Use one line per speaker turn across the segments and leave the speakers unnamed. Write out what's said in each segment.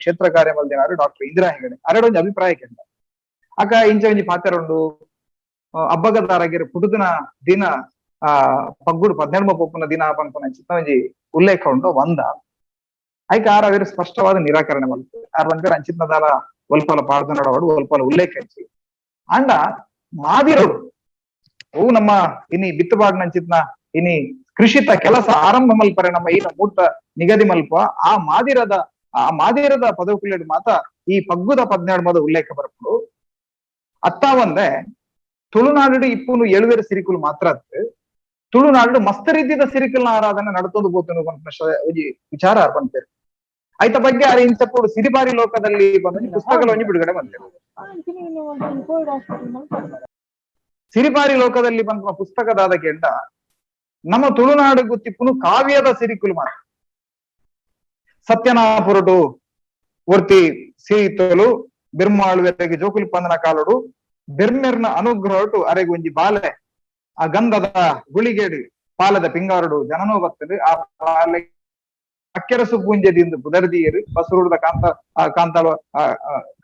ಕ್ಷೇತ್ರ ಕಾರ್ಯ ಮಲ್ದಿನಾರು ಡಾಕ್ಟರ್ ಇಂದಿರಾ ಹೆಗಡೆ ಅರೆಡೊಂಜಿ ಅಭಿಪ್ರಾಯ ಕೇಂದ್ರ. ಅಕ ಇಂಚ ಒಂಜಿ ಪಾತೆರೊಂಡು ಅಬ್ಬಗದಾರಗಿರ ಪುಟುದಿನ ದಿನ ಆ ಪಗ್ಗುಡು 12 ಪೊಪ್ಪುನ ದಿನ ಪನ್ಪುನ ಅಂಚಿನ ಒಂಜಿ ಉಲ್ಲೇಖ ಉಂಡು ಒಂದ ಐಕ್ ಆರ್ ಅವೇರು ಸ್ಪಷ್ಟವಾದ ನಿರಾಕರಣೆ ಮಲ್ತು ಆರ್ ಪನ್ಪೆರ್ ಅಂಚಿತ್ನದಾಲ ಒಲ್ಪಲ ಪಾಡ್ದನಡವಡು ಒಲ್ಪಲ ಉಲ್ಲೇಖ ಇಜ್ಜಿ. ಆಂಡ ಮಾದಿರಡು ಅವು ನಮ್ಮ ಇನಿ ಬಿತ್ತುಬಾಡ್ನಂಚಿತ್ನ ಇನಿ ಕೃಷಿತ ಕೆಲಸ ಆರಂಭ ಮಲ್ಪರೆ ನಮ್ಮ ಈನ ಮೂರ್ತ ನಿಗದಿ ಮಲ್ಪ ಆ ಮಾದಿರದ ಪದಕುಲೆಡ್ ಮಾತ ಈ ಪಗ್ಗುದ 12 ಮದ ಉಲ್ಲೇಖ ಬರಪುಡು. ಅತ್ತಾವಂದೆ ತುಳುನಾಡು ಇಪ್ಪುನು ಏಳುವೇರು ಸಿರಿಕುಲು ಮಾತ್ರ ಅತ್ತು ತುಳುನಾಡು ಮಸ್ತ್ ರೀತಿದ ಸಿರಿಕಲ್ನ ಆರಾಧನೆ ನಡತೊಂದು ಪೋತುನು ಪನ್ಪಿನ ಒಂಜಿ ವಿಚಾರ ಪನ್ಪೆರ್. ಐತ ಬಗ್ಗೆ ಆರ್ ಇಂಚಪ್ಪುಡು ಸಿರಿಬಾರಿ ಲೋಕದಲ್ಲಿ ಬಂದು ಪುಸ್ತಕಲ ಒಂಜಿ ಬಿಡುಗಡೆ ಬಂದೆರ್. ಸಿರಿಬಾರಿ ಲೋಕದಲ್ಲಿ ಬಂದ ಪುಸ್ತಕದಾದ ಕೇಂಡ ನಮ್ಮ ತುಳುನಾಡು ಗೊತ್ತಿಪ್ಪುನು ಕಾವ್ಯದ ಸಿರಿಕುಲು ಮಾತ್ರ. ಸತ್ಯನಾಪುರಡು ಒರ್ತಿ ಸಿರಿತಲು ಬಿರ್ಮಾಳುವೆರೆಗೆ ಜೋಕುಲಿ ಪಂದನ ಕಾಲುಡು ಬೆರ್ಮೆರ್ನ ಅನುಗ್ರಹಟು ಅರೆಗೆ ಒಂಜಿ ಬಾಲೆ ಆ ಗಂಧದ ಗುಳಿಗೇಡು ಪಾಲದ ಪಿಂಗಾರಡು ಜನನೋ ಬರ್ತದೆ. ಆ ಪಾಲೆ ಅಕ್ಕೆರಸು ಪೂಂಜೆದಿಂದ ಪುದರ್ದಿಯರು ಬಸರುಡದ ಕಾಂತ ಕಾಂತಾಳ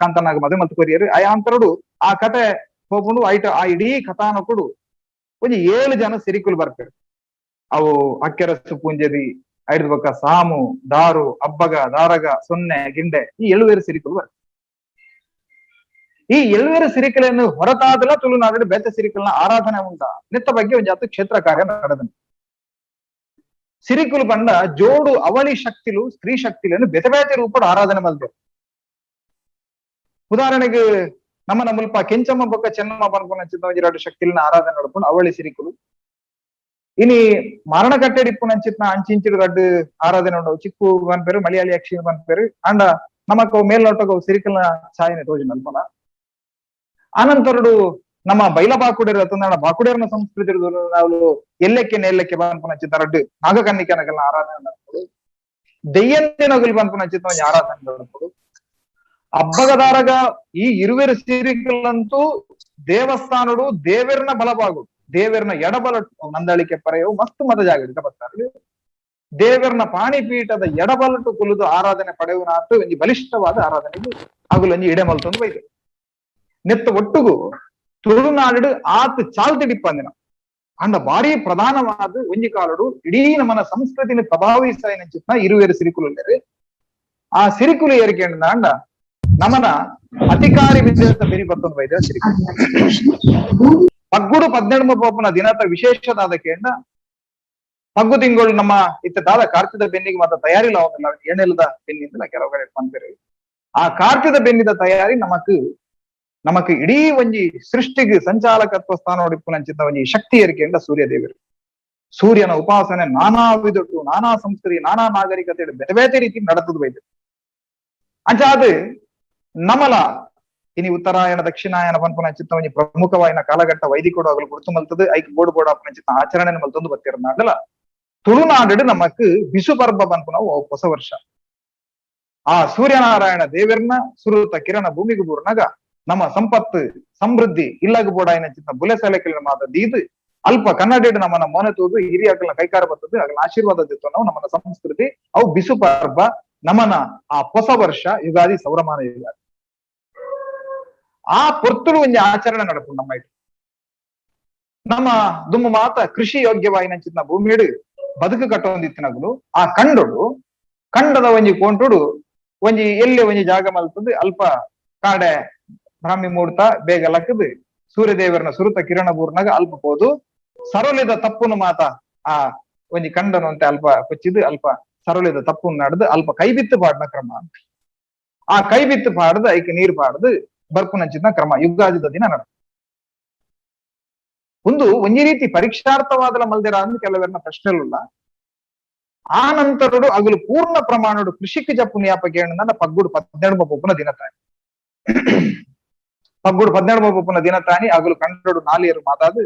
ಕಾಂತನಾಗ ಮದುವೆ ಮಲ್ತು ಕೊರಿಯರು. ಆಯಾಂತರಡು ಆ ಕತೆ ಹೋಗುಂಡು ಐಟ ಆ ಇಡೀ ಕಥಾನಕುಡು ಒಂಜಿ 7 ಜನ ಸಿರಿಕುಲು ಬರ್ಪೆರು. ಅವು ಅಕ್ಕೆರಸು ಪೂಂಜೆದಿ ಐದು ಬೊಕ್ಕ ಸಾಮು ದಾರು ಅಬ್ಬಗ ದಾರಗ ಸೊನ್ನೆ ಗಿಂಡೆ ಈ 7 ಸಿರಿಕುಲು ಬರ್ಪೆ. ಈ 7 ಸಿರಿಕಲೆಯನ್ನು ಹೊರತಾದಲ ತುಳುನಾಡು ಬೇತೆ ಸಿರಿಕಲ್ನ ಆರಾಧನೆ ಉಂಟ ನಿತ್ತ ಬಗ್ಗೆ ಒಂಜಾತ ಕ್ಷೇತ್ರ ಕಾರ್ಯ ನಡೆದನು. ಸಿರಿಕುಲು ಬಂಡ ಜೋಡು ಅವಳಿ ಶಕ್ತಿಲು ಸ್ತ್ರೀ ಶಕ್ತಿలను ಬೇತೆ ಬೇತೆ ರೂಪದ ಆರಾಧನೆ ಮಲ್ದೆ. ಉದಾಹರಣೆಗೆ ನಮ್ಮ ಮುಲ್ಪ ಕೆಂಚಮ್ಮ ಬೊಕ್ಕ ಚೆನ್ನಮ್ಮ ಪನ್ಪುನ ಚಿತ್ತ ಶಕ್ತಿಲಿನ ಆರಾಧನೆ ನಡ್ಕೊಂಡು ಅವಳಿ ಸಿರಿಕುಲು. ಇನಿ ಮರಣ ಕಟ್ಟೆಡಿಪ್ಪು ನಂಚಿತ್ನ ಅಂಚಿಂಚಿಡು ರಡ್ಡು ಆರಾಧನೆ ಉಂಡವು ಚಿಕ್ಕು ಪನ್ಪೇರು ಮಲಯಾಳಿ ಯಕ್ಷಿ ಪನ್ಪೇರು. ಅಂಡ ನಮಕ್ ಮೇಲ್ನೋಟಕ್ಕೆ ಸಿರಿಕಲ್ನ ಛಾಯನೆ ತೋಜಿ ಅಲ್ಪನ. ಅನಂತರಡು ನಮ್ಮ ಬೈಲ ಬಾಕುಡೇರ ತಂದಾಣ ಬಾಕುಡೇರನ ಸಂಸ್ಕೃತಿ ನಾವು ಎಲ್ಲಕ್ಕೆ ನೇಲ್ಲಕ್ಕೆ ಪನ್ಪುನ ಚಿತ್ತ ರಡ್ಡು ನಾಗಕನ್ನಿಕೆನಗಲ್ನ ಆರಾಧನೆ ನಡ್ಪುಡು. ದೆಯ್ಯಂದಿನಗಲ್ ಪನ್ಪುನ ಚಿತ್ತ ಆರಾಧನೆ ನಡ್ಪುಡು. ಅಬ್ಬಗದಾರಗ ಈ ಇರುವೆರು ಸಿರಿಕಲಂತೂ ದೇವಸ್ಥಾನಡು ದೇವೆರ್ನ ಬಲಬಾಗು ದೇವೆರ್ನ ಎಡಬಲ ನಂದಳಿಕೆ ಪರೆಯವು ಮಸ್ತ್ ಮತ ಜಾಗೃತ ಬರ್ತಾರೆ. ದೇವೆರ್ನ ಪಾಣಿಪೀಠದ ಎಡಬಲಟು ಕುಲಿದು ಆರಾಧನೆ ಪಡೆಯುವನಾತು ಒಂಜಿ ಬಲಿಷ್ಠವಾದ ಆರಾಧನೆಗೆ ಅಗುಲೊಂಜಿ ಇಡೆ ಮಲ್ತೊಂದು ಬೈದು. ನೆತ್ತ ಒಟ್ಟುಗು ತುಳುನಾಡು ಆತ್ ಚಾಲ್ತಿಡಿಪ್ಪಂದಿನ ಅಂಡ ಭಾರಿ ಪ್ರಧಾನವಾದ ಒಂಜಿ ಕಾಲಡು ಇಡೀ ನಮ್ಮನ ಸಂಸ್ಕೃತಿನ ಪ್ರಭಾವಿಸಾಯಿನ ಇರುವೇರು ಸಿರಿಕುಲು. ಆ ಸಿರಿಕುಲು ಏರಿಕೆ ಅಂಡ ನಮನ ಅಧಿಕಾರಿ ವಿದ್ಯಾರ್ಥ ಬೆರಿ ಬತ್ತೊಂದು ಬೈದ ಸಿರಿಕುಲು. ಪಗ್ಗುಡು 12 ಪೋಪುನ ದಿನತ ವಿಶೇಷದಾದ ಕೇಂಡ ಪಗ್ಗು ತಿಂಗಳು ನಮ್ಮ ಇತ್ತ ದಾದ ಕಾರ್ತಿದ ಬೆನ್ನಿಗೆ ಮಾತ್ರ ತಯಾರಿ ಲಾವೊಂದಿಲ್ಲ ಎಣ್ಣೆಲದ ಬೆನ್ನಿಂದಲ ಕೆಲವು ಕಡೆ ಪನ್ಪೆರು. ಆ ಕಾರ್ತಿದ ಬೆನ್ನಿದ ತಯಾರಿ ನಮಕ್ ನಮಕ್ ಇಡೀ ಒಂಜಿ ಸೃಷ್ಟಿಗೆ ಸಂಚಾಲಕತ್ವ ಸ್ಥಾನ ಹೊಡಿಪುನಂಚಿನ ಒಂಜಿ ಶಕ್ತಿ ಏರಿಕೆಂಡ ಸೂರ್ಯದೇವರು. ಸೂರ್ಯನ ಉಪಾಸನೆ ನಾನಾ ವಿಧಟ್ಟು ನಾನಾ ಸಂಸ್ಕೃತಿ ನಾನಾ ನಾಗರಿಕತೆ ಬೇತೆ ಬೇತೆ ರೀತಿ ನಡೆತದ ಬೈದು. ಅಂಚಾದ ನಮಲ ಇನಿ ಉತ್ತರಾಯಣ ದಕ್ಷಿಣಾಯನ ಪನ್ಪುನಂಚಿತ್ತ ಒಂಜಿ ಪ್ರಮುಖವಾಯಿನ ಕಾಲಘಟ್ಟ ವೈದಿಕೋಡು ಅಗಲು ಗುರುತು ಮಲ್ತದ ಐಕ್ ಬೋಡು ಬೋಡು ಅಪ್ಪನಂಚಿತ್ತ ಆಚರಣೆ ಮಲ್ತೊಂದು ಬತ್ತಿರನಾಡಲ ತುಳುನಾಡು ನಮಕ್ ಬಿಸು ಪರ್ಬ ಪನ್ಪುನ ಹೊಸ ವರ್ಷ. ಆ ಸೂರ್ಯನಾರಾಯಣ ದೇವರ್ನ ಸುರುತ ಕಿರಣ ಭೂಮಿಗೆ ಬೂರ್ನಾಗ ನಮ್ಮ ಸಂಪತ್ತು ಸಮೃದ್ಧಿ ಇಲ್ಲಗ ಬೋಡಾಯಿನ ಚಿತ್ತ ಬುಲೆ ಸಲೆಕಲಿನ ಮಾತ ದೀದು ಅಲ್ಪ ಕನ್ನಡಿಡು ನಮ್ಮನ್ನ ಮೋನೆ ತೂದು ಹಿರಿಯಾಕಲ್ನ ಕೈಕಾರ ಬರ್ತದೆ ಅಗಲ ಆಶೀರ್ವಾದ ದಿತ್ತು ನಾವು ನಮ್ಮನ್ನ ಸಂಸ್ಕೃತಿ ಅವು ಬಿಸು ಪರ್ಬ ನಮನ ಆ ಹೊಸ ವರ್ಷ ಯುಗಾದಿ ಸೌರಮಾನ ಯುಗಾದಿ. ಆ ಪೊರ್ತುಡು ಒಂಜಿ ಆಚರಣೆ ನಡಪು ನಮ್ಮ ಇಟ್ಟು ನಮ್ಮ ದುಮ್ಮ ಮಾತ ಕೃಷಿ ಯೋಗ್ಯವಾಯಿನ ಚಿನ್ನ ಭೂಮಿಡು ಬದುಕು ಕಟ್ಟೊಂದಿತ್ತಿನಗುಲು ಆ ಕಂಡೊಡು ಕಂಡದ ಒಂಜಿ ಕೋಂಟುಡು ಒಂಜಿ ಎಲ್ಲಿ ಒಂಜಿ ಜಾಗ ಮಲ್ತದ್ದು ಅಲ್ಪ ಕಾಡೆ ಬ್ರಾಹ್ಮಿ ಮುಹೂರ್ತ ಬೇಗ ಲಕ್ಕದು ಸೂರ್ಯದೇವರನ ಸುರುತ ಕಿರಣ ಬೂರ್ನಾಗ ಅಲ್ಪ ಪೋದು ಸರಳಿದ ತಪ್ಪುನು ಮಾತ ಆ ಒಂಜಿ ಕಂಡನು ಅಂತೆ ಅಲ್ಪ ಕೊಚ್ಚಿದು ಅಲ್ಪ ಸರಳಿದ ತಪ್ಪುನು ನಡೆದು ಅಲ್ಪ ಕೈ ಬಿತ್ತು ಪಾಡ್ನ ಕ್ರಮ. ಆ ಕೈ ಬಿತ್ತು ಪಾಡ್ದು ಐಕೆ ನೀರು ಪಾಡ್ದು ಬರ್ಪುನಂಚಿನ ಕ್ರಮ ಯುಗಾದಿದ ದಿನ ನಡ ಒಂದು ಒಂಜಿ ರೀತಿ ಪರೀಕ್ಷಾರ್ಥವಾದಲ ಮಲ್ದಿರ ಅಂದ್ ಕೆಲವೆರ್ನ ಪ್ರಶ್ನೆಲುಲ್ಲ. ಆ ನಂತರಡು ಅಗಲು ಪೂರ್ಣ ಪ್ರಮಾಣಡು ಕೃಷಿಕ್ ಜಪ್ಪು ನಿಯಾಪಕ ನನ್ನ ಪಗ್ಗುಡು 12 ಪೊಪ್ಪುನ ದಿನ ತಾನಿ. ಪಗ್ಗುಡು 12 ಪೊಪ್ಪುನ ದಿನ ತಾನಿ ಅಗಲು ಕಂಡೋಡು ನಾಲಿಯರು ಮಾತಾದು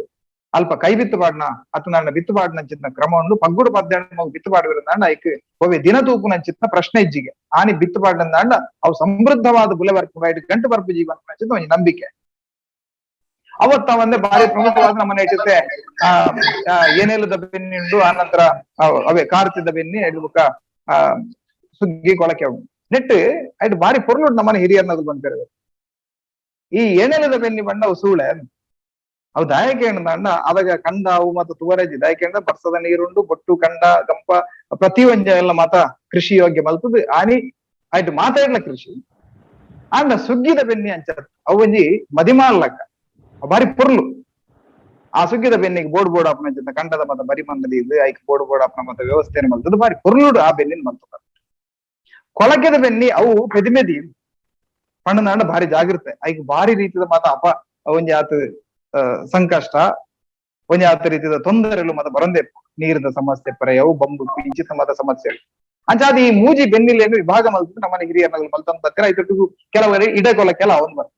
ಅಲ್ಪ ಕೈ ಬಿತ್ತು ಪಾಡ್ನ ಅತ್ತ ನನ್ನ ಬಿತ್ತು ಪಾಡ್ನಂಚಿತ್ನ ಕ್ರಮವನ್ನು ಪಗ್ಗುಡು 12 ಬಿತ್ತು ಪಾಡುವಿರಂದಾಂಡ ಐಕ್ ಒವೆ ದಿನ ತೂಪುನಂಚಿತ್ನ ಪ್ರಶ್ನೆ ಇಜ್ಜಿಗೆ ಆನಿ ಬಿತ್ತು ಪಾಡ್ನಂದಾಂಡ ಅವು ಸಮೃದ್ಧವಾದ ಬುಲೆ ಬರ್ಪು ಐದು ಗಂಟು ಬರ್ಪು ಜೀವನ ಒಂಜಿ ನಂಬಿಕೆ. ಅವತ್ತ ಒಂದೇ ಭಾರಿ ಪ್ರಮುಖವಾದ ನಮ್ಮನೆ ಇಟ್ಟಿತ್ತೆ ಆ ಏನೆಲ್ಲದ ಬೆನ್ನಿ ಉಂಡು ಆ ನಂತರ ಅವೇ ಕಾರ್ತಿದ ಬೆನ್ನಿ ಬುಕ್ಕ ಆ ಸುಗ್ಗಿ ಕೊಳಕೆ. ನೆಟ್ ಐಟ್ ಬಾರಿ ಪೊರ್ಲುಡ್ ನಮ್ಮನೆ ಹಿರಿಯರ್ನದು ಬಂದಿರೋದು. ಈ ಎಣೆಲದ ಬೆನ್ನಿ ಬಣ್ಣ ಅವು ಸೂಳೆ ಅವು ದಾಯಕೆ ಅಣ್ಣ ಅದಾಗ ಕಂಡ ಅವು ಮತ್ತು ತುವರಜಿ ದಾಯಕೆ ಅಂಡ ಬರ್ಸದ ನೀರುಂಡು ಬೊಟ್ಟು ಕಂಡ ಗಂಪ ಪ್ರತಿ ಒಂಜ ಎಲ್ಲ ಮಾತ ಕೃಷಿ ಯೋಗ್ಯ ಮಲ್ತದ ಆನಿ ಆಯ್ತು ಮಾತಾಡ್ಲ ಕೃಷಿ ಅಂಡ ಸುಗ್ಗಿದ ಬೆನ್ನಿ ಅಂಚ ಅವು ಒಂಜಿ ಮದಿಮಾಲ್ಲಕ್ಕ ಬಾರಿ ಪೊರ್ಲು. ಆ ಸುಗ್ಗಿದ ಬೆನ್ನಿಗೆ ಬೋರ್ಡ್ ಬೋರ್ಡ್ ಅಪ್ಪನ ಅಂಚಿನ ಕಂಡದ ಮತ ಬರಿ ಮಂದಲಿ ಇದು ಐಕ್ ಬೋರ್ಡ್ ಬೋರ್ಡ್ ಅಪ್ಪನ ಮತ ವ್ಯವಸ್ಥೆಯನ್ನು ಮಲ್ತದ ಬಾರಿ ಪೊರ್ಲುಡು ಆ ಬೆನ್ನಿನ ಮಲ್ತದ. ಕೊಳಕೆದ ಬೆನ್ನಿ ಅವು ಪೆದಿಮೆದಿ ಪಣ್ಣನಾಂಡ ಭಾರಿ ಜಾಗೃತೆ ಐಕ್ ಭಾರಿ ರೀತಿದ ಮಾತ ಅಪ ಒಂಜಿ ಆತ ಸಂಕಷ್ಟ ಒಂಜಿ ಆತ ರೀತಿದ ತೊಂದರೆಲು ಮತ ಬರಂದೆ ನೀರಿನ ಸಮಸ್ಯೆ ಪರೆಯವು ಬಂಬು ಇಂಚಿತ ಮತ ಸಮಸ್ಯೆ ಅಂಚಾದ ಈ ಮೂಜಿ ಬೆನ್ನಿಲೇನು ವಿಭಾಗ ಮಲ್ತದ ನಮ್ಮನೆ ಹಿರಿಯರ್ನಗಳು ಮಲ್ತಂತ ಬರ್ತೀರ ಐತೊಟ್ಟಿಗೂ ಕೆಲವರೆ ಇಡಕೊಲಕ್ಕೆಲ್ಲ ಅವನ್ ಬರ್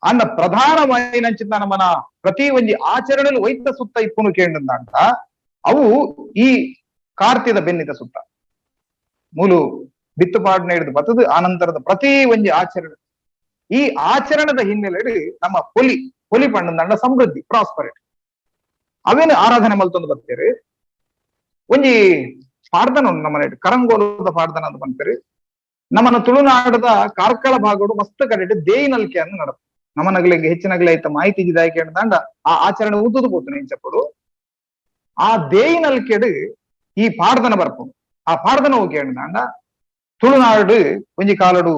ಅನ್ನ ಪ್ರಧಾನವಾಯಿನಂಚಿನ ನಮ್ಮನ ಪ್ರತಿ ಒಂಜಿ ಆಚರಣೆಲು ವೈದ್ಯ ಸುತ್ತ ಇಪ್ಪುನು ಕೇಂದ್ರ ಅವು ಈ ಕಾರ್ತಿದ ಬೆನ್ನಿದ ಸುತ್ತ ಮೂಲು ಬಿತ್ತುಪಾಡನೆ ಹಿಡಿದು ಬತ್ತದು ಆನಂತರದ ಪ್ರತಿ ಒಂಜಿ ಆಚರಣೆ ಈ ಆಚರಣೆದ ಹಿನ್ನೆಲೆಯಲ್ಲಿ ನಮ್ಮ ಪೊಲಿ ಪೊಲಿ ಪಣ್ಣಂದಂಡ ಸಮೃದ್ಧಿ ಪ್ರಾಸ್ಪರಿಟಿ ಅವೇನು ಆರಾಧನೆ ಮಲ್ತೊಂದು ಬರ್ತೀರಿ. ಒಂಜಿ ಪಾಡ್ದನ ನಮ್ಮ ಕರಂಗೋಲದ ಪಾಡ್ದನ ಅಂತ ಬಂತೀರಿ. ನಮ್ಮನ್ನ ತುಳುನಾಡದ ಕಾರ್ಕಳ ಭಾಗಡು ಮಸ್ತ್ ಕಡೆಟ್ ದೇಯಿನಲ್ಕೆ ಅನ್ನು ನಡಪ ನಮ್ಮನಗಲಿಗೆ ಹೆಚ್ಚಿನಗಲೆ ಐತ ಮಾಹಿತಿ ಜಿದಾಯ್ಕೆ ಅಂಡ ಆ ಆಚರಣೆ ಉದ್ದುದು ಪೋತು ಇಂಚಪ್ಪಡು ಆ ದೇಯಿನಲ್ಕೆಡು ಈ ಪಾಡ್ದನ ಬರ್ಪುಂಡು. ಆ ಪಾಡ್ದನ ಹೋಗಿ ಅಂಡ ತುಳುನಾಡು ಒಂಜಿ ಕಾಲಡು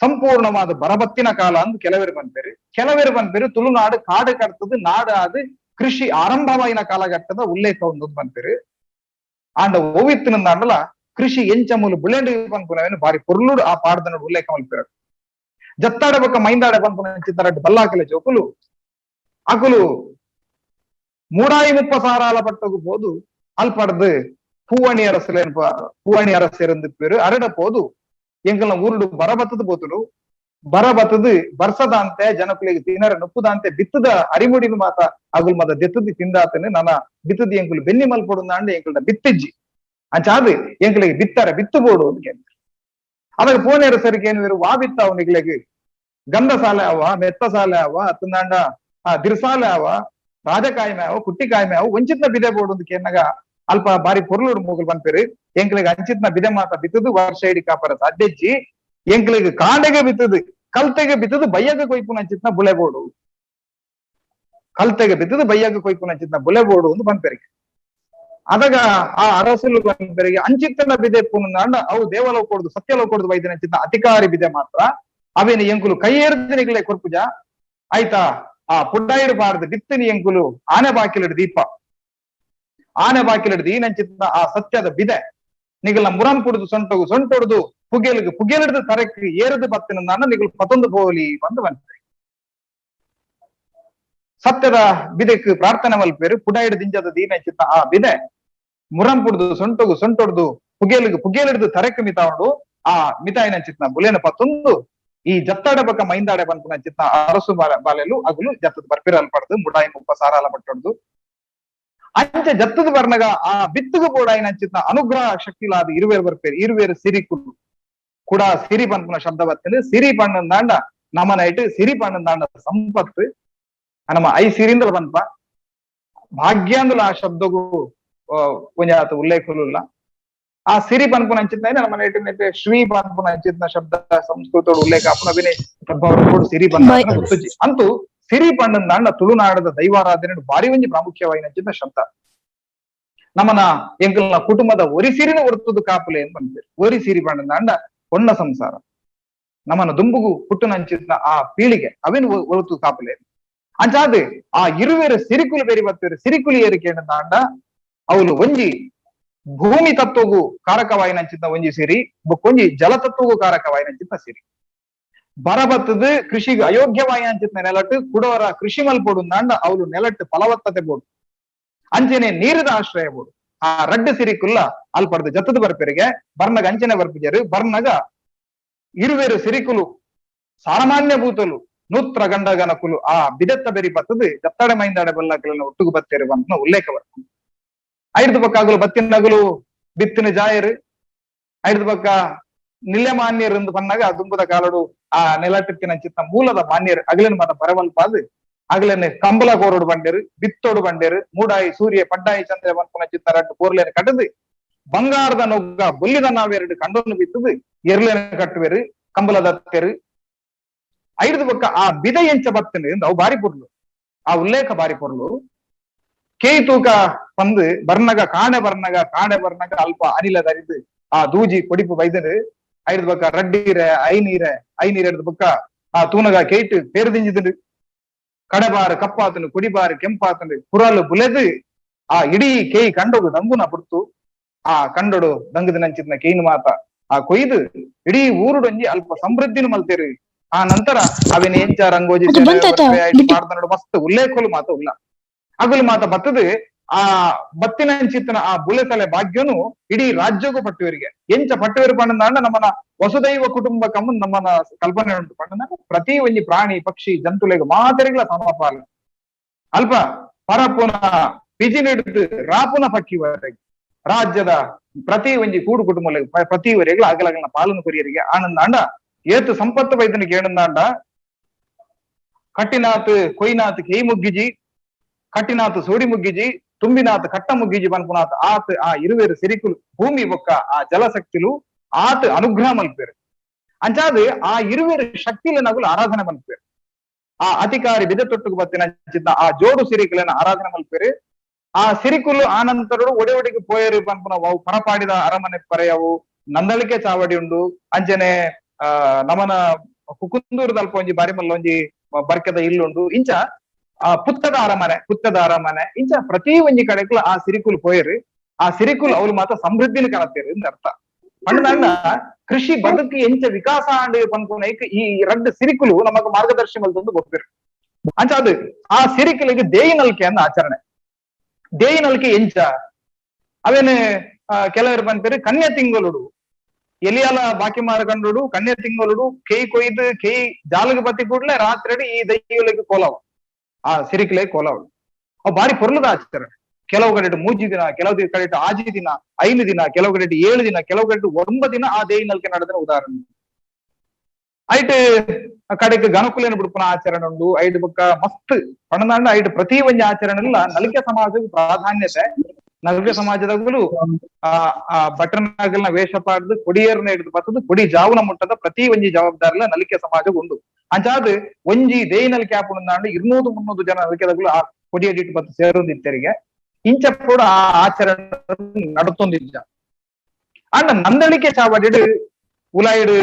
ಸಂಪೂರ್ಣವಾದ ಬರಬತ್ತಿನ ಕಾಲ ಅಂದ್ ಕೆಲವರು ಪನ್ಪೇರು ಕೆಲವರು ಪನ್ಪೇರು ತುಳುನಾಡು ಕಾಡು ಕಟ್ತದ ನಾಡು ಅದು ಕೃಷಿ ಆರಂಭವಾಯಿನ ಕಾಲಘಟ್ಟದ ಉಲ್ಲೇಖ ಒಂದು ಪನ್ಪೇರು. ಆಂಡ ಓವಿತ್ತಿನಂದಾಂಡಲ ಕೃಷಿ ಎಂಚಮೂಲು ಬುಳೆಂಡು ಪನ್ಪುನವೇನು ಬಾರಿ ಪೊರ್ಲುಡು ಆ ಪಾಡ್ದನಡು ಉಲ್ಲೇಖ ಮಲ್ಪೇರು. ಜತ್ತಾಡ ಬೊಕ್ಕ ಮೈಂದಾಡ ಪನ್ಪುನ ಚಿತ್ತರಡ್ಡು ಬಲ್ಲಾಕಲೆ ಜೋಕುಲು ಅಕುಲು ಮೂಡಾಯಿ ಮುಪ್ಪ ಸಾರಾಲ ಪಟ್ಟಗು ಪೋದು ಅಲ್ಪಡ್ದು ಪೂವಣಿ ಅರಸಲೇನ್ ಪೂವಣಿ ಅರಸೆರಂದು ಪೇರು ಅರಡ ಪೋದು ಎಂಕಲ್ನ ಊರುಡು ಬರಬತ್ತದ ಪೋತುಲು ಬರಬತ್ತದು ಬರ್ಸದಾಂತೆ ಜನಕುಲಿಗೆ ತಿನ್ನರ ನುಪ್ಪುದಾಂತೆ ಬಿತ್ತದ ಅರಿಮುಡಿನ ಮಾತ ಅಗುಲ್ ಮಾತ ದೆತ್ತದಿ ತಿಂದಾತನೆ ನನ ಬಿತ್ತದಿ ಎಂಕುಲು ಬೆನ್ನಿ ಮಲ್ಪೊಡುಂದಾಂಡ ಎಂಕಲ್ನ ಬಿತ್ತಿಜ್ಜಿ ಅಂಚಾದು ಎಂಕಲಿಗೆ ಬಿತ್ತಾರೆ ಬಿತ್ತು ಬೋಡು ಅಂತ ಕೇಳ್ತಾರೆ. ಅದಾಗ ಪೋನೇರ ಸರಿಗೆ ಏನು ವಾ ಬಿತ್ತ ಅವನಿಗೆ ಗಂಧ ಸಾಲೆ ಅವ ಮೆತ್ತ ಸಾಲೆ ಅವ ಅತ್ತಂದಾಂಡ ಆ ದಿರ್ಸಾಲೆ ಅವ ರಾಜಕಾಯ್ಮೆ ಅವ ಕುಟ್ಟಿಕಾಯ್ಮೆ ಅವ ವಂಚಿತ್ನ ಬಿದೆ ಬೋಡು ಅಂತ ಕೇನಾಗ ಅಲ್ಪ ಬಾರಿ ಪೊರ್ಲುಡು ಮೂಗಲ್ ಪನ್ಪೇರು ಎಂಕ್ಲಿಗೆ ಅಂಚಿತ್ನ ಬಿದೆ ಮಾತ ಬಿತ್ತದು ವರ್ಷ ಇಡೀ ಕಾಪರ ಸಾಧ್ಯಜ್ಜಿ ಎಂಕ್ಲಿಗೆ ಕಾಂಡೆಗೆ ಬಿತ್ತದು ಕಲ್ತೆಗೆ ಬಿತ್ತದು ಬಯ್ಯಗ ಕೊಯ್ಪುನ ಅಂಚಿತ್ನ ಬುಲೆ ಬೋಡು ಕಲ್ತೆಗೆ ಬಿತ್ತದು ಬಯ್ಯಗ ಕೊಯ್ಪುನ ಅಂಚಿತ್ನ ಬುಲೆ ಬೋಡು ಅಂತ ಪನ್ಪೇರಿಗೆ. ಅದಾಗ ಆ ಅರಸುಲು ಪನ್ಪೇರಿಗೆ ಅಂಚಿತ್ತನ ಬಿದೆ ಪುನಂದಾಂಡ ಅವು ದೇವಲೋ ಕೊಡುದು ಸತ್ಯಲೋ ಕೊಡುದು ವೈದ್ಯನ ಅಂಚಿತ್ನ ಅಧಿಕಾರಿ ಬಿದೆ ಮಾತ್ರ ಅವೇನು ಎಂಕುಲು ಕೈಯೇರ್ದಿನಿಗಳೇ ಕೊರ್ಪುಜ ಆಯ್ತಾ ಆ ಪುಡ್ಡಾಯಿಡು ಬಾರದು ಬಿತ್ತನಿ ಎಂಕುಲು ಆನೆ ಬಾಕಿಲಿಡು ದೀಪ ಆನೆ ಬಾಕಿಲಿಡ್ದು ಈನಂಚಿತ್ನ ಆ ಸತ್ಯದ ಬಿದೆ ನಿಗಲ್ನ ಮುರಂ ಕುಡಿದು ಸೊಂಟಗು ಸೊಂಟೊಡ್ದು ಪುಗೆಲಿಗೆ ಪುಗೆಲಿಡ್ದು ತರಕ್ಕೆ ಏರದು ಬತ್ತಿನ ನಿಗಲ್ ಪತೊಂದು ಪೋಲಿ ಬಂದು ಬಂತಾರೆ. ಸತ್ಯದ ಬಿದೆಕ್ ಪ್ರಾರ್ಥನೆ ಮಲ್ಪೇರು ಪುಡಾಯಿಡು ದಿಂಜದ ದೀನಂಚಿತ್ನ ಆ ಬಿದೆ ಮುರಂ ಕುಡಿದು ಸೊಂಟಗು ಸೊಂಟೊಡ್ದು ಪುಗೆಲಿಗೆ ಪುಗೆಲಿಡ್ದು ತರಕ್ಕೆ ಮಿತಾವಡು ಆ ಮಿತಾಯಿನಂಚಿತ್ನ ಬುಲೇನ ಪತ್ತೊಂದು ಈ ಜತ್ತಾಡ ಬಕ್ಕ ಮೈಂದಾಡೆ ಪನ್ಪುನ ಚಿತ್ನ ಅರಸು ಬಾಲೆಲು ಅಗುಲು ಜತ್ತದ ಬರ್ಪಿರಲ್ ಪಡ್ದು ಮುಡಾಯಿ ಮುಪ್ಪ ಸಾರಾಲ ಪಟ್ಟೊಡ್ದು ಅಂಚೆ ಜತ್ತದ ಬರ್ನಗ ಆ ಬಿತ್ತುಗು ಬೋಡಾಯಿನ ಚಿತ್ನ ಅನುಗ್ರಹ ಶಕ್ತಿಲಾದ ಇರುವೇರು ಬರ್ಪೇರು ಇರುವೇರು ಸಿರಿ ಕುಡು ಕೂಡ ಸಿರಿ ಪನ್ಪುನ ಶಬ್ದ ಬರ್ತದೆ. ಸಿರಿ ಪಣ್ಣಂದಾಂಡ ನಮನೈಟ್ ಸಿರಿ ಪಣ್ಣಂದಾಂಡ ಸಂಪತ್ತು ನಮ್ಮ I ಸಿರಿಂದಲ ಪನ್ಪ ಭಾಗ್ಯಾಂದುಲ ಆ ಶಬ್ದಗೂ ಒಂಜಾತ ಉಲ್ಲೇಖ ಆ ಸಿರಿ ಪನ್ಪುನ ಅಂಚಿತ್ನ ನಮ್ಮ ನೈಟ್ ಶ್ರೀ ಪನ್ಪುನ ಅಂಚಿತ್ನ ಶಬ್ದ ಸಂಸ್ಕೃತ ಉಲ್ಲೇಖ ಅಪ್ಪನ ಅಭಿನಯ ತದ್ಭವ ಸಿರಿ ಪನ್ನ ಗೊತ್ತುಜಿ ಅಂತೂ ಸಿರಿ ಪಣ್ಣಂದಾಂಡ ತುಳುನಾಡದ ದೈವಾರಾಧನೆ ಭಾರಿ ಒಂಜಿ ಪ್ರಾಮುಖ್ಯವಾಯಿನ ಅಂಚಿತ್ನ ಶಬ್ದ. ನಮ್ಮನ ಎಂಕಲ್ನ ಕುಟುಂಬದ ಒರಿ ಸಿರಿನ ಒರ್ತುದು ಕಾಪುಲೆ ಅಂತ ಬಂದಿರಿ ಒರಿ ಸಿರಿ ಪಣ್ಣಂದಾಂಡ ಒಣ್ಣ ಸಂಸಾರ ನಮ್ಮನ ದುಂಬುಗು ಪುಟ್ಟುನಂಚಿತ್ನ ಆ ಪೀಳಿಗೆ ಅವೇನು ಒರುತು ಕಾಪುಲೆ ಅಂಚಾದ ಆ ಇರುವೇರು ಸಿರಿಕುಲು ಬೇರಿ ಬತ್ತೇರು ಸಿರಿಕುಲಿ ಏರಿಕೆ ಅಂಡ ಅವಳು ಒಂಜಿ ಭೂಮಿ ತತ್ವಗೂ ಕಾರಕವಾಯಿನಂಚಿತ್ನ ಒಂಜಿ ಸಿರಿ ಬೊಕ್ಕೊಂಜಿ ಜಲತತ್ವಗೂ ಕಾರಕವಾಯಿನಂಚಿತ್ನ ಸಿರಿ. ಬರಬತ್ತದು ಕೃಷಿಗೆ ಅಯೋಗ್ಯವಾಯಿನಂಚಿತ್ನ ನೆಲಟ್ಟು ಕುಡವರ ಕೃಷಿ ಮಲ್ಪೊಡು ಅಂಡ ಅವಳು ನೆಲಟ್ಟು ಫಲವತ್ತತೆ ಬೋಡು ಅಂಚನೆ ನೀರಿದ ಆಶ್ರಯ ಬೋಡು ಆ ರಡ್ಡು ಸಿರಿಕುಲ್ಲ ಅಲ್ಪಡ್ದು ಜತ್ತದ ಬರ್ಪೆರಿಗೆ ಬರ್ನಗ ಅಂಚನೆ ಬರ್ಪಿಜರು ಬರ್ನಗ ಇರುವೇರು ಸಿರಿಕುಲು ಸಾಮಾನ್ಯ ಭೂತಲು ನೂತ್ರ ಗಂಡಗನಕುಲು ಆ ಬಿದತ್ತ ಬೆರಿ ಬತ್ತದು ಜತ್ತಡೆ ಮೈಂದಾಡೆ ಬಲ್ಲಕಲನ್ನ ಒಟ್ಟುಗು ಬತ್ತೇರು ಅಂತ ಉಲ್ಲೇಖ ಬರ್ಪುಂಡು. ಐದು ಪಕ್ಕ ಅಗಲು ಬತ್ತಿನಗಲು ಬಿತ್ತಿನ ಜಾಯರು ಐದು ಪಕ್ಕ ನಿಲ್ಯ ಮಾನ್ಯರು ಎಂದು ಪನ್ನಾಗ ದುಂಬದ ಕಾಲಡು ಆ ನೆಲಟಿತ್ತಿನ ಚಿತ್ತ ಮೂಲದ ಮಾನ್ಯರು ಅಗಲಿನ ಮತ ಬರವಲ್ಪಾದು ಅಗಲನೆ ಕಂಬಲ ಕೋರೋಡು ಬಂಡೇರು ಬಿತ್ತೋಡು ಬಂಡೇರು ಮೂಡಾಯಿ ಸೂರ್ಯ ಪಡ್ಡಾಯಿ ಚಂದ್ರ ಪನ್ಪುನ ಚಿತ್ತ ರಡ್ಡು ಕೋರ್ಲೇನು ಕಟದು ಬಂಗಾರದ ನೊಗ್ಗ ಬೊಲ್ಲಿದ ನಾವೆರಡು ಕಂಡೊನ್ನು ಬಿತ್ತದು ಎರ್ಲೆನ ಕಟ್ಟುವೆರು ಕಂಬಲದ ತೆರು ಐದು ಬೊಕ್ಕ ಆ ಬಿದ ಎಂಚ ಬತ್ತನು ಅವು ಬಾರಿ ಪೊರ್ಲು ಆ ಉಲ್ಲೇಖ ಬಾರಿ ಪೊರ್ಲು ಕೇಯಿ ತೂಕ ಪಂದು ಬರ್ನಗ ಕಾಣೆ ಬರ್ನಗ ಕಾಣೆ ಬರ್ನಗ ಅಲ್ಪ ಅನಿಲ ದರಿದು ಆ ದೂಜಿ ಕೊಡಿಪು ಬೈದನು ಐದು ಬೊಕ್ಕ ರಡ್ಡೀರೆ ಐನೀರೆ ಐನೀರೆ ಹಿಡ್ದು ಬೊಕ್ಕ ಆ ತೂನಗ ಕೇಯ್ಟು ಪೇರುದಿಂಜಿದು ಕಡೆಬಾರು ಕಪ್ಪಾತನು ಕುಡಿಬಾರು ಕೆಂಪಾತನು ಕುರಲು ಬುಲೆದು ಆ ಇಡೀ ಕೇಯಿ ಕಂಡೋಗು ದಂಗುನ ಪುಡ್ತು ಆ ಕಂಡೋಡು ದಂಗದ ನಂಚಿದ್ನ ಕೇಯಿನ ಮಾತ ಆ ಕೊಯ್ದು ಇಡೀ ಊರುಡೊಂಜಿ ಅಲ್ಪ ಸಮೃದ್ಧಿನ ಮಲ್ತೇರು. ಆ ನಂತರ ಅವಿನ ಎಂಚ ರಂಗೋಜಿ ಮಾಡ್ದನೋಡು ಮಸ್ತ್ ಉಲ್ಲೇಖಲು ಮಾತ ಉಲ್ಲ ಅಗುಲು ಮಾತ ಬತ್ತದು ಆ ಬತ್ತಿನ ಅಂಚಿತ್ತನ ಆ ಬುಲೆ ತಲೆ ಭಾಗ್ಯನು ಇಡೀ ರಾಜ್ಯಕ್ಕೂ ಪಟ್ಟುವರಿಗೆ ಎಂಚ ಪಟ್ಟುವರು ಪಂಡಂದಾಂಡ ನಮ್ಮನ ವಸುದೈವ ಕುಟುಂಬಕಮ್ಮ ನಮ್ಮನ ಕಲ್ಪನೆ ಉಂಟು ಪಂಡಂದಾಂಡ ಪ್ರತಿ ಒಂಜಿ ಪ್ರಾಣಿ ಪಕ್ಷಿ ಜಂತುಲೆಗ್ ಮಾತೆರಿಗ್ಲ ಸಮಪಾಲ ಅಲ್ಪ ಪರಪುನ ಪಿಜಿನಿಡ್ದು ರಾಪುನ ಪಕ್ಕಿವರೆಗೆ ರಾಜ್ಯದ ಪ್ರತಿ ಒಂಜಿ ಕೂಡು ಕುಟುಂಬ ಪ್ರತಿ ವರೆಗ್ಲ ಅಗಲಗಲ್ನ ಪಾಲನ ಕೊರಿಯರಿಗೆ ಆನಂದಾಂಡ ಏತು ಸಂಪತ್ತು ವೈದ್ಯನಿಗೆ ಏನಂದಾಂಡ ಕಟ್ಟಿನಾತ್ ಕೊಯ್ನಾತ್ ಕೇಯಿ ಮುಗ್ಗಿಜಿ ಕಟ್ಟಿನಾತ್ ಸೋಡಿ ಮುಗ್ಗಿಜಿ ತುಂಬಿನಾತ್ ಕಟ್ಟ ಮುಗ್ಗಿಜಿ ಪನ್ಪುನಾತ್ ಆತ್ ಆ ಇರುವೇರು ಸಿರಿಕುಲು ಭೂಮಿ ಬೊಕ್ಕ ಆ ಜಲಶಕ್ತಿಲು ಆತ್ ಅನುಗ್ರಹ ಮಲ್ಪೇರು ಅಂಚಾದ್ ಆ ಇರುವೇರು ಶಕ್ತಿಲ ನಗುಲು ಆರಾಧನೆ ಮಲ್ಪೇರು ಆ ಅಧಿಕಾರಿ ಬಿದ ತೊಟ್ಟುకు ಬತ್ತಿನ ಆ ಜೋಡು ಸಿರಿಕುಲನ್ನ ಆರಾಧನೆ ಮಲ್ಪೇರು ಆ ಸಿರಿಕುಲು ಆನಂತರಡು ಒಡೆ ಒಡೆಗೆ ಪೋಯರು ಪನ್ಪುನ ಅವು ಪರಪಾಡಿದ ಅರಮನೆ ಪರೆಯವು ನಂದಳಿಕೆ ಚಾವಡಿ ಉಂಡು ಅಂಚನೆ ಆ ನಮನ ಕುಕುಂದೂರು ದಲ್ಪ ಒಂಜಿ ಬಾರಿಮಲ್ಲ ಒಂಜಿ ಬರ್ಕೆದ ಇಲ್ಲುಂಡು ಇಂಚ ಆ ಪುತ್ತದ ಅರಮನೆ ಪುತ್ತದ ಅರಮನೆ ಇಂಚ ಪ್ರತಿ ಒಂಜಿ ಕಡೆಕ್ಲ ಆ ಸಿರಿಕುಲು ಪೋಯರು ಆ ಸಿರಿಕುಲು ಅವ್ಲು ಮಾತ ಸಮೃದ್ಧಿನ ಕಾಣತ್ತೇರು ಎಂದ ಅರ್ಥ. ಪಂಡ ಕೃಷಿ ಬದುಕು ಎಂಚ ವಿಕಾಸ ಆಂಡ್ ಪನ್ಪುನ ಈ ರಡ್ಡು ಸಿರಿಕುಲು ನಮಗ್ ಮಾರ್ಗದರ್ಶಿ ಮಲ್ತೊಂದು ಗೊತ್ತಿರು ಅಂಚ ಅದು ಆ ಸಿರಿಕುಲಿಗೆ ದೇಯಿ ನಲ್ಕೆ ಅಂದ ಆಚರಣೆ. ದೇಯಿ ನಲ್ಕೆ ಎಂಚ ಅವೇನು ಕೆಲವರು ಪನ್ಪೇರು ಕನ್ಯಾ ತಿಂಗಳುಡು ಎಲಿಯಾಲ ಬಾಕಿ ಮಾರಕಂಡು ಕನ್ಯಾ ತಿಂಗಳುಡು ಕೇಯಿ ಕೊಯ್ದು ಕೇಯಿ ಜಾಲಗ ಬತ್ತಿ ಕೂಡ್ಲೆ ರಾತ್ರಿ ಈ ದೈವಲಿಗೆ ಕೋಲವು ಆ ಸಿರಿಕಲೆ ಕೋಲವು ಅವು ಬಾರಿ ಪೊರ್ಲದ ಆಚರಣೆ. ಕೆಲವು ಕಡೆ ಮೂಜಿ ದಿನ, ಕೆಲವು ಕಡೆ ಆಜಿ ದಿನ, 5 ದಿನ, ಕೆಲವು ಕಡೆ 7 ದಿನ, ಕೆಲವು ಕಡೆ 9 ದಿನ ಆ ದೇಯಿ ನಲ್ಕೆ ನಡೆದ ಉದಾಹರಣೆ. ಐಟ್ ಕಡೆಗೆ ಗಣಕುಲೇನು ಬಿಡ್ಪುನ ಆಚರಣೆ ಉಂಡು. ಐಟ್ ಬೊಕ್ಕ ಮಸ್ತ್ ಪಣದಾಂಡ ಐಟ್ ಪ್ರತಿ ಒಂಜಿ ಆಚರಣೆ ಇಲ್ಲ ನಲಿಕೆ ಸಮಾಜಕ್ಕೆ ಪ್ರಾಧಾನ್ಯತೆ. ನಲಿಕೆ ಸಮಾಜದಾಗಲೂ ಆ ಬಟರ್ನಾಗಲ್ನ ವೇಷ ಪಾಡ್ದು ಕೊಡಿಯರ್ನ ಹಿಡಿದು ಬತ್ತದು ಕೊಡಿ ಜಾವುನ ಮುಟ್ಟದ ಪ್ರತಿ ಒಂಜಿ ಜವಾಬ್ದಾರಿಲ ನಲಿಕೆ ಸಮಾಜ ಉಂಡು. ಅಂಚಾದ್ ಒಂಜಿ ದೇಯಿ ನಲಿಕೆ ಆಪುಂಡು 200-300 ಜನ ನಲಿಕೆದಾಗಲು ಆ ಕೊಡಿಯಡಿಟ್ಟು ಬತ್ತು ಸೇರೊಂದಿತ್ತೆರಿಗೆ ಇಂಚ ಕೂಡ ಆ ಆಚರಣೆ ನಡತೊಂದಿಜ್ಜ. ಅಂಡ ನಂದಳಿಕೆ ಚಾವಡಿಡು ಉಲಾಯಿಡು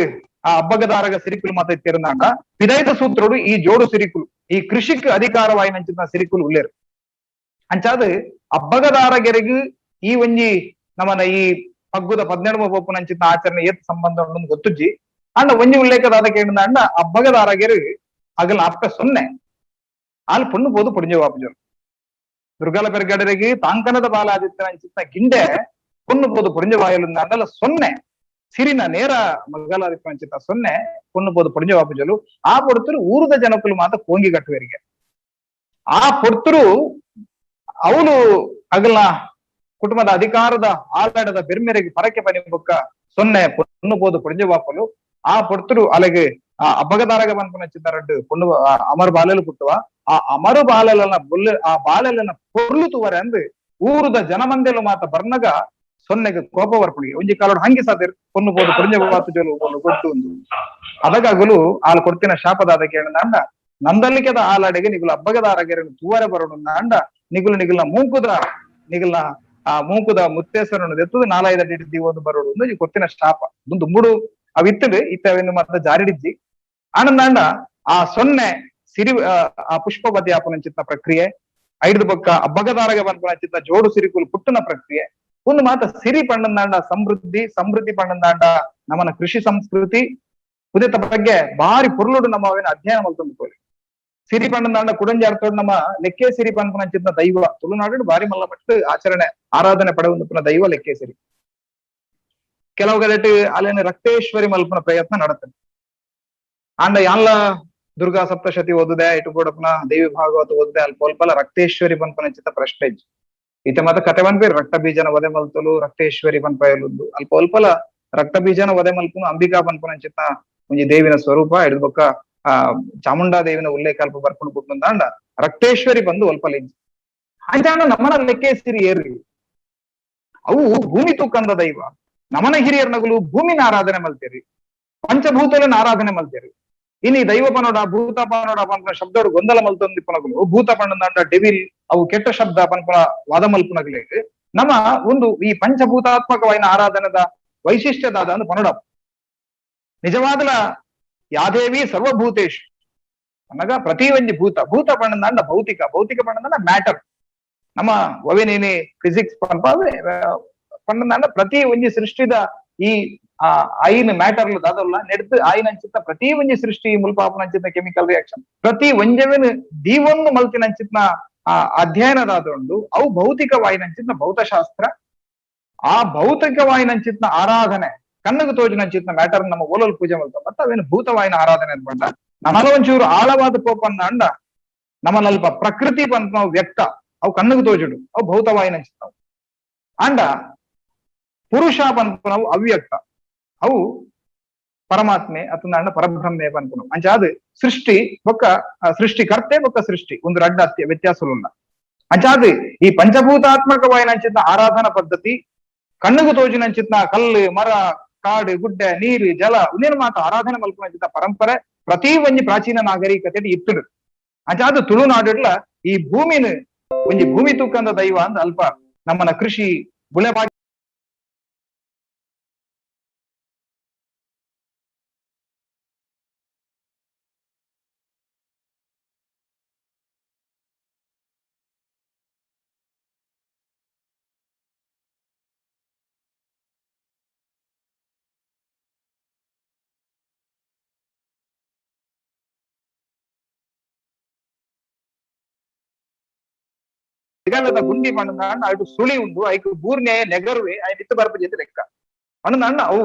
ಆ ಅಬ್ಬಗದಾರಗ ಸಿರಿಕುಲು ಮಾತ ಇತ್ತಿರುಂದಾಂಡ ವಿದಾಯದ ಸೂತ್ರಡು ಈ ಜೋಡು ಸಿರಿಕುಲು ಈ ಕೃಷಿಕ್ ಅಧಿಕಾರವಾಯಿನಂಚಿನ ಸಿರಿಕುಲು ಉಲ್ಲೇರು. ಅಂಚಾದ್ ಅಬ್ಬಗದಾರಗೆರೆಗು ಈ ಒಂಜಿ ನಮನ ಈ ಪಗ್ಗುದ 12 ಪೋಪುನಂಚಿನ ಆಚರಣೆ ಏತ್ ಸಂಬಂಧ ಉಂಡು ಗೊತ್ತುಜ್ಜಿ. ಅಂಡ ಒಂಜಿ ಉಲ್ಲೇಖದಾದ ಕೇಂದ್ರ ಅಬ್ಬಗದಾರಗೆರು ಅಗಲ ಅಪ್ಪ ಸೊನ್ನೆ ಆಲ್ ಪೊಣ್ಣು ಪೋದು ಪೊಡಿಂಜ ವಾಪುಜರು ದುರ್ಗಾಲ ಪೆರ್ಗಡರಿಗೆ ತಾಂಕನದ ಬಾಲಾದಿತ್ಯನಂಚಿನ ಗಿಂಡೆ ಪೊಣ್ಣು ಪೋದು ಪೊಡಿಂಜ ವಾಯಲು ಅಂಡಲ ಸೊನ್ನೆ ಸಿರಿನ ನೇರ ಮಗಲಾದಿತ್ಯನಂಚಿನ ಸೊನ್ನೆ ಪೊಣ್ಣು ಪೋದು ಪೊಡಿಂಜ ವಾಪುಜಲು ಆ ಪೊಡ್ತರು ಊರದ ಜನಕುಲು ಮಾತ ಕೋಂಗಿ ಕಟ್ಟುವರಿಗೆ ಆ ಪೊಡ್ತರು ಅವನು ಅಗಲ ಕುಟುಂಬದ ಅಧಿಕಾರದ ಆಳಾಡದ ಬೆರ್ಮೆರೆಗೆ ಪರಕೆ ಪನಿ ಬೊಕ್ಕ ಸೊನ್ನೆ ಪೊಣ್ಣು ಪೋದು ಪೊಡಿಂಜ ವಾಪಲು ಆ ಪೊಡ್ತರು ಅಲೆಗೆ ಆ ಅಬ್ಬಗದಾರಗ ಪನ್ಪುನ ಚಿನ್ನರಡ್ಡು ಪೊಣ್ಣು ಅಮರ ಬಾಲೆಲು ಪುಟ್ಟುವ ಆ ಅಮರು ಬಾಲೆಲನ ಬೊಲ್ಲು ಆ ಬಾಲೆಲನ ಪೊರ್ಲು ತುವರೆ ಅಂದು ಊರುದ ಜನಮಂದೆಲು ಮಾತ ಬರ್ನಗ ಸೊನ್ನೆಗೆ ಕೋಪ ಬರ್ಪುಣಿಗೆ ಒಂಜಿ ಕಾಲೋಡು ಹಂಗಿ ಸಾದಿರ್ ಪೊಣ್ಣು ಪೋದು ಪೊಡಿಂಜ ವಾತು ಜೋಲು ಒಂದು ಗೊಡ್ಡು ಒಂದು ಅದಗಗುಲು ಆಲ್ ಕೊಡ್ತಿನ ಶಾಪದಾದ ಕೇಳಂದ ನಂದಲಿಕೆದ ಆಲಾಡೆಗೆ ನಿಗುಲು ಅಬ್ಬಗದಾರಗೆರನ್ನು ತೂವರೆ ಬರೋಣ ಅಂಡ ನಿಗುಲು ನಿಗುಲ್ನ ಮೂಕುದ ನಿಗುಲ್ನ ಆ ಮೂಕುದ ಮುತ್ತೇಶ್ವರನ್ನು ಎತ್ತದು ನಾಲಾಯ್ದ ಅಡ್ಡಿ ಒಂದು ಬರೋಡು ಒಂದು ಕೊತ್ತಿನ ಶಾಪ ಒಂದು ಮೂಡು ಅವಿತ್ತದು ಇತ್ತವೆನ್ನು ಮಾತ್ರ ಜಾರಿಡಿಜ್ಜಿ. ಆನಂದಾಂಡ ಆ ಸೊನ್ನೆ ಸಿರಿ ಆ ಪುಷ್ಪವತಿ ಆಪನಂಚಿತ್ತ ಪ್ರಕ್ರಿಯೆ ಐದು ಬೊಕ್ಕ ಅಬ್ಬಗದಾರಗ ಪನ್ಪುನಂಚಿತ್ತ ಜೋಡು ಸಿರಿಕುಲು ಪುಟ್ಟುನ ಪ್ರಕ್ರಿಯೆ ಒಂದು ಮಾತ ಸಿರಿ ಪಣ್ಣಂದಾಂಡ ಸಮೃದ್ಧಿ ಸಮೃದ್ಧಿ ಪಣ್ಣಂದಾಂಡ ನಮ್ಮನ ಕೃಷಿ ಸಂಸ್ಕೃತಿ ಉದಿತ ಬಗ್ಗೆ ಬಾರಿ ಪೊರ್ಲುಡು ನಮ್ಮ ಅವೇನ ಅಧ್ಯಯನ ಮಲ್ತೊಂದು ಸಿರಿ ಪಣ್ಣಂದಾಂಡ ಕುಡಂಜಾರ್ತೋಡು ನಮ್ಮ ಲೆಕ್ಕೆ ಸಿರಿ ಪನ್ಪುನಂಚಿತ್ತ ದೈವ ತುಳುನಾಡು ಬಾರಿ ಮಲ್ಲ ಮಟ್ಟ ಆಚರಣೆ ಆರಾಧನೆ ಪಡೆಯುವಂತ ದೈವ ಲೆಕ್ಕೆ ಸಿರಿ. ಕೆಲವು ಕಡೆಟ್ ಅಲ್ಲೇನು ರಕ್ತೇಶ್ವರಿ ಮಲ್ಪನ ಪ್ರಯತ್ನ ನಡತದೆ. ಅಂಡ ಯಾನ್ಲ ದುರ್ಗಾ ಸಪ್ತಶತಿ ಓದುದೆ ಇటు ಬೋಡಪ್ಪನ ದೇವಿ ಭಾಗವತ ಓದುದೆ ಅಲ್ಪ ಅಲ್ಪಲ ರಕ್ತೇಶ್ವರಿ ಪನ್ಪುನಂಚಿತ್ತ ಪ್ರಶ್ನೆ ಇಜ್ಜಿ. ಇತ ಮಾತ ಕತೆ ಪನ್ಪೇರು ರಕ್ತ ಬೀಜನ ವಧೆ ಮಲ್ತಲು ರಕ್ತೇಶ್ವರಿ ಪನ್ಪಯಲುಂದು ಅಲ್ಪ ಅಲ್ಪಲ ರಕ್ತ ಬೀಜನ ವಧೆ ಮಲ್ಪುನು ಅಂಬಿಕಾ ಪನ್ಪುನಂಚಿತ್ತ ಒಂಜಿ ದೇವಿನ ಸ್ವರೂಪ ಹಿಡಿದು ಬೊಕ್ಕ ಆ ಚಾಮುಂಡಾ ದೇವಿನ ಉಲ್ಲೇಖ ಅಲ್ಪ ಬರ್ಕೊಂಡು ಬಿಟ್ಟು ರಕ್ತೇಶ್ವರಿ ಬಂದು ಅಲ್ಪಲ ಇಜ್ಜಿ. ಅಂಚಾಂಡ ನಮ್ಮನ ಲೆಕ್ಕೆ ಸಿರಿ ಏರ್ರಿ ಅವು ಭೂಮಿ ತೂಕಂದ ದೈವ. ನಮನ ಹಿರಿಯರ್ನಗುಲು ಭೂಮಿನ ಆರಾಧನೆ ಮಲ್ತೇರಿ, ಪಂಚಭೂತಲನ್ನ ಆರಾಧನೆ ಮಲ್ತೇರಿ. ಇನಿ ದೈವ ಪನೋಡ ಭೂತ ಪನೋಡ ಪನ್ಪುನ ಶಬ್ದಡು ಗೊಂದಲ ಮಲ್ತೊಂದು ಪನಗುಲು, ಭೂತ ಪಂಡಂದ ಡೆವಿಲ್ ಅವು ಕೆಟ್ಟ ಶಬ್ದ ಪನ್ಪುನ ವಾದ ಮಲ್ಪುನಗಲೇ ನಮ್ಮ ಒಂದು ಈ ಪಂಚಭೂತಾತ್ಮಕವಾಯಿನ ಆರಾಧನೆದ ವೈಶಿಷ್ಟ್ಯದಾದ ಅಂದ್ ಪನೋಡ. ನಿಜವಾದಲ ಯಾದೇವಿ ಸರ್ವಭೂತೇಶು ಅನ್ನಗ ಪ್ರತಿ ಒಂಜಿ ಭೂತ, ಭೂತ ಪಂಡಂದ ಭೌತಿಕ, ಭೌತಿಕ ಪಂಡಂದ ಮ್ಯಾಟರ್. ನಮ್ಮ ಒವೆನೇನೆ ಫಿಸಿಕ್ಸ್ ಪನ್ಪ ಪಂಡಂದ ಪ್ರತಿ ಒಂಜಿ ಸೃಷ್ಟಿದ ಈ ಆ ಐನ್ ಮ್ಯಾಟರ್ ದಾದಲ್ಲ ನೆಡ್ದು ಆಯ್ನ ಅಂಚಿತ್ತ ಪ್ರತಿ ಒಂಜಿ ಸೃಷ್ಟಿ ಮುಲ್ಪಾಪನ ಅಂಚಿತ್ತ ಕೆಮಿಕಲ್ ರಿಯಾಕ್ಷನ್ ಪ್ರತಿ ಒಂಜವಿನ ದೀವೊಂದು ಮಲ್ತಿನ ಅಂಚಿತ್ನ ಆ ಅಧ್ಯಯನದಾದ ಅವು ಭೌತಿಕವಾಯಿನ ಅಂಚಿತ್ನ ಭೌತಶಾಸ್ತ್ರ. ಆ ಭೌತಿಕವಾಯಿನ ಅಂಚಿತ್ನ ಆರಾಧನೆ ಕಣ್ಣಗೆ ತೋಜಿನ ಅಂಚಿತ್ನ ಮ್ಯಾಟರ್ ನಮ್ಮ ಓಲಲ್ ಪೂಜೆ ಮಲ್ತ ಮತ್ತೆ ಅವೇನು ಭೂತವಾಯಿನ ಆರಾಧನೆ ಅನ್ಕೊಂಡ ನಮ್ಮಲ ಒಂಚೂರು ಆಳವಾದ ಪೋಪನ್ನ ಅಂಡ ನಮ್ಮನಲ್ಪ ಪ್ರಕೃತಿ ಪಂತ ನಾವು ವ್ಯಕ್ತ ಅವು ಕಣ್ಣಿಗೆ ತೋಜುಡು ಅವು ಭೌತವಾಯಿನ ಅಂಚಿತ್ತವು. ಅಂಡ ಪುರುಷ ಪನ್ಪುನವು ಅವ್ಯಕ್ತ, ಅವು ಪರಮಾತ್ಮೆ ಅತಂದ ಪರಬ್ರಹ್ಮೆ ಪನ್ಪುನವು. ಅಂಚಾದ ಸೃಷ್ಟಿ ಬೊಕ್ಕ ಸೃಷ್ಟಿಕರ್ತೆ ಬೊಕ್ಕ ಸೃಷ್ಟಿ ಒಂದು ರಡ್ಡ ವ್ಯತ್ಯಾಸలున్న. ಅಂಚಾದ ಈ ಪಂಚಭೂತಾತ್ಮಕವಾಯಿನ ಅಂಚಿತ್ನ ಆರಾಧನಾ ಪದ್ಧತಿ ಕಣ್ಣಿಗೆ ತೋಜಿನ ಅಂಚಿತ್ನ ಕಲ್ಲು ಮರ ಕಾಡು ಗುಡ್ಡೆ ನೀರು ಜಲ ಉನ್ನೇನು ಮಾತ ಆರಾಧನೆ ಮಲ್ಪುನ ಪರಂಪರೆ ಪ್ರತಿ ಒಂಜಿ ಪ್ರಾಚೀನ ನಾಗರಿಕತೆ ಇತ್ತುಡು. ಅಂಚಾದ ತುಳುನಾಡುಡ್ಲ ಈ ಭೂಮಿನ ಒಂಜಿ ಭೂಮಿ ತೂಕಂದ ದೈವ ಅಂದ ಅಲ್ಪ ನಮ್ಮನ ಕೃಷಿ ಬುಳೆಬಾಗಿ ಗುಂಡಿ ಪಂಡ ಅటు ಸುಳಿ ಉಂಡು ಐಕ್ ಬೂರ್ನೆ ನೆಗರುವೆ I ಮಿತ್ತ ಬರ್ಪ ಜೊತೆ ಲೆಕ್ಕ ಪಂಡ ಅವು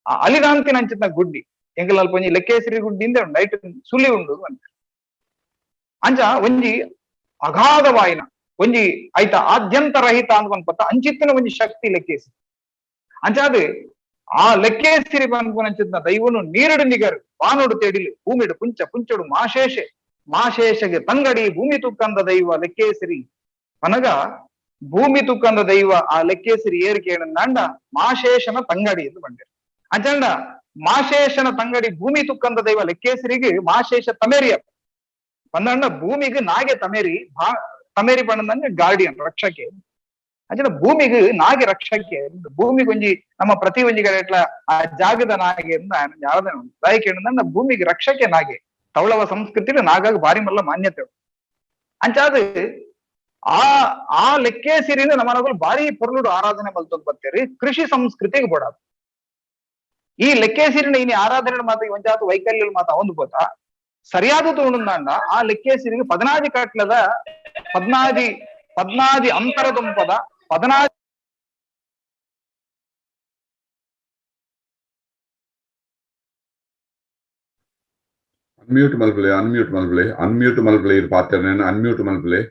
ಅಲಿದಾಂತಿನ ಅಂಚಿನ ಗುಡ್ಡಿ ಎಂಕಲ್ ಅಲ್ಪ ಒಂಜಿ ಲೆಕ್ಕೇಸರಿ ಗುಡ್ಡಿಂದ ಉಂಡು ಐಟ್ ಸುಳಿ ಉಂಡು ಅಂತ. ಅಂಚ ಒಂಜಿ ಅಗಾಧವಾಯಿನ ಒಂಜಿ ಐತ ಆದ್ಯಂತ ರಹಿತ ಅಂತ ಅಂಚಿತ್ತಿನ ಒಂಜಿ ಶಕ್ತಿ ಲೆಕ್ಕೇಸಿ. ಅಂಚಾದ ಆ ಲೆಕ್ಕೇಸಿರಿ ಪನ್ಪುನಂಚಿತ್ನ ದೈವನು ನೀರಡು ನಿಗರು ಬಾನೋಡು ತೇಡಿಲು ಭೂಮಿಡು ಪುಂಚ ಪುಂಚಡು ಮಾಶೇಷೆ ಮಾಶೇಷಗೆ ತಂಗಡಿ ಭೂಮಿ ತುಕ್ಕಂದ ದೈವ ಲೆಕ್ಕೇಸಿರಿ ಪನಗ ಭೂಮಿ ತುಕ್ಕಂದ ದೈವ ಆ ಲೆಕ್ಕೇಸಿರಿ ಏರಿಕೆ ಮಾಶೇಷನ ತಂಗಡಿ ಎಂದು ಬಂದಿರು. ಅಂಚಂಡ ಮಾಶೇಷನ ತಂಗಡಿ ಭೂಮಿ ತುಕ್ಕಂದ ದೈವ ಲೆಕ್ಕೇಸರಿಗೆ ಮಾಶೇಷ ತಮೇರಿಯ ಪಂದಂಡ ಭೂಮಿಗೆ ನಾಗೆ ತಮೇರಿ ತಮೇರಿ ಪಂಡಂದ್ರೆ ಗಾರ್ಡಿಯನ್ ರಕ್ಷಕೆ. ಅಂಚಂಡ ಭೂಮಿಗೆ ನಾಗೆ ರಕ್ಷಕೆ ಭೂಮಿಗೆ ಒಂಜಿ ನಮ್ಮ ಪ್ರತಿ ಒಂಜಿ ಕಡೆ ಆ ಜಾಗದ ನಾಗೆ ಆರಾಧನೆ ಉಂಟು. ಭೂಮಿಗೆ ರಕ್ಷಕೆ ನಾಗೆ ತವಳವ ಸಂಸ್ಕೃತಿ ನಾಗಾಗ ಭಾರಿ ಮಲ್ಲ ಮಾನ್ಯತೆ. ಅಂಚಾದ ಆ ಆ ಲೆಕ್ಕೇಸಿರಿನ ನಮ್ಮ ಭಾರಿ ಪೊರ್ಲುಡು ಆರಾಧನೆ ಮಲ್ತೊಂದು ಬರ್ತೀರಿ ಕೃಷಿ ಸಂಸ್ಕೃತಿಗೆ ಬೋಡಾದು. ಈ ಲೆಕ್ಕೇಸಿರಿನ ಇನಿ ಆರಾಧನೆ ಮಾತ ಒಂಜಾತ ವೈಕಲ್ಯ ಮಾತ ಒಂದು ಬೋತ ಸರಿಯಾದ ತೋಣಂದಾಂಡ ಆ ಲೆಕ್ಕೇಸಿರಿಗೆ ಪದನಾಜಿ ಕಟ್ಲದ ಪದ್ನಾಜಿ ಪದ್ನಾಜಿ ಅಂತರದೊಂಪದ ಪದನಾಜಿ
ಅನ್ಮ್ಯೂಟ್ ಮಲ್ಪಲೆ ಅನ್ಮ್ಯೂಟ್ ಮಲ್ಪಲೆ ಅನ್ಮ್ಯೂಟ್ ಮಲ್ಪಲೆ ಇದು ಪಾತ್ರ ಅನ್ಮ್ಯೂಟ್ ಮಲ್ಪಲೆ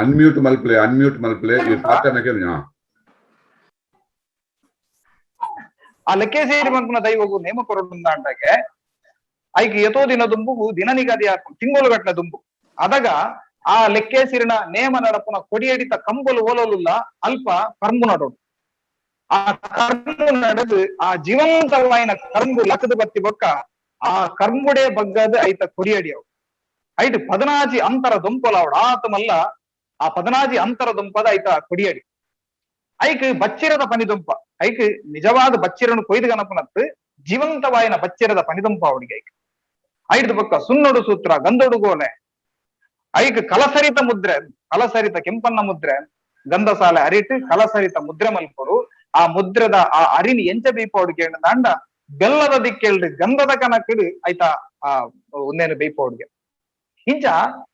ಅನ್ಮ್ಯೂಟ್ ಮಲ್ಪಲೆ ಅನ್ಮ್ಯೂಟ್ ಮಲ್ಪಲೆ ಈ ಪಾತ್ರನಕ್ಕೆ
ಆ ಲೆಕ್ಕೇಸಿರಿ ಪನ್ಪುನ ದೈವಗು ನೇಮ ಕೊರಡುಂದಾಂಡಗೆ ಐಕ್ ಯಥೋ ದಿನ ದುಂಬುಗು ದಿನ ನಿಗದಿ ಹಾಕು ತಿಂಗಳು ಗಟ್ಟಲೆ ದುಂಬು ಅದಾಗ ಆ ಲೆಕ್ಕೇಸಿರಿನ ನೇಮ ನಡಪುನ ಕೊಡಿಯಡಿತ ಕಂಬಲು ಓಲೋಲುಲ್ಲ ಅಲ್ಪ ಕರ್ಮು ನಡೋಡು. ಆ ಕರ್ಮು ನಡೆದು ಆ ಜೀವಂತವಾಯಿನ ಕರ್ಮು ಲಕ್ಕದ ಬತ್ತಿ ಬೊಕ್ಕ ಆ ಕರ್ಮುಡೆ ಬಗ್ಗದ ಐತ ಕೊಡಿಯಡಿಯವು ಐಟ್ ಪದನಾಜಿ ಅಂತರ ದುಂಪಲ ಅವಡ ಆತಮಲ್ಲ ಆ ಪದನಾಜಿ ಅಂತರ ದುಂಪದ ಐತ ಕೊಡಿಯಡಿ ಐಕ್ ಬಚ್ಚಿರದ ಪನಿದುಂಪ ಐಕ್ ನಿಜವಾದ ಬಚ್ಚಿರನು ಕೊಯ್ದು ಗಣಪನತ್ತು ಜೀವಂತವಾಯಿನ ಬಚ್ಚಿರದ ಪನಿದುಂಪ ಅವಡಿಗೆ ಐಕ್ ಐದು ಪಕ್ಕ ಸುನ್ನೊಡು ಸೂತ್ರ ಗಂಧೊಡು ಗೋಲೆ ಐಕ್ ಕಲಸರಿತ ಮುದ್ರೆ ಕಲಸರಿತ ಕೆಂಪನ್ನ ಮುದ್ರೆ ಗಂಧಸಾಲೆ ಅರಿಟ್ ಕಲಸರಿತ ಮುದ್ರೆ ಮಲ್ಪೊಡು. ಆ ಮುದ್ರದ ಆ ಅರಿನಿ ಎಂಚ ಬೀಪೋಡುಗೆ ದಾಂಡ ಬೆಲ್ಲದ ದಿಕ್ಕೆಲ್ರಿ ಗಂಧದ ಕನಕಿಡು ಆಯ್ತಾ ಆ ಒಂದೇನು ಬೇಯ್ಪೋಡ್ಗೆ. ಇಂಚ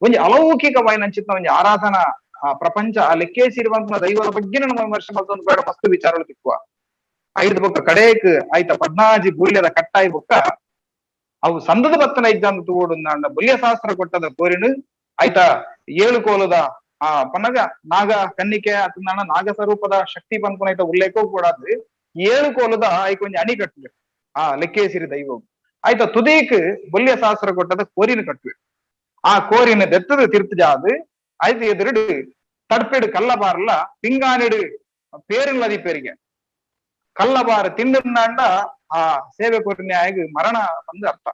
ಒಂಜಿ ಅಲೌಕಿಕವಾಯಿನಂಚಿತ್ನ ಒಂಜಿ ಆರಾಧನಾ ಆ ಪ್ರಪಂಚ ಆ ಲೆಕ್ಕೇಸಿರುವಂತ ದೈವದ ಬಗ್ಗೆ ನಮ್ಮ ವಿಮರ್ಶೆ ಮಲ್ತೊಂದು ಬೇಡ ಮಸ್ತ್ ವಿಚಾರಗಳು ತಿಕ್ಕುವ. ಐದು ಬೊಕ್ಕ ಕಡೇಕ್ ಆಯ್ತ ಪದ್ನಾಜಿ ಬೂಲ್ಯದ ಕಟ್ಟಾಯಿ ಬೊಕ್ಕ ಅವು ಸಂದದ ಬತ್ತನ ಇದ್ದಂದು ತೂವೊಡುಂದಾಂಡ ಬುಲ್ಯ ಶಾಸ್ತ್ರ ಕೊಟ್ಟದ ಕೋರಿನು ಆಯ್ತ ಏಳು ಕೋಲದ ಆ ಪನ್ನಗ ನಾಗ ಕನ್ನಿಕೆ ಅತಂದಾಣ ನಾಗ ಸ್ವರೂಪದ ಶಕ್ತಿ ಪನ್ಪುನ ಐತ ಉಲ್ಲೇಖ ಕೂಡ ಏಳು ಕೋಲದ ಐಕ್ ಒಂಜಿ ಅಣಿ ಕಟ್ಟುವೆ ಆ ಲೆಕ್ಕೇಸಿರಿ ದೈವ ಆಯ್ತ ತುದೀಕ್ ಬುಲ್ಯ ಶಾಸ್ತ್ರ ಕೊಟ್ಟದ ಕೋರಿನ ಕಟ್ಟುವೆ. ಆ ಕೋರಿನ ದೆತ್ತದ ತಿರ್ತು ಜಾದು ಐದು ಎದುರುಡು ತಡ್ಪೆಡು ಕಲ್ಲಬಾರಲ್ಲ ಪಿಂಗಾನಿಡು ಪೇರುಲ್ಲದಿ ಪೇರಿಗೆ ಕಲ್ಲಬಾರ ತಿಂಡಂದಾಂಡ ಆ ಸೇವೆ ಕೋರಿನ ಮರಣ ಬಂದು ಅರ್ಥ.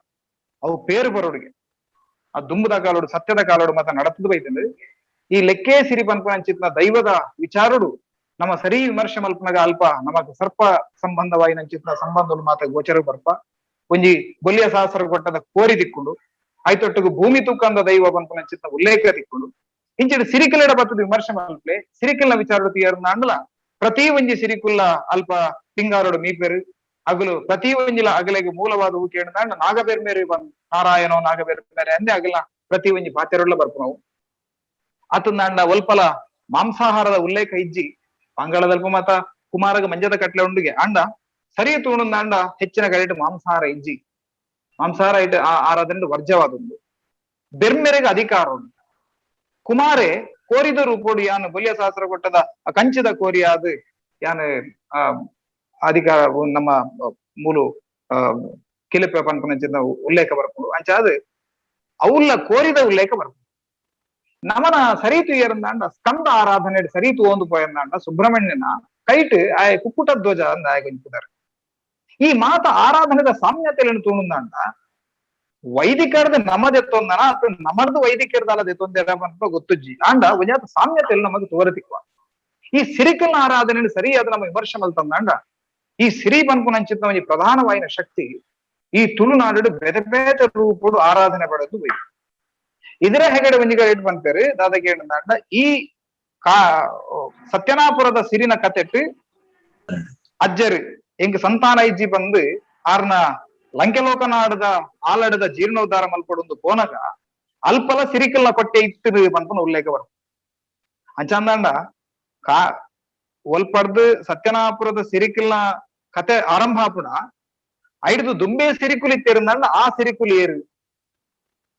ಅವು ಪೇರು ಬರೋಡಿಗೆ ಆ ದುಂಬುದ ಕಾಲೋಡು ಸತ್ಯದ ಕಾಲೋಡು ಮತ್ತ ನಡತದ ಬೈತಂದು ಈ ಲೆಕ್ಕೇ ಸಿರಿ ಪನ್ಪನಂಚಿತ್ನ ದೈವದ ವಿಚಾರುಡು ನಮ್ಮ ಸರಿ ವಿಮರ್ಶೆ ಮಲ್ಪನಗ ಅಲ್ಪ ನಮಗ್ ಸರ್ಪ ಸಂಬಂಧವಾಯಿನಂಚಿತ್ನ ಸಂಬಂಧಲು ಮಾತ ಗೋಚರ ಬರ್ಪ. ಒಂಜಿ ಬೊಲ್ಲಿಯ ಸಹಸ್ರ ಕೊಟ್ಟದ ಕೋರಿ ದಿಕ್ಕುಂಡು, ಆಯ್ತೊಟ್ಟಿಗೆ ಭೂಮಿ ತೂಕಂದ ದೈವ ಪನ್ಪನಂಚಿತ್ನ ಉಲ್ಲೇಖ ದಿಕ್ಕುಂಡು. ಇಂಚಿನ ಸಿರಿಕಲೆಡ ಬತ್ತದ ವಿಮರ್ಶೆ ಮಲ್ಪಲೆ ಸಿರಿಕಲ್ನ ವಿಚಾರ ತೀಯರ್ನಾಂಡಲ ಪ್ರತಿ ಒಂಜಿ ಸಿರಿಕುಲ್ಲ ಅಲ್ಪ ಪಿಂಗಾರೋಡು ಮೀಪೆರು ಅಗಲು ಪ್ರತಿ ಒಂಜಿಲ ಅಗಲೆಗೆ ಮೂಲವಾದ ಊಕೇಂಡ ನಾಗಬೇರ್ಮೇರಿ ಬಂದ್ ನಾರಾಯಣೋ ನಾಗಬೇರ್ಮೇರೆ ಅಂದೆ ಅಗಲ ಪ್ರತಿ ಒಂಜಿ ಪಾತೆರುಳ್ಳ ಬರ್ಪು. ಆತಂದಾಂಡ ಒಲ್ಪಲ ಮಾಂಸಾಹಾರದ ಉಲ್ಲೇಖ ಇಜ್ಜಿ ಪಾಂಗಾಳದಲ್ಪ ಮಾತ ಕುಮಾರಗ ಮಂಜದ ಕಟ್ಲೆ ಉಂಡುಗೆ ಅಂಡ ಸರಿ ತೂಣಂದಾಂಡ ಹೆಚ್ಚಿನ ಕಡೆಟ್ ಮಾಂಸಾಹಾರ ಇಜ್ಜಿ, ಮಾಂಸಾಹಾರ ಇಟ್ಟು ಆ ಆರಾಧನೆ ವರ್ಜವಾದುಂಡು. ಬೆರ್ಮೆರೆಗೆ ಅಧಿಕಾರ ಉಂಡು. ಕುಮಾರೆ ಕೋರಿದ ರೂಪೋಡು ಯಾನು ಬೊಲ್ಯ ಸಹಸ್ರ ಕೊಟ್ಟದ ಆ ಕಂಚಿದ ಕೋರಿಯಾದ ಯಾನು ಆ ಅಧಿಕಾರ ನಮ್ಮ ಮೂಲು ಕಿಲಿಪೆ ಪನ್ಪುನಂಚಿನ ಉಲ್ಲೇಖ ಬರ್ಪುಂಡು. ಅಂಚಾದ ಅವುಲ್ಲ ಕೋರಿದ ಉಲ್ಲೇಖ ಬರ್ಪುಂಡು. ನಮನ ಸರಿತು ಏರಂದಾಂಡ ಸ್ಕಂದ ಆರಾಧನೆ ಸರಿತು ಒಂದು ಪೋಯಂದಾಂಡ ಸುಬ್ರಹ್ಮಣ್ಯನ ಕೈಟ್ ಆಯ ಕುಕ್ಕುಟ ಧ್ವಜ ಅಂದ ಆಯ ಗೊಂಚಿದಾರೆ. ಈ ಮಾತ ಆರಾಧನೆದ ಸಾಮ್ಯತೆಯನ್ನು ತೂಣುಂದಾಂಡ ವೈದಿಕರದ ನಮದೆತ್ತೊಂದನ ಅಥವಾ ನಮರ್ದು ವೈದಿಕರದ ಅಲ್ಲದೆತ್ತೊಂದೆರ ಅಂತ ಗೊತ್ತುಜ್ಜಿ ಆಂಡ ಒಂಜಾತ ಸಾಮ್ಯತೆಯಲ್ಲಿ ನಮಗೆ ತೋರತಿಕ್ವ. ಈ ಸಿರಿಕಲ್ನ ಆರಾಧನೆ ಸರಿಯಾದ ನಮ್ಮ ವಿಮರ್ಶೆ ಮಲ್ತಂದಾಂಡ ಈ ಸಿರಿ ಪನ್ಪುನಂಚಿತ್ತ ಒಂಜಿ ಪ್ರಧಾನವಾಯಿನ ಶಕ್ತಿ ಈ ತುಳುನಾಡು ಬೇತೆ ಬೇತೆ ರೂಪಡು ಆರಾಧನೆ ಪಡೆದು ಬೈ. ಇದರ ಹೆಗಡೆ ಒಂಜಿಗ ರೇಟ್ ಬಂತಾರೆ ದಾದಗೆ ಏನಂದಾಂಡ ಈ ಕಾ ಸತ್ಯನಾಪುರದ ಸಿರಿನ ಕತೆಟ್ಟು ಅಜ್ಜರು ಎಂಗ್ ಸಂತಾನ ಇಜ್ಜಿ ಬಂದು ಆರ್ನ ಲಂಕೆಲೋಕನಾಡದ ಆಲಡದ ಜೀರ್ಣೋದ್ಧಾರ ಮಲ್ಪಡೊಂದು ಪೋನಗ ಅಲ್ಪಲ ಸಿರಿಕಲ್ನ ಕೊಟ್ಟೆ ಇತ್ತು ಪನ್ಪುನ ಉಲ್ಲೇಖ ಬರ್. ಅಂಚಂದಾಂಡ ಕಾ ಒಲ್ಪಡ್ದು ಸತ್ಯನಾಪುರದ ಸಿರಿಕಲ್ನ ಕತೆ ಆರಂಭ ಆಪುಣ ಐಡ್ದು ದುಂಬೆ ಸಿರಿಕುಲಿ ಇತ್ತಿರಂದಾಂಡ ಆ ಸಿರಿಕುಲಿ ಏರು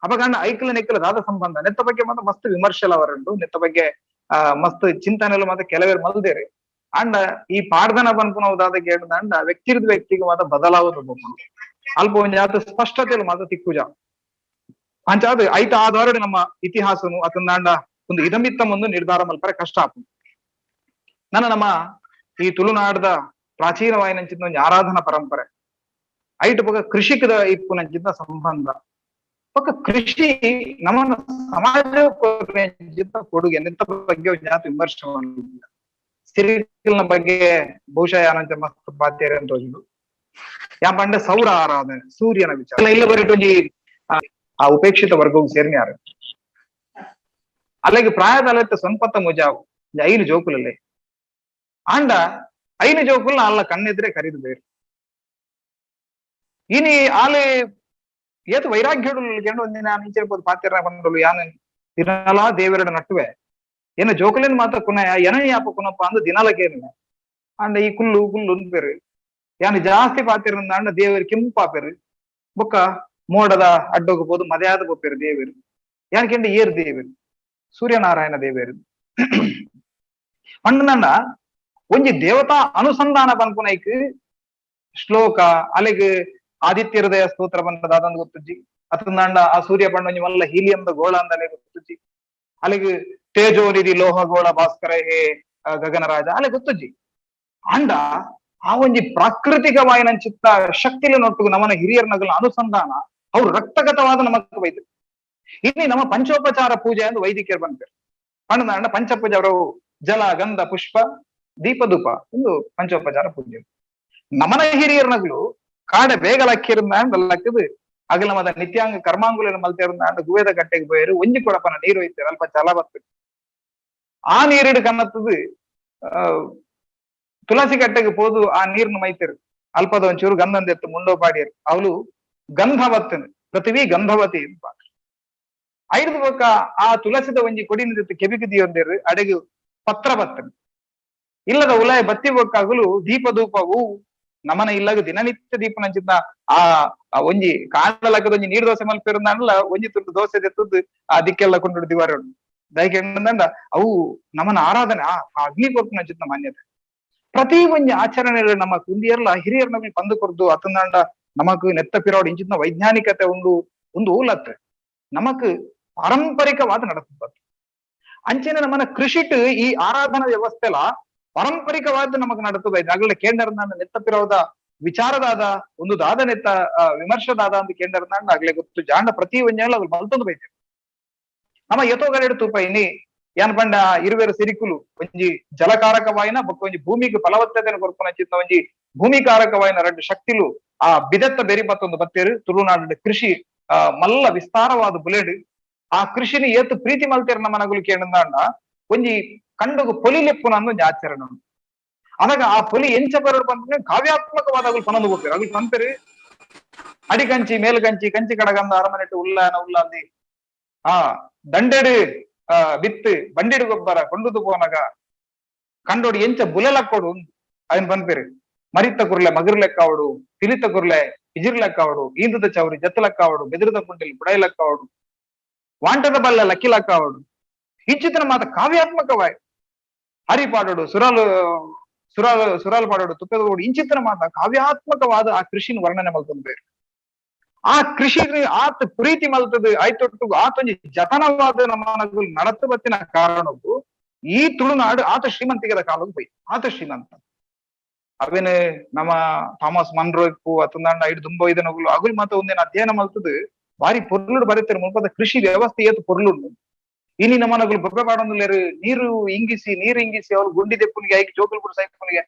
ಅಪಗಂಡ ಐಕಲ ನೆಕ್ಕಲ ದಾದ ಸಂಬಂಧ ನೆತ್ತ ಬಗ್ಗೆ ಮಾತ್ರ ಮಸ್ತ್ ವಿಮರ್ಶೆಲ ಅವರುಂಡು, ನೆತ್ತ ಬಗ್ಗೆ ಆ ಮಸ್ತ್ ಚಿಂತನೆಲು ಮಾತ್ರ ಕೆಲವೇರು ಮಲ್ದೇರು. ಅಂಡ ಈ ಪಾಡ್ದನ ಪನ್ಪುನವು ದಾದ ಕೇಳುದಂಡ ವ್ಯಕ್ತಿರ್ದ ವ್ಯಕ್ತಿಗೆ ಮಾತ್ರ ಬದಲಾವದು ಅಲ್ಪ ಒಂಜಾತ ಸ್ಪಷ್ಟತೆಲು ಮಾತ್ರ ತಿಕ್ಕುಜ. ಅಂಚಾದ ಐತ ಆಧಾರ ನಮ್ಮ ಇತಿಹಾಸನು ಅತಂದಾಂಡ ಒಂದು ಇದಮಿತ್ತ ಒಂದು ನಿರ್ಧಾರ ಮಲ್ಪರೆ ಕಷ್ಟ ಆಪು. ನನ್ನ ನಮ್ಮ ಈ ತುಳುನಾಡದ ಪ್ರಾಚೀನವಾಯಿನಂಚಿನ ಒಂಜಿ ಆರಾಧನಾ ಪರಂಪರೆ ಐಟು ಬೊಕ ಕೃಷಿಕದ ಇಪ್ಪುನಂಚಿನ ಸಂಬಂಧ ಬೊಕ ಕೃಷಿ ನಮ್ಮನ್ನ ಸಮಾಜ ಕೊಡುಗೆ ನೆತ್ತ ಬಗ್ಗೆ ಒಂಜಾತ ವಿಮರ್ಶೆ ಸಿರಿಕಲ್ನ ಬಗ್ಗೆ ಬಹುಶಃ ಯಾನಂಚ ಮಸ್ತ್ ಪಾತೇರೆ ಅಂತ ತೋಜುಂಡು. ಯಾಪಂಡ ಸೌರ ಆರಾಧನೆ ಸೂರ್ಯನ ವಿಚಾರ ಇಲ್ಲ ಬರಿಟ್ ಒಂಜಿ ಆ ಉಪೇಕ್ಷಿತ ವರ್ಗವು ಸೇರ್ನಿ ಯಾರು ಅಲ್ಲಿಗೆ ಪ್ರಾಯದಲ್ಲತ್ತೆ ಸ್ವಂಪತ್ತ ಮುಜಾವು 5 ಜೋಕುಲಲ್ಲೇ ಆಂಡ 5 ಜೋಕುಲ್ನ ಅಲ್ಲ ಕಣ್ಣೆದ್ರೆ ಕರಿದು ಬೇರು. ಇನಿ ಆಲೆ ಏತು ವೈರಾಗ್ಯಡು ಒಂದಿನ ಇಂಚಿನ ಪಾತ್ರ ಬಂದಳು ಯಾನ ದಿನಲಾ ದೇವರಡ ನಟ್ಟುವೆ ಏನ ಜೋಕುಲೇನ್ ಮಾತ್ರ ಕುನ ಎನ ಯಾಪ ಕುನಪ್ಪ ಅಂದು ದಿನಲಕೇನು ಅಂಡ ಈ ಕುಲ್ಲು ಕುಲ್ಲು ಅಂದ್ಪೇರು ಯಾನು ಜಾಸ್ತಿ ಪಾತಿರಂದ ಅಂಡ ದೇವರು ಕೆಂಪಾಪೇರು ಬೊಕ್ಕ ಮೋಡದ ಅಡ್ಡೋಗಬಹುದು ಮದೆಯಾದ ಬೊಪ್ಪೇರು ದೇವರು ಯಾನಕೆಂಡ ಏರ್ ದೇವರು ಸೂರ್ಯನಾರಾಯಣ ದೇವರು ಪಂಡನಂಡ ಒಂಜಿ ದೇವತಾ ಅನುಸಂಧಾನ ಪನ್ಪುನೈಕ್ ಶ್ಲೋಕ ಅಲೆಗ್ ಆದಿತ್ಯ ಹೃದಯ ಸ್ತೋತ್ರ ಬಂದದ ಅದೊಂದು ಗೊತ್ತುಜ್ಜಿ. ಅತಂದಾಂಡ ಆ ಸೂರ್ಯ ಪಂಡ ಒಂಜಿ ಮಲ್ಲ ಹೀಲಿಯಂದ ಗೋಳ ಅಂದ ಅಲೆ ಗೊತ್ತುಜ್ಜಿ. ಅಲೆಗ್ ತೇಜೋನಿಧಿ ಲೋಹಗೋಳ ಭಾಸ್ಕರ ಹೇ ಗಗನರಾಜ ಅಲೆ ಗೊತ್ತುಜ್ಜಿ. ಅಂಡ ಆ ಒಂಜಿ ಪ್ರಾಕೃತಿಕವಾಯಿನಂಚಿತ್ತ ಶಕ್ತಿಲ ನೊಟ್ಟುಗು ನಮನ ಹಿರಿಯರ್ನಗಲ ಅನುಸಂಧಾನ ಅವ್ರು ರಕ್ತಗತವಾದ ನಮಕ್ ಬೈದು. ಇಲ್ಲಿ ನಮ್ಮ ಪಂಚೋಪಚಾರ ಪೂಜೆ ಅಂದು ವೈದಿಕರು ಬಂತಾರೆ. ಪಂಡದಾಂಡ ಪಂಚಪೂಜೆ ಅವರು ಜಲ ಗಂಧ ಪುಷ್ಪ ದೀಪಧೂಪ ಒಂದು ಪಂಚೋಪಚಾರ ಪೂಜೆ. ನಮನ ಹಿರಿಯರ್ನಗಲು ಕಾಡೆ ಬೇಗ ಲಕ್ಕಿರಂದ ಅಗಲ ಮದ ನಿತ್ಯಾಂಗ ಕರ್ಮಾಂಗುಲ ಮಲ್ತಿರಂದ ಗುವೇದ ಕಟ್ಟೆಗೆ ಪೋಯರು ಒಂಜಿ ಕೊಡಪನ ನೀರು ಒಯ್ತಾರೆ ಅಲ್ಪ ಚಲ ಬರ್ತದೆ. ಆ ನೀರಿಡು ಕನ್ನತ್ತದು ತುಳಸಿ ಕಟ್ಟೆಗೆ ಪೋದು ಆ ನೀರ್ನ ಮೈತರು ಅಲ್ಪದ ಒಂಚೂರು ಗಂಧಂದೆತ್ತು ಮುಂಡೋ ಪಾಡಿಯರು ಅವಳು ಗಂಧವತ್ತನು ಪೃಥ್ವಿ ಗಂಧವತಿ ಐದು ಬೊಕ್ಕ ಆ ತುಳಸಿದ ಒಂಜಿ ಕೊಡಿನ ಕೆಬಿಕುದಿಯೊಂದಿರು ಅಡೆಗು ಪತ್ರ ಬತ್ತನು ಇಲ್ಲದ ಉಲಾಯ ಬತ್ತಿ ಬೊಕ್ಕಾಗಲು ದೀಪಧೂಪವು ನಮನ ಇಲ್ಲಾಗ ದಿನನಿತ್ಯ ದೀಪನಂಚಿನ ಆ ಒಂಜಿ ಕಾಂಡಲಕ್ಕದ ಒಂಜಿ ನೀರು ದೋಸೆ ಮಲ್ಪಿರಂದಲ್ಲ ಒಂಜಿ ತುಂಡು ದೋಸೆ ತೆತ್ತದ್ದು ಆ ದಿಕ್ಕೆಲ್ಲ ಕೊಂಡು ದಿವಾರ ದಯಕೆ ಅವು ನಮನ ಆರಾಧನೆ ಆ ಅಗ್ನಿ ಕೊರ್ಪುನಂಚಿನ ಮಾನ್ಯತೆ. ಪ್ರತಿ ಒಂಜಿ ಆಚರಣೆ ನಮ್ಮ ಕುಂದಿಯರ್ಲ ಹಿರಿಯರ್ ನಮಗೆ ಬಂದು ಕೊರ್ದು ಅತಂದಾಂಡ ನಮಕ್ ನೆತ್ತ ಪಿರೋಡ್ ಇಂಚಿನ ವೈಜ್ಞಾನಿಕತೆ ಉಂಡು ಒಂದು ಊಲತ್ ನಮಕ್ ಪಾರಂಪರಿಕವಾದ ನಡತದ. ಅಂಚೆನೆ ನಮ್ಮನ ಕೃಷಿಟ್ ಈ ಆರಾಧನಾ ವ್ಯವಸ್ಥೆಲ ಪಾರಂಪರಿಕವಾದ ನಮಗ್ ನಡತದ. ಆಗಲೇ ಕೇಂದ್ರ ನೆತ್ತಪಿರೋದ ವಿಚಾರದಾದ ಒಂದು ದಾದ ನೆತ್ತ ವಿಮರ್ಶದಾದ ಅಂತ ಕೇಂದ್ರ ಆಗ್ಲೇ ಗೊತ್ತು ಜಾಂಡ ಪ್ರತಿ ಒಂಜಾಲ ಅದು ಮಲ್ತೊಂದು ಬೈತೆ. ನಮ್ಮ ಯಥೋಗಲೆಡು ತೂಪ ಇನಿ ಯಾನ್ ಪಂಡ ಇರುವೆರು ಸಿರಿಕುಲು ಒಂಜಿ ಜಲಕಾರಕವಾಯಿನ ಬೊಕ್ಕ ಒಂಜಿ ಭೂಮಿಗೆ ಫಲವತ್ತತೆಯನ್ನು ಕೊರ್ಪುನ ಚಿತ್ತ ಒಂಜಿ ಭೂಮಿಕಾರಕವಾಯಿನ ಎರಡು ಶಕ್ತಿಲು ಆ ಬಿದತ್ತ ಬೆರಿ ಮತ್ತೊಂದು ಬತ್ತೇರು. ತುಳುನಾಡು ಕೃಷಿ ಮಲ್ಲ ವಿಸ್ತಾರವಾದ ಬುಲೆಡ್. ಆ ಕೃಷಿని ಏತು ಪ್ರೀತಿ ಮಲ್ತೇರು ನಮ್ಮ ನಗುಲು ಕೇಂದ್ರ ಒಂಜಿ ಕಂಡಗು ಪೊಲಿ ಲೆಪ್ಪುನ ಒಂಜಿ ಆಚರಣೆ ಉಂಟು. ಅದಾಗ ಆ ಪೊಲಿ ಎಂಚ ಬರೋಡು ಬಂದ್ರೆ ಕಾವ್ಯಾತ್ಮಕವಾದ ಅಗುಲು ಪನೊಂದು ಹೋಗ್ತಾರೆ. ಅಗುಲು ಪಂಪೆರು ಅಡಿಕಂಚಿ ಮೇಲ್ಕಂಚಿ ಕಂಚಿ ಕಡಗಂದ ಅರಮನೆಟ್ಟು ಉಲ್ಲಾನ ಉಲ್ಲಾಂದಿ ಆ ದಂಡೆಡು ಬಿತ್ತು ಬಂಡಿಡು ಗೊಬ್ಬರ ಕೊಂಡುದು ಪೋನಗ ಕಂಡೋಡು ಎಂಚ ಬುಲೆಲಕ್ಕೋಡು ಅದನ್ ಪನ್ಪೇರು. ಮರಿತ ಕುರ್ಲೆ ಮಗುರ್ಲೆಕ್ಕಾವಡು, ತಿಲಿತ ಕುರ್ಲೆ ಬಿಜಿರ್ಲೆಕ್ಕಾವಡು, ಈಂದದ ಚೌರಿ ಜತ್ತಲಕ್ಕಾವಡು, ಬೆದರದ ಪುಂಡಿಲ್ ಬುಡೈಲಕ್ಕಾವಡು, ವಾಂಟದ ಬಲ್ಲ ಲಕ್ಕಿಲಕ್ಕಾವಡು. ಇಂಚಿತನ ಮಾತ ಕಾವ್ಯಾತ್ಮಕವಾಯ್ ಹರಿಪಾಡೋಡು ಸುರಾಲು ಸುರಾಲು ಸುರಾಲ್ ಪಾಡೋಡು ತುಪ್ಪದ ಇಂಚಿತನ ಮಾತ ಕಾವ್ಯಾತ್ಮಕವಾದ ಆ ಕೃಷಿನ ವರ್ಣನೆ ಮಲ್ತೊಂದು. ಆ ಕೃಷಿ ಆತ ಪ್ರೀತಿ ಮಲ್ತದ ಆಯ್ತೊಟ್ಟು ಆತೊಂಜಿ ಜತನವಾದ ನಮ್ಮ ನಡತು ಬತ್ತಿನ ಕಾರಣಕ್ಕೂ ಈ ತುಳುನಾಡು ಆತ ಶ್ರೀಮಂತಿಗದ ಕಾಲಕ್ಕೆ ಪೋಯಿ ಆತ ಶ್ರೀಮಂತ. ಅವೇನೆ ನಮ್ಮ ಥಾಮಸ್ ಮನ್ರೋ ಇಪ್ಪು ಅತಂದಾಂಡ ಐಡು ದುಂಬ ಇದನಗುಲು ಅಗುಲ್ ಮಾತ ಒಂದೇನ ಅಧ್ಯಯನ ಮಲ್ತದ ಬಾರಿ ಪೊರ್ಲುಡು ಬರೀತಾರೆ. ಮುಲ್ಪದ ಕೃಷಿ ವ್ಯವಸ್ಥೆ ಏತು ಪೊರ್ಲುಂಡು. ಇನಿ ನಮ್ಮನಗುಲು ಬೊಬ್ಬೆ ಪಾಡೊಂದುಲ್ಲೇರು ನೀರು ಇಂಗಿಸಿ ನೀರು ಇಂಗಿಸಿ ಅವ್ರು ಗುಂಡಿ ದೆಪ್ಪುನಿಗೆ ಐಕ್ ಜೋಕುಲು ಪುಡು ಸೈಪುನಿಗೆ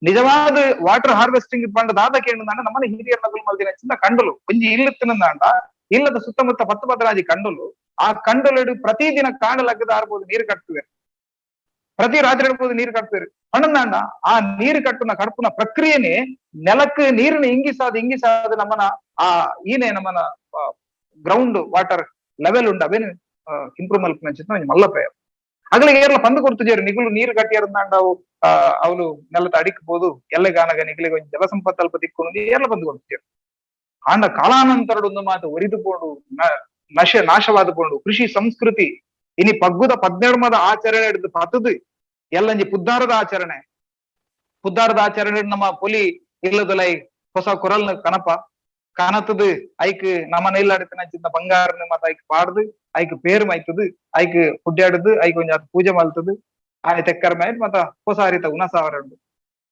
ನಿಜವಾದ ವಾಟರ್ ಹಾರ್ವೆಸ್ಟಿಂಗ್ ಪಂಡ ದಾದ ಕೇಂದ್ರ ನಮ್ಮನೆ ಹಿರಿಯರ ನಗುಲು ಮಲ್ದಿನ ಚಿನ್ನ ಕಂಡಲು ಒಂಜಿ ಇಲ್ಲತ್ತಿನಂದಾಂಡ ಇಲ್ಲದ ಸುತ್ತಮುತ್ತ 10 ಪದರಾಜಿ ಕಂಡಲು ಆ ಕಂಡಲುಡು ಪ್ರತಿದಿನ ಕಾಂಡಲಕ್ಕದ ಆರ್ಬೋದು ನೀರು ಕಟ್ಟುವೆ, ಪ್ರತಿ ರಾತ್ರಿ ಇಡ್ಬೋದು ನೀರು ಕಟ್ತೇವೆ. ಪಂಡಂದಾಂಡ ಆ ನೀರು ಕಟ್ಟುನ ಕಡ್ಪುನ ಪ್ರಕ್ರಿಯೆನೆ ನೆಲಕ್ಕೆ ನೀರಿನ ಇಂಗಿಸಾದ ಇಂಗಿಸಾದ ನಮ್ಮನ ಆ ಈನೆ ನಮ್ಮನ ground water level ಉಂಡು ಅವೇನು ಇಂಪ್ರೂವ್ ಮಲ್ಪುನ ಚಿತ್ತ ಒಂಜಿ ಮಲ್ಲ ಪ್ರಯೋಗ. ಅಗಲಿಗೆ ಏರ್ಲ ಪಂದು ಕೊಡ್ತುಜೇರು ನಿಗುಲು ನೀರು ಕಟ್ಟಿಯರಂದಾಂಡವು ಅವಳು ನೆಲದ ಅಡಿಕ್ಬೋದು ಎಲ್ಲಗಾನಗ ನಿಗುಲಿಗೆ ಒಂಜಿ ಜಲಸಂಪತ್ತು ಅಲ್ಪ ದಿಕ್ಕು ಏರ್ಲ ಬಂದು ಕೊಡ್ತುಜೇರು. ಆಂಡ ಕಾಲಾನಂತರಡು ಒಂದು ಮಾತು ಒರಿದುಕೊಂಡು ನಾಶವಾದುಕೊಂಡು ಕೃಷಿ ಸಂಸ್ಕೃತಿ ಇನಿ ಪಗ್ಗುದ 17 ಆಚರಣೆ ಹಿಡಿದು ಪತದು ಎಲ್ಲಂಜಿ ಪುದ್ದಾರದ ಆಚರಣೆ. ಪುದ್ದಾರದ ಆಚರಣೆ ನಮ್ಮ ಪೊಲಿ ಇಲ್ಲದಲೈ ಹೊಸ ಕೊರಲ್ನ ಕನಪ ಕನತದು ಐಕ್ ನಮ್ಮನ ಇಲ್ಲಾಡಿತನ ಬಂಗಾರನ ಮತ್ತ ಐಕ್ ಪಾಡ್ದು ಐಕ್ ಪೇರು ಮೈತದು ಐಕ್ ಪುಡ್ಯಾಡುದು ಐಕ್ ಒಂಜಿ ಪೂಜೆ ಮಲ್ತದು ಆನೆ ತೆಕ್ಕರ ಮೇಲೆ ಮತ್ತ ಹೊಸ ಅರಿತ ಉಣಸಾವರ ಉಂಡು.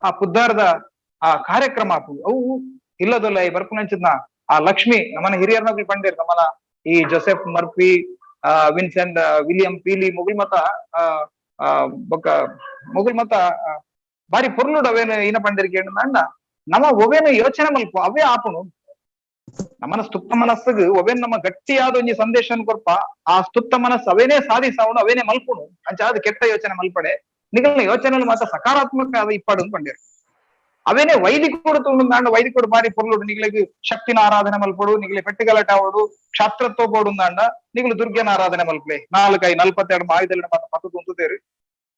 ಆ ಪುದ್ದಾರದ ಆ ಕಾರ್ಯಕ್ರಮ ಅವು ಇಲ್ಲದಲ್ಲ ಈ ಬರ್ಪುನಂಚಿನ ಆ ಲಕ್ಷ್ಮಿ ನಮ್ಮನ ಹಿರಿಯರ್ನಗ್ಲು ಪಂಡೇರ್ ನಮ್ಮನ ಈ Joseph Murphy Vincent William Peeli Mughal ಮತ ಬೊಕ್ಕ ಮುಗುಲ್ ಮತ ಬಾರಿ ಪೊರ್ಲುಡು ಅವೇನು ಈನ ಪಂಡೇರಿಗೆ ಅಂಡ ನಮ್ಮ ಒವೇನು ಯೋಚನೆ ಮಲ್ಪ ಅವೇ ಆಪುನು. ನಮ್ಮನ ಸ್ತುಪ್ತ ಮನಸ್ಸಿಗೆ ಒವೇನ್ ನಮ್ಮ ಗಟ್ಟಿಯಾದ ಒಂಜಿ ಸಂದೇಶ ಕೊರ್ಪ ಆ ಸ್ತುಪ್ತ ಮನಸ್ಸು ಅವೇನೇ ಸಾಧಿಸವನು ಅವೇನೇ ಮಲ್ಪುನು ಅಂಚಾದ ಕೆಟ್ಟ ಯೋಚನೆ ಮಲ್ಪಡೆ ನಿಗಲ್ನ ಯೋಚನೆ ಮಾತ್ರ ಸಕಾರಾತ್ಮಕ ಆದ ಇಪ್ಪಾಡು ಪಂಡೇರು. ಅವೇನೇ ವೈದಿಕೋಡು ತುಂಡು ವೈದಿಕೋಡು ಬಾರಿ ಪೊರ್ಲುಡು ನಿಗಳಿಗೆ ಶಕ್ತಿನ ಆರಾಧನೆ ಮಲ್ಪಡು ನಿಗಲಿ ಪೆಟ್ಟುಗಲಟಾವಡು ಕ್ಷಾತ್ರತ್ವ ಬೋಡುಂದಾಂಡ ನಿಗಲು ದುರ್ಗನ ಆರಾಧನೆ ಮಲ್ಪಲೆ 4 5 42 ಆಯುಧಗಳ ಮಾತ್ರ ಪತ್ತು ತುಂತುತ್ತೇರು.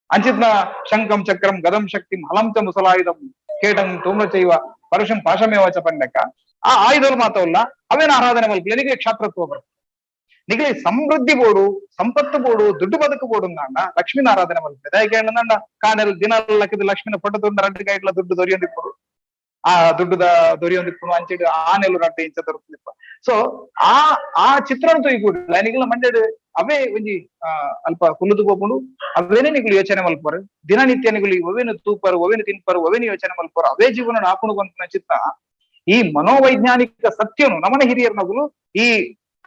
ಅಂಚಿತ್ನ ಶಂಕಂ ಚಕ್ರಂ ಗದಂ ಶಕ್ತಿಂ ಹಲಂ ಚ ಮುಸಲಾಯುಧಂ ಕೇಟಂ ತೂಮ್ರ ಚೈವ ಪರುಷಂ ಪಾಶಮೇವಚ ಪಂಡಕ ಆ ಆಯುಧలు ಮಾತವಲ್ಲ ಅವೇನ ಆರಾಧನೆ ಮಲ್ಪಲೆ ನಿಗಲಿ ಕ್ಷಾತ್ರತ್ವ ಬರ್ತದೆ. ನಿಗಲಿ ಸಮೃದ್ಧಿ ಬೋಡು ಸಂಪತ್ತು ಬೋಡು ದುಡ್ಡು ಬದುಕು ಬೋಡು ಅಂದಾಂಡ ಲಕ್ಷ್ಮೀನ ಆರಾಧನೆ ಮಲ್ಪಲೆ. ದಯಕೇಂಡ ಕಾಣೆಲ್ ದಿನ ಲಕ್ಕದ ಲಕ್ಷ್ಮಿನ ಫೋಟೋ ತುಂಡ ರಡ್ಡು ಕೈಟ್ಲ ದುಡ್ಡು ದೊರೆಯೊಂದಿಪ್ಪು ಆ ದುಡ್ಡುದ ದೊರೆಯೊಂದಿಪ್ಪು ಅಂಚಿಡು ಆನೆಲು ರಡ್ಡು ಇಂಚ ದೊರಕುದಿಪ್ಪ. ಸೊ ಆ ಆ ಚಿತ್ರಣ ತೂಯಿಕೂಡ್ಲ ನಿಗಲ ಮಂಡೆಡ್ ಅವೇ ಒಂಜಿ ಅಲ್ಪ ಕುಲ್ಲುದು ಪೋಪುಂಡು ಅವೇನೇ ನಿಗುಲು ಯೋಚನೆ ಮಲ್ಪರು ದಿನನಿತ್ಯ ನಿಗುಲು ಒವೇನು ತೂಪರು ಒವೇನು ತಿನ್ಪರು ಒವೇನು ಯೋಚನೆ ಮಲ್ಪರು ಅವೇ ಜೀವನ ಆಪುಣು ಬಂತ ಚಿತ್ತ ಈ ಮನೋವೈಜ್ಞಾನಿಕ ಸತ್ಯನು ನಮನ ಹಿರಿಯರ್ ನಗುಲು ಈ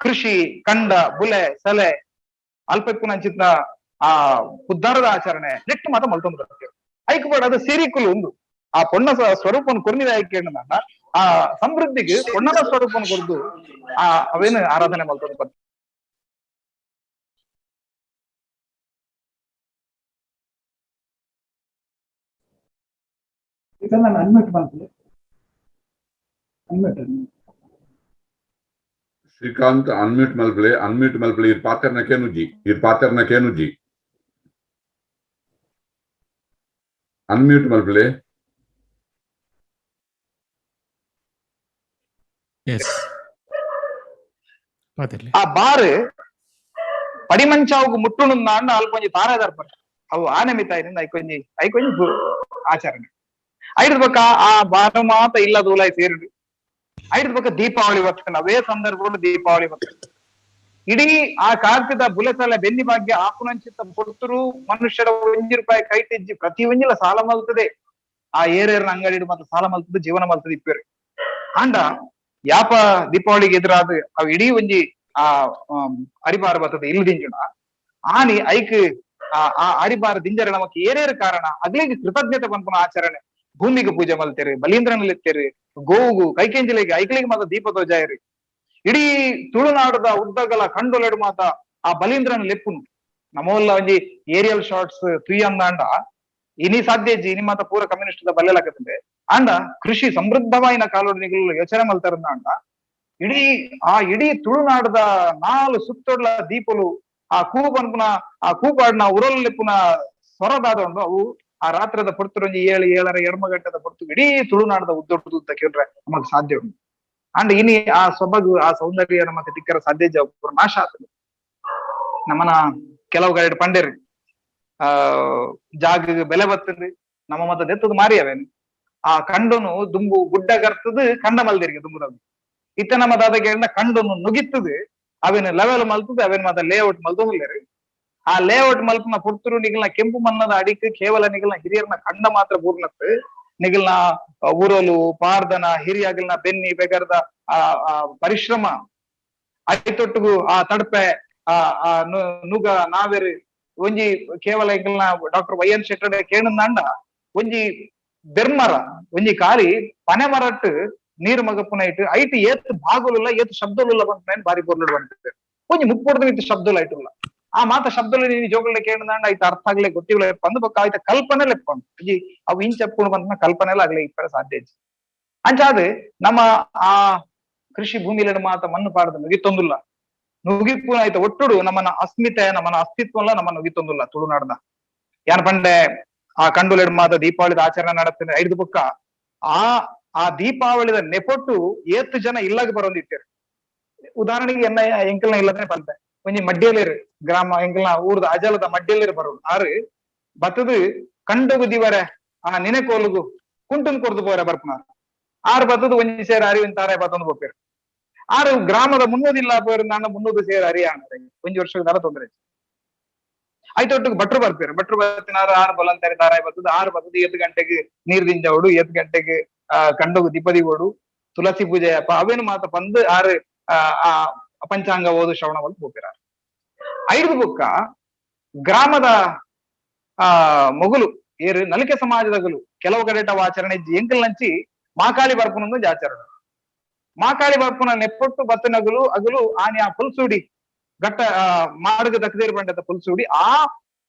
ಕೃಷಿ ಕಂಡ ಬುಲೆ ಸಲೆ ಅಲ್ಪಕ್ಕುನಂಚಿತ್ನ ಆ ಉದ್ಧಾರದ ಆಚರಣೆ ನೆಟ್ಟು ಮಾತ ಮಲ್ತೊಂದು ಬರ್ತೇವೆ. ಐಕ್ ಅದು ಸಿರಿಕುಲು ಒಂದು ಆ ಪೊಣ್ಣ ಸ್ವರೂಪನ ಕೊರ್ನಿದ ಆಯ್ಕೆ ಆ ಸಮೃದ್ಧಿಗೆ ಪೊಣ್ಣನ ಸ್ವರೂಪನ ಕೊರ್ದು ಆ ಅವೇನು ಆರಾಧನೆ ಮಲ್ತೊಂದು ಬರ್ತೇವೆ.
ಅನ್ಮ್ಯೂಟ್ ಮಾಡ್ತೀನಿ. ಅನ್ಮ್ಯೂಟ್
ಶ್ರೀಕಾಂತ್ ಅನ್ಮ್ಯೂಟ್ ಮಲ್ಪಲೆ ಅನ್ಮ್ಯೂಟ್ ಮಲ್ಪಲೆ ಇರ್ ಪಾತ್ರನ ಕೇನುಜಿ ಇರ್ ಪಾತ್ರನ ಕೇನುಜಿ ಅನ್ಮ್ಯೂಟ್ ಮಲ್ಪಲೆ.
ಎಸ್
ಆ ಬಾರ್ ಪಡಿಮಂಚಾವುಗು ಮುಟ್ಟುಣುಂದಾಂಡ ಅಲ್ಪ ಒಂಜಿ ತಾರಾದರ್ಪಣ ಅವು ಆನೆ ಮಿತಾಯಿನಿಂದ ಐಕೊಂಜಿ ಐಕೊಂಜಿ ಆಚರಣೆ ಐದು ಬಕ್ಕ ಆ ಬಾರ ಮಾತ ಇಲ್ಲ ದೂಲಾಯ್ ಸೇರಿಡು ಐದು ಪಕ್ಕ ದೀಪಾವಳಿ ಬರ್ತದೆ. ಅವೇ ಸಂದರ್ಭಗಳು ದೀಪಾವಳಿ ಬರ್ತದೆ. ಇಡೀ ಆ ಕಾರ್ತಿದ ಬುಲೆಸಲ ಬೆನ್ನಿ ಭಾಗ್ಯ ಆಪುನಂಚಿತ ಪೊರ್ತುರು ಮನುಷ್ಯರ ಒಂಜಿ ರೂಪಾಯಿ ಕೈ ತೆಜ್ಜಿ ಪ್ರತಿ ಒಂಜಿಲ ಸಾಲ ಮಲ್ತದೆ. ಆ ಏರೇರ್ನ ಅಂಗಡಿ ಮಾತ್ರ ಸಾಲ ಮಲ್ತದೆ, ಜೀವನ ಮಲ್ತದೆ ಇಪ್ಪೇರು. ಆಂಡ ಯಾಪ ದೀಪಾವಳಿಗೆ ಎದುರಾದ ಅವ್ ಇಡೀ ಒಂಜಿ ಆ ಅರಿಬಾರ ಬರ್ತದೆ ಇಲ್ಲು ದಿಂಜುಣ ಆನಿ ಐಕ್ ಆ ಅರಿಬಾರ ದಿಂಜರ ನಮಕ್ ಏರೇರು ಕಾರಣ ಅಗ್ಲಿಗೆ ಕೃತಜ್ಞತೆ ಪನ್ಪುನ ಆಚರಣೆ. ಭೂಮಿಗೆ ಪೂಜೆ ಮಲ್ತೇರಿ, ಬಲೀಂದ್ರನಲ್ಲಿತ್ತೇರಿ, ಗೋವುಗು ಕೈಕೆಂಜಲಿಗೆ ಐಕ್ಲಿಗೆ ಮಾತ್ರ ದೀಪ ತೋಜಾಯರಿ. ಇಡೀ ತುಳುನಾಡದ ಉದ್ದಗಲ ಕಂಡೊಲೆಡು ಮಾತ ಆ ಬಲೀಂದ್ರನ ಲೆಪ್ಪುನು ನಮ್ಮಲ್ಲ ಒಂಜಿ ಏರಿಯಲ್ ಶಾಟ್ಸ್ ತುಯ್ಯಂದಾಂಡ ಇನಿ ಸಾಧ್ಯ ಇಜ್ಜಿ, ಇನಿ ಮಾತ ಪೂರ ಕಮ್ಯುನಿಸ್ಟ್ ಬಲ್ಲೆಲಾಕತ್ತಂದೆ. ಆಂಡ ಕೃಷಿ ಸಮೃದ್ಧವಾಯಿನ ಕಾಲೋಡು ನಿಗಲು ಯೋಚನೆ ಮಲ್ತಾರಂದಾಂಡ ಇಡೀ ಆ ಇಡೀ ತುಳುನಾಡದ ನಾಲು ಸುತ್ತೊಡ್ಲ ದೀಪಲು ಆ ಕೂಪನ್ಪುನ ಆ ಕೂಪಾಡ್ನ ಉರಲ್ ಲೆಪ್ಪುನ ಸ್ವರದಾದ ಉಂಡು ಅವು ಆ ರಾತ್ರದ ಪೊರ್ತುರೊಂಜಿ ಏಳು ಏಳರ ಎಡ್ಮ ಗಂಟೆದ ಪೊರ್ತು ಇಡೀ ತುಳುನಾಡದ ಉದ್ದೊಡ್ದು ಅಂತ ಕೇಳ್ರೆ ನಮಗ್ ಸಾಧ್ಯ ಉಂಟು. ಅಂಡ್ ಇನಿ ಆ ಸೊಬಗು ಆ ಸೌಂದರ್ಯ ನಮಕ್ ತಿಕ್ಕರ ಸಾಧ್ಯ ಪೂರ ನಾಶ ಆಗ್ತದೆ. ನಮ್ಮನ ಕೆಲವು ಕಡೆ ಪಂಡೇರಿ ಆ ಜಾಗ ಬೆಲೆ ಬರ್ತದೆ, ನಮ್ಮ ಮತ್ತ ದೆತ್ತದ ಮಾರಿ ಅವೇನು ಆ ಕಂಡನು ದುಂಬು ಗುಡ್ಡ ಗರ್ತದ ಕಂಡ ಮಲ್ದಿರಿಗೆ ದುಂಬುದ ಇತ್ತ ನಮ್ಮ ದಾದ ಕಂಡನು ನುಗಿತ್ತದು ಅವೇನು ಲೆವೆಲ್ ಮಲ್ತದ ಅವೇನ್ ಮಾತ ಲೇಔಟ್ ಮಲ್ತೊಂದಿಲ್ಲೇರಿ. ಆ ಲೇಔಟ್ ಮಲ್ಪನ ಪೊರ್ತುರು ನಿಗಲ್ನ ಕೆಂಪು ಮನ್ನದ ಅಡಿಕ್ ಕೇವಲ ನಿಗಲ್ನ ಹಿರಿಯರ್ನ ಕಂಡ ಮಾತ್ರ ಬೂರ್ನತ್ತು ನಿಗಲ್ನ ಊರಲು ಪಾರ್ದನ ಹಿರಿಯಾಗಲ್ನ ಬೆನ್ನಿ ಬೆಗರ್ದ ಆ ಆ ಪರಿಶ್ರಮ ಐತೊಟ್ಟುಗು ಆ ತಡ್ಪೆ ಆ ಆ ನುಗ ನಾವೆರು ಒಂಜಿ ಕೇವಲ ಎಂಕಲ್ನ doctor Y N ಶೆಟ್ಟಡೆ ಕೇಣಂದಾಂಡ ಒಂಜಿ ಬೆರ್ಮರ ಒಂಜಿ ಕಾಲಿ ಪನೆ ಮರಟ್ಟು ನೀರು ಮಗಪ್ಪುನ ಇಟ್ಟು ಐಟ್ ಏತ್ ಭಾಗುಲಿಲ್ಲ ಏತ್ ಶಬ್ದలుಲ್ಲ ಬಂತ ಬಾರಿ ಪೊರ್ಲುಡು ಬಂತ ಒಂಜಿ ಮುಪ್ಪೊಡ್ದು ಇತ್ತು ಶಬ್ದలు ಐಟುಲ್ಲ ಆ ಮಾತ ಶಬ್ದలు ನೀನು ಜೋಗಳ್ನ ಕೇಣಂದಾಂಡ ಐತ ಅರ್ಥ ಆಗ್ಲೇ ಗೊತ್ತಿಲ್ಲ ಪಂದು ಬೊಕ್ಕ ಆಯ್ತ ಕಲ್ಪನೆ ಲೆಪ್ಪಂದು ಒಂಜಿ ಅವು ಇಂಚಪ್ಪುಡು ಬಂತ ಕಲ್ಪನೆ ಆಗ್ಲೇ ಇಪ್ಪರ ಸಾಧ್ಯ ಇಜ್ಜಿ. ಅಂಚಾದ ನಮ್ಮ ಆ ಕೃಷಿ ಭೂಮಿಲಡು ಮಾತ ಮಣ್ಣು ಪಾಡದ ನುಗಿತ್ತೊಂದುಲ್ಲ ನುಗಿಪ್ಪು ಆಯ್ತ ಒಟ್ಟುಡು ನಮ್ಮನ ಅಸ್ಮಿತೆ ನಮ್ಮನ ಅಸ್ತಿತ್ವಲ್ಲ ನಮ್ಮ ನುಗಿತ್ತೊಂದುಲ್ಲ ತುಳುನಾಡ್ದ. ಯಾನ್ ಪಂಡೆ ಆ ಕಂಡುಲೆಡ್ ಮಾತ ದೀಪಾವಳಿದ ಆಚರಣೆ ನಡತ್ತೇನೆ ಐದು ಬುಕ್ಕ ಆ ಆ ದೀಪಾವಳಿದ ನೆಪೊಟ್ಟು ಏತ್ ಜನ ಇಲ್ಲಾಗ ಬರೋಂದಿತ್ತೇರು. ಉದಾಹರಣೆಗೆ ಎನ್ನ ಎಂಕಲ್ನ ಇಲ್ಲದ್ರೆ ಪಂತೆ ಒಂಜಿ ಮಡ್ಡಿಯಲ್ಲಿರು ಗ್ರಾಮ ಎಂಕಲ್ನ ಊರ್ದ ಅಜಲದ ಮಡ್ಡಿಯಲ್ಲಿರು ಬರೋದು ಆರು ಬತ್ತದು ಕಂಡಗು ದಿವರೆ ಆ ನಿನೆಕೋಲುಗು ಕುಂಟುನ್ ಕೊರ್ದು ಪೋರೆ ಬರ್ಪುನ ಆರು ಬತ್ತದು ಒಂಜಿ ಸೇರ್ ಅರಿವಿನ ತಾರ ಬತ್ತೊಂದು ಪೋಪೇರು. ಆರು ಗ್ರಾಮದ ಮುನ್ನೂದಿಲ್ಲ ಪೋರು ನಾನು ಮುನ್ನೂರು ಸೇರ್ ಅರಿ ಒಂಜಿ ವರ್ಷದ ತೊಂದರೆ ಆಯ್ತೊಟ್ಟಿಗೆ ಭಟ್ರು ಬರ್ಪೇರು. ಭಟ್ರು ಬರ್ತಿನಾರು ಆರು ಬಲಂತಾರೆ ತಾರಾಯಿ ಬರ್ತದೆ ಆರು ಬರ್ತದೆ 8 ಗಂಟೆಗೆ ನೀರ್ ದಿಂಜವಡು 8 ಗಂಟೆಗೆ ಆ ಕಂಡಗು ದೀಪದಿ ಓಡು ತುಳಸಿ ಪೂಜೆ ಅಪ್ಪ ಅವೇನು ಮಾತ ಬಂದು ಆರು ಆ ಪಂಚಾಂಗ ಓದು ಶ್ರವಣ ಬಂದು ಹೋಗಿರ. ಐದು ಬುಕ್ಕ ಗ್ರಾಮದ ಆ ಮೊಗುಲು ಏರು ನಲಿಕೆ ಸಮಾಜದಗಲು ಕೆಲವು ಕಡೆ ಆಚರಣೆ ಎಂಕಲ್ ನಂಚಿ ಮಾಕಾಳಿ ಬರ್ಪುನೊಂದು ಆಚರಣೆ. ಮಾಕಾಳಿ ಬರ್ಪುನ ನೆಪ್ಪೊಟ್ಟು ಬತ್ತನಗಲು ಅಗಲು ಆನೆ ಆ ಪುಲ್ಸೂಡಿ ಗಟ್ಟ ಮಾರ್ಗ ದಕ್ಕದೇರು ಬಂಡದ ಪುಲ್ಸೂಡಿ ಆ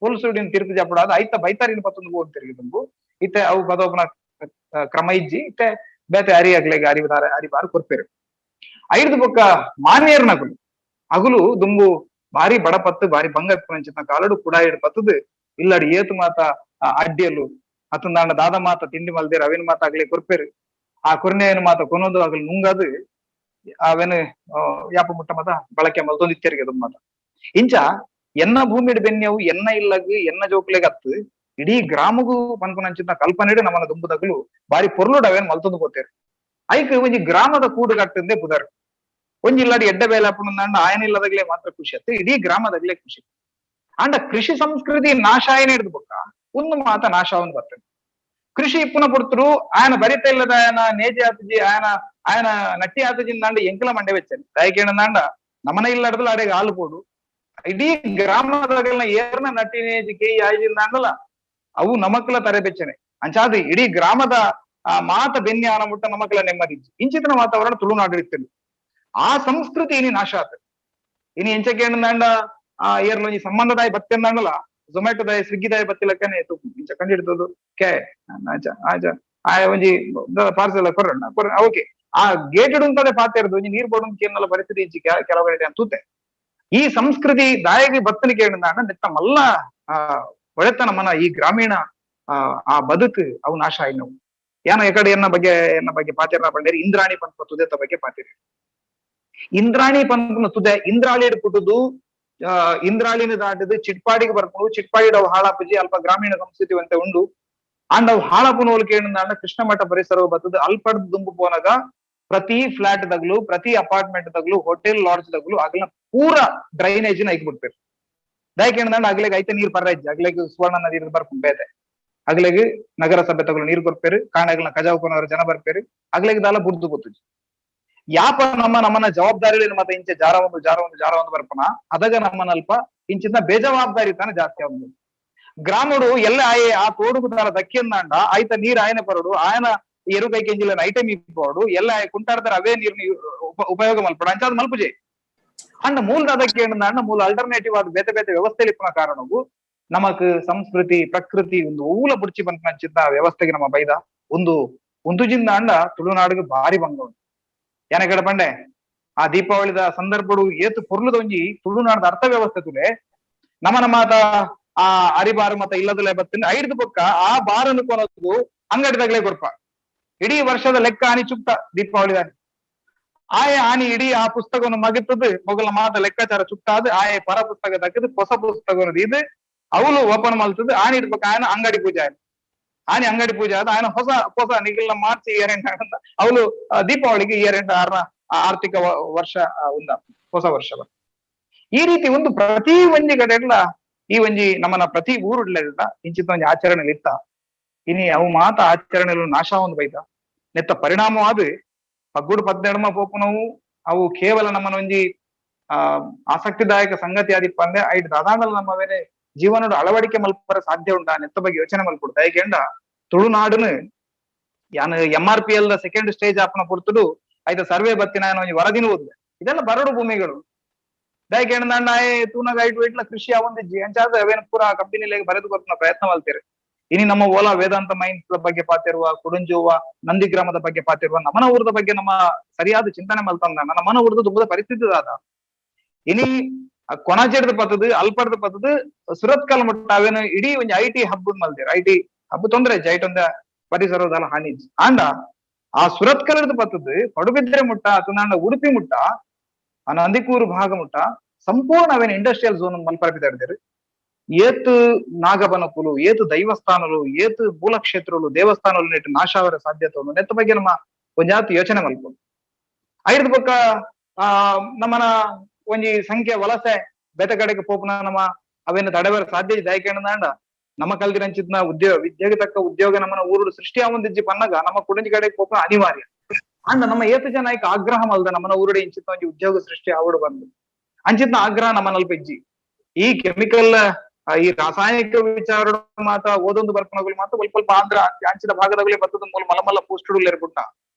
ಪುಲ್ಸೂಡಿನ ತೀರ್ಪು ಜಪಡಾದ ಐತ ಬೈತಾರಿನ ಪತ್ತೊಂದು ಹೋಗ್ ತಿರುಗಿ ತುಂಬು ಇತ್ತೆ ಅವು ಬದೋಪನ ಕ್ರಮ ಇಜ್ಜಿ ಇತ್ತೆ ಬೇತೆ ಅರಿ ಅಗ್ಲೆಗೆ ಅರಿವಾರ ಅರಿಬಾರು ಕೊರ್ಪೇರು. ಐದು ಬೊಕ್ಕ ಮಾನ್ಯರ್ನಗುಲು ಅಗುಲು ದುಂಬು ಬಾರಿ ಬಡಪತ್ತು ಬಾರಿ ಬಂಗ ಇಪ್ಪುನಂಚಿನ ಕಾಲಡು ಕುಡಾಯಿಡು ಪತ್ತದು ಇಲ್ಲಡಿ ಏತು ಮಾತ ಅಡ್ಡಿಯಲು ಅತಂದಾಂಡ ದಾದ ಮಾತ ತಿಂಡಿ ಮಲ್ದೇರು ಅವಿನ ಮಾತ ಆಗ್ಲಿ ಕೊರ್ಪೇರು. ಆ ಕುರ್ನೆಯನ್ನು ಮಾತ ಕೊನೊಂದು ಅಗಲು ನುಂಗದು ಅವೇನು ಯಾಪ ಮುಟ್ಟ ಮಾತ ಬಳಕೆ ಮಲ್ತೊಂದು ಇತ್ತೆರಿಗೆ ಅದು ಮಾತ. ಇಂಚ ಎನ್ನ ಭೂಮಿಡ್ ಬೆನ್ಯವು ಎನ್ನ ಇಲ್ಲಗ್ ಎನ್ನ ಜೋಕ್ಲೆಗ್ ಅತ್ತು ಇಡೀ ಗ್ರಾಮಗೂ ಪನ್ಪುನಂಚಿನ ಕಲ್ಪನೆಡು ನಮ್ಮನ ದುಂಬುದಗಲು ಬಾರಿ ಪೊರ್ಲುಡು ಅವೇನ್ ಮಲ್ತೊಂದು ಪೋತೇರು. ಐಕ್ ಒಂಜಿ ಗ್ರಾಮದ ಕೂಡುಗಟ್ಟಂದೇ ಪುದರ್ ಒಂಜಿ ಇಲ್ಲಾಡಿ ಎಡ್ಡ ಬೇಲೆ ಅಪ್ಪುನಂದಾಂಡ ಆಯನ ಇಲ್ಲದಾಗ್ಲೇ ಮಾತ್ರ ಖುಷಿ ಅತ್ತು ಇಡೀ ಗ್ರಾಮದಾಗ್ಲೇ ಖುಷಿ. ಆಂಡ ಕೃಷಿ ಸಂಸ್ಕೃತಿ ನಾಶ ಆಯನ ಹಿಡಿದು ಬೊಕ್ಕ ಒಂದು ಮಾತ ನಾಶವನ್ನು ಬರ್ತದೆ. ಕೃಷಿ ಇಪ್ಪುನ ಪುಡ್ತರು ఆయన ಬರಿತ ಇಲ್ಲದ ఆయన ನೇಜಿ ಆತಜಿ ఆయన ఆయన ನಟ್ಟಿ ಆತಜಿಂದಾಂಡ ಎಂಕಲ ಮಂಡೆ ವೆಚ್ಚని ದಯಕೇಣಂದಾಂಡ ನಮನ ಇಲ್ಲಡದಲ್ಲ ಅಡೆಗೆ ಹಾಲು ಪೋಡು ಇಡೀ ಗ್ರಾಮದಾಗಲ್ನ ಏರ್ನ ನಟ್ಟಿ ನೇಜಿ ಕೇಯಿ ಆಯ್ಜಿಂದಾಂಡಲ ಅವು ನಮಕ್ಲ ತರೆ ಬೆಚ್ಚನೆ. ಅಂಚಾದ ಇಡೀ ಗ್ರಾಮದ ಆ ಮಾತ ಬೆನ್ನಿ ಆನ ಮುಟ್ಟ ನಮಕ್ಲ ನೆಮ್ಮದಿ ಇಂಚಿತನ ವಾತಾವರಣ ತುಳುನಾಡು ಇರ್ತದೆ. ಆ ಸಂಸ್ಕೃತಿ ಇನಿ ನಾಶ ಆತ. ಇನಿ ಎಂಚಕೇಣಂದಾಂಡ ಆ ಏರ್ಲೊಂಜಿ ಸಂಬಂಧದಾಯ ಬತ್ತೆಂದಾಂಡಲ ಝೊಮ್ಯಾಟೋದಾಯ ಸ್ವಿಗ್ಗಿದಾಯ ಬತ್ತಿಲಕ್ಕನೆ ಇಂಚ ಕಂಡಿಡ್ತದು ಕೆ ಆಚ ಆಚ ಆ ಒಂಜಿ ಪಾರ್ಸೆಲ್ ಕೊರ್ರಣ್ಣ ಕೊರ್ರ ಓಕೆ ಆ ಗೇಟೆಡ್ ಉಂಟದೆ ಪಾತೆರ್ದು ಒಂಜಿ ನೀರ್ ಬೋಡು ಕೇನಲ್ಲ ಪರಿಸ್ಥಿತಿ ಇಂಚಿ ಕೆಲವು ಕಡೆ ತೂತೆ. ಈ ಸಂಸ್ಕೃತಿ ದಾಯಗಿ ಬತ್ತನಿಕೆ ಕೇಳಿದಾಂಡ ನೆತ್ತ ಮಲ್ಲ ಆ ಒಳೆತ ನಮ್ಮನ ಈ ಗ್ರಾಮೀಣ ಆ ಬದುಕು ಅವು ನಾಶ ಆಯ್ನವು. ಯಾನ ಎಕಡೆ ಎನ್ನ ಬಗ್ಗೆ ಎನ್ನ ಬಗ್ಗೆ ಪಾತೆರ್ನ ಪಂಡೇರಿ ಇಂದ್ರಾಣಿ ಪನ್ಪ ತುದೆತ ಬಗ್ಗೆ ಪಾತೆರಿ. ಇಂದ್ರಾಣಿ ಪನ್ಪುನ ತುದೆ ಇಂದ್ರಾಳಿ ಪುಟ್ಟುದು ಇಂದ್ರಾಳಿನ ದಾಟದು ಚಿಟ್ಪಾಡಿಗೆ ಬರ್ಕೊಂಡು ಚಿಟ್ಪಾಡಿ ಅವು ಹಾಳಾಪುಜಿ ಅಲ್ಪ ಗ್ರಾಮೀಣ ಸಂಸ್ಕೃತಿ ಅಂತೆ ಉಂಡು. ಆಂಡ ಅವು ಹಾಳಾಪುನ ಹೋಲಿಕೆ ಏನಂದ ಕೃಷ್ಣ ಮಠ ಪರಿಸರವು ಬರ್ತದೆ ಅಲ್ಪಡ್ದು ದುಂಬು ಪೋನಗ ಪ್ರತಿ ಫ್ಲಾಟ್ ದಗ್ಲು, ಪ್ರತಿ ಅಪಾರ್ಟ್ಮೆಂಟ್ ದಗ್ಲು, ಹೋಟೆಲ್ ಲಾಡ್ಜ್ ದಗ್ಲು ಅಗಲ ಪೂರ ಡ್ರೈನೇಜ್ ನ ಐಕ್. ದಯಕೇಂದ್ರ ಅಗಲೆಗ್ ಐತೆ ನೀರ್ ಪರ್ರಾಜ್, ಅಗಲೆಗ್ ಸುವರ್ಣ ನದಿ ಬರ್ಪುಂಡು ಬೇತೆ, ಅಗಲೆಗ್ ನಗರ ಸಭೆ ತಗಲು ನೀರ್ ಕೊರ್ಪೇರು, ಕಾಣಗಲ್ನ ಕಜಾವು ಕೊನವರ ಜನ ಬರ್ಪೇರು, ಅಗಲೆಗ್ ದಾಲ ಬುಡ್ದು ಗೊತ್ತುಜಿ. ಯಾಪ ನಮ್ಮ ನಮ್ಮನ ಜವಾಬ್ದಾರಿ ಮತ್ತೆ ಇಂಚೆ ಜಾರ ಒಂದು ಜಾರ ಒಂದು ಜಾರ ಒಂದು ಬರ್ಪನ ಅದಾಗ ನಮ್ಮನಲ್ಪ ಇಂಚಿನ ಬೇಜವಾಬ್ದಾರಿ ತಾನೆ ಜಾಸ್ತಿ ಆಗುದು. ಗ್ರಾಮಡು ಎಲ್ಲ ಆಯೆ ಆ ತೋಡುಗುದಾರ ದಕ್ಕಿಂದಾಂಡ ಆಯ್ತ ನೀರ್ ಆಯನ ಪರಡು, ಆಯನ ಎರುಕೈ ಕೆಂಜಿಲ ಐಟಮ್ ಇಪ್ಪೋಡು ಎಲ್ಲ ಕುಂಟಾಡ್ತಾರೆ, ಅವೇ ನೀರ್ನ ಉಪಯೋಗ ಮಲ್ಪಡು ಅಂಚಾದ ಮಲ್ಪುಜೆ. ಅಂಡ ಮೂಲದ ಅದಕ್ಕೆ ಏನಂದ ಮೂಲ ಆಲ್ಟರ್ನೇಟಿವ್ ಆದ ಬೇತೆ ಬೇತೆ ವ್ಯವಸ್ಥೆ ಇಪ್ಪನ ಕಾರಣವು ನಮಕ್ ಸಂಸ್ಕೃತಿ ಪ್ರಕೃತಿ ಒಂದು ಊಲ ಬುಡ್ಚಿ ಬಂತ ವ್ಯವಸ್ಥೆಗೆ ನಮ್ಮ ಬೈದ ಒಂದು ಒಂದು ಅಂಡ ತುಳುನಾಡಿಗೆ ಭಾರಿ ಭಂಗ ಉಂಟು. ಏನ ಪಂಡೆ ಆ ದೀಪಾವಳಿದ ಸಂದರ್ಭಡು ಏತು ಪೊರ್ಲುದ ಒಂಜಿ ತುಳುನಾಡದ ಅರ್ಥ ವ್ಯವಸ್ಥೆ ತುಲೆ ನಮ್ಮ ನಮಾತ ಆ ಅರಿಬಾರು ಮತ್ತ ಇಲ್ಲದಲೆ ಬತ್ತಿನ ಐದು ಪಕ್ಕ ಆ ಬಾರನ್ನು ಕೊನದು ಅಂಗಡಿದಾಗಲೇ ಕೊರ್ಪ ಇಡೀ ವರ್ಷದ ಲೆಕ್ಕ ಆನಿ ಚುಕ್ತ ದೀಪಾವಳಿದಾನಿ ಆಯೆ ಆನಿ ಇಡೀ ಆ ಪುಸ್ತಕವನ್ನು ಮಗಿತದ್ದು ಮೊಗಲ ಮಾತ ಲೆಕ್ಕಾಚಾರ ಚುಕ್ತಾದ ಆಯೆ ಪರ ಪುಸ್ತಕ ದಕ್ಕದು ಹೊಸ ಪುಸ್ತಕವನ್ನು ಇದು ಅವಳು ಓಪನ್ ಮಲ್ತದ್ದು ಆನಿ ಇಡ್ಬೇಕು ಆಯನ ಅಂಗಡಿ ಪೂಜೆ ಆಯ್ತು ಆನಿ ಅಂಗಡಿ ಪೂಜೆ ಆದ ಆಯನ ಹೊಸ ಹೊಸ ನಿಗಿಲ್ಲ ಮಾರ್ಚ್ ಇಯರ್ ಎಂಡ್ ಅವಳು ದೀಪಾವಳಿಗೆ ಇಯರ್ ಎಂಡ್ ಆರ್ನ ಆರ್ಥಿಕ ವರ್ಷ ಉಂದ ಹೊಸ ವರ್ಷ. ಈ ರೀತಿ ಒಂದು ಪ್ರತಿ ಒಂಜಿ ಕಡೆಡ್ಲ ಈ ಒಂಜಿ ನಮ್ಮನ ಪ್ರತಿ ಊರುಡ್ಲೆಲ್ಲ ಇಂಚಿತ ಒಂಜಿ ಆಚರಣೆ ಇತ್ತ. ಇನಿ ಅವು ಮಾತ ಆಚರಣೆಲು ನಾಶ ಒಂದು ಬೈದ ನೆತ್ತ ಪರಿಣಾಮವಾದ ಪಗ್ಗುಡು ಪದ್ನೆಡ್ಮ ಪೋಪುನವು ಅವು ಕೇವಲ ನಮ್ಮನ ಒಂಜಿ ಆಸಕ್ತಿದಾಯಕ ಸಂಗತಿ ಆದಿಪ್ಪ ಅಂದ್ರೆ ಐಟ್ ದಾದಾಂಡಲ ನಮ್ಮ ಬೇರೆ ಜೀವನದ ಅಳವಡಿಕೆ ಮಲ್ಪರ ಸಾಧ್ಯ ಉಂಟಾ ನೆತ್ತ ಬಗ್ಗೆ ಯೋಚನೆ ಮಲ್ಪುಡು. ದಯಕೆಂಡ ತುಳುನಾಡುನು ಯಾನ್ M R P L second stage ಆಪನ ಪುರ್ತುಡು ಐತ ಸರ್ವೆ ಬತ್ತಿನ ಒಂಜಿ ವರದಿನ ಓದ್ಲೆ ಇದೆಲ್ಲ ಬರಡು ಭೂಮಿಗಳು. ದಯಕೆಂಡ ಆಯೆ ತೂನಗ ಐಟ್ ವೈಟ್ಲ ಕೃಷಿ ಆವೊಂದಿಜ್ಜಿ ಅಂಚಾದ ಅವೇನು ಪೂರಾ ಕಂಪನಿಲಿ ಬರೆದು ಕೊರ್ಪುನ ಪ್ರಯತ್ನ ಮಲ್ತೇರು. ಇನಿ ನಮ್ಮ ಓಲಾ ವೇದಾಂತ ಮೈನ್ಸ್ ಬಗ್ಗೆ ಪಾತಿರುವ, ಕುಡುಂಜುವ ನಂದಿ ಗ್ರಾಮದ ಬಗ್ಗೆ ಪಾತಿರುವ, ನಮ್ಮನ ಊರದ ಬಗ್ಗೆ ನಮ್ಮ ಸರಿಯಾದ ಚಿಂತನೆ ಮಲ್ತಂದ ನಮ್ಮನ ಊರದ ದುಂಬದ ಪರಿಸ್ಥಿತಿ ದಾದ. ಇನಿ ಕೊಣಾಜೆಡ್ದು ಪತ್ತದು ಅಲ್ಪಡ್ದು ಪತ್ತದು ಸುರತ್ಕಲ್ ಮುಟ್ಟ ಅವೇನು ಇಡೀ ಒಂಜಿ I T hub ಮಲ್ದೇರು. I T hub ತೊಂದ್ರೆ ಐಟ್ ಒಂದ ಪರಿಸರದಲ್ಲ ಹಾನಿ ಆಂಡ ಆ ಸುರತ್ಕಲ್ ಪತ್ತದು ಪಡುಬಿದ್ರೆ ಮುಟ್ಟ ಅಥವಾ ಉಡುಪಿ ಮುಟ್ಟ ಆ ನಂದಿಕೂರು ಭಾಗ ಮುಟ್ಟ ಸಂಪೂರ್ಣ ಅವೇನು ಇಂಡಸ್ಟ್ರಿಯಲ್ ಝೋನ್ ಮಲ್ಪರಪಿದಾಡಿದರು. ಏತು ನಾಗಬನಕುಲು, ಏತು ದೈವಸ್ಥಾನಲು, ಏತು ಮೂಲಕ್ಷೇತ್ರಲು, ದೇವಸ್ಥಾನಲು ನೆಟ್ಟು ನಾಶಾವರ ಸಾಧ್ಯತೆ ಉಂಟು. ನೆತ್ತ ಬಗ್ಗೆ ನಮ್ಮ ಒಂಜಾತಿ ಯೋಚನೆ ಮಲ್ಪು. ಐದು ಪಕ್ಕ ಆ ನಮ್ಮನ ಒಂಜಿ ಸಂಖ್ಯೆ ವಲಸೆ ಬೇತೆ ಕಡೆಗೆ ಪೋಪುನ ನಮ್ಮ ಅವೇನು ತಡೆವರ ಸಾಧ್ಯ ದಯಕೇಣದಾಂಡ ನಮ್ಮ ಕಲ್ದಿರಂಚಿತ್ನ ಉದ್ಯೋಗ ವಿದ್ಯೆಗೆ ತಕ್ಕ ಉದ್ಯೋಗ ನಮ್ಮನ ಊರು ಸೃಷ್ಟಿ ಆವೊಂದಿಜ್ಜಿ ಪನ್ನಗ ನಮ್ಮ ಕುಡಂಜಿ ಕಡೆಗೆ ಪೋಪುನ ಅನಿವಾರ್ಯ. ಅಂಡ ನಮ್ಮ ಏತು ಜನ ಆಗ್ರಹ ಮಲ್ದ ನಮ್ಮನ ಊರುಡೆ ಇಂಚಿತ್ನ ಒಂಜಿ ಉದ್ಯೋಗ ಸೃಷ್ಟಿ ಆವಡು ಬಂದು ಅಂಚಿತ್ನ ಆಗ್ರಹ ನಮ್ಮನಲ್ಪ ಇಜ್ಜಿ. ಈ ಕೆಮಿಕಲ್ ಈ ರಾಸಾಯನಿಕ ವಿಚಾರ ಮಾತ ಓದೊಂದು ಬರ್ಪನಗಳು ಮಾತ್ರ ಸ್ವಲ್ಪ ಸ್ವಲ್ಪ ಆಂಧ್ರ ಅಂಚಿನ ಭಾಗದಾಗಲೇ ಬರ್ತದ ಮೂಲ ಮಲಮಲ್ಲ ಪೋಸ್ಟುಡು ಇರ್ಬಿಟ್ಟ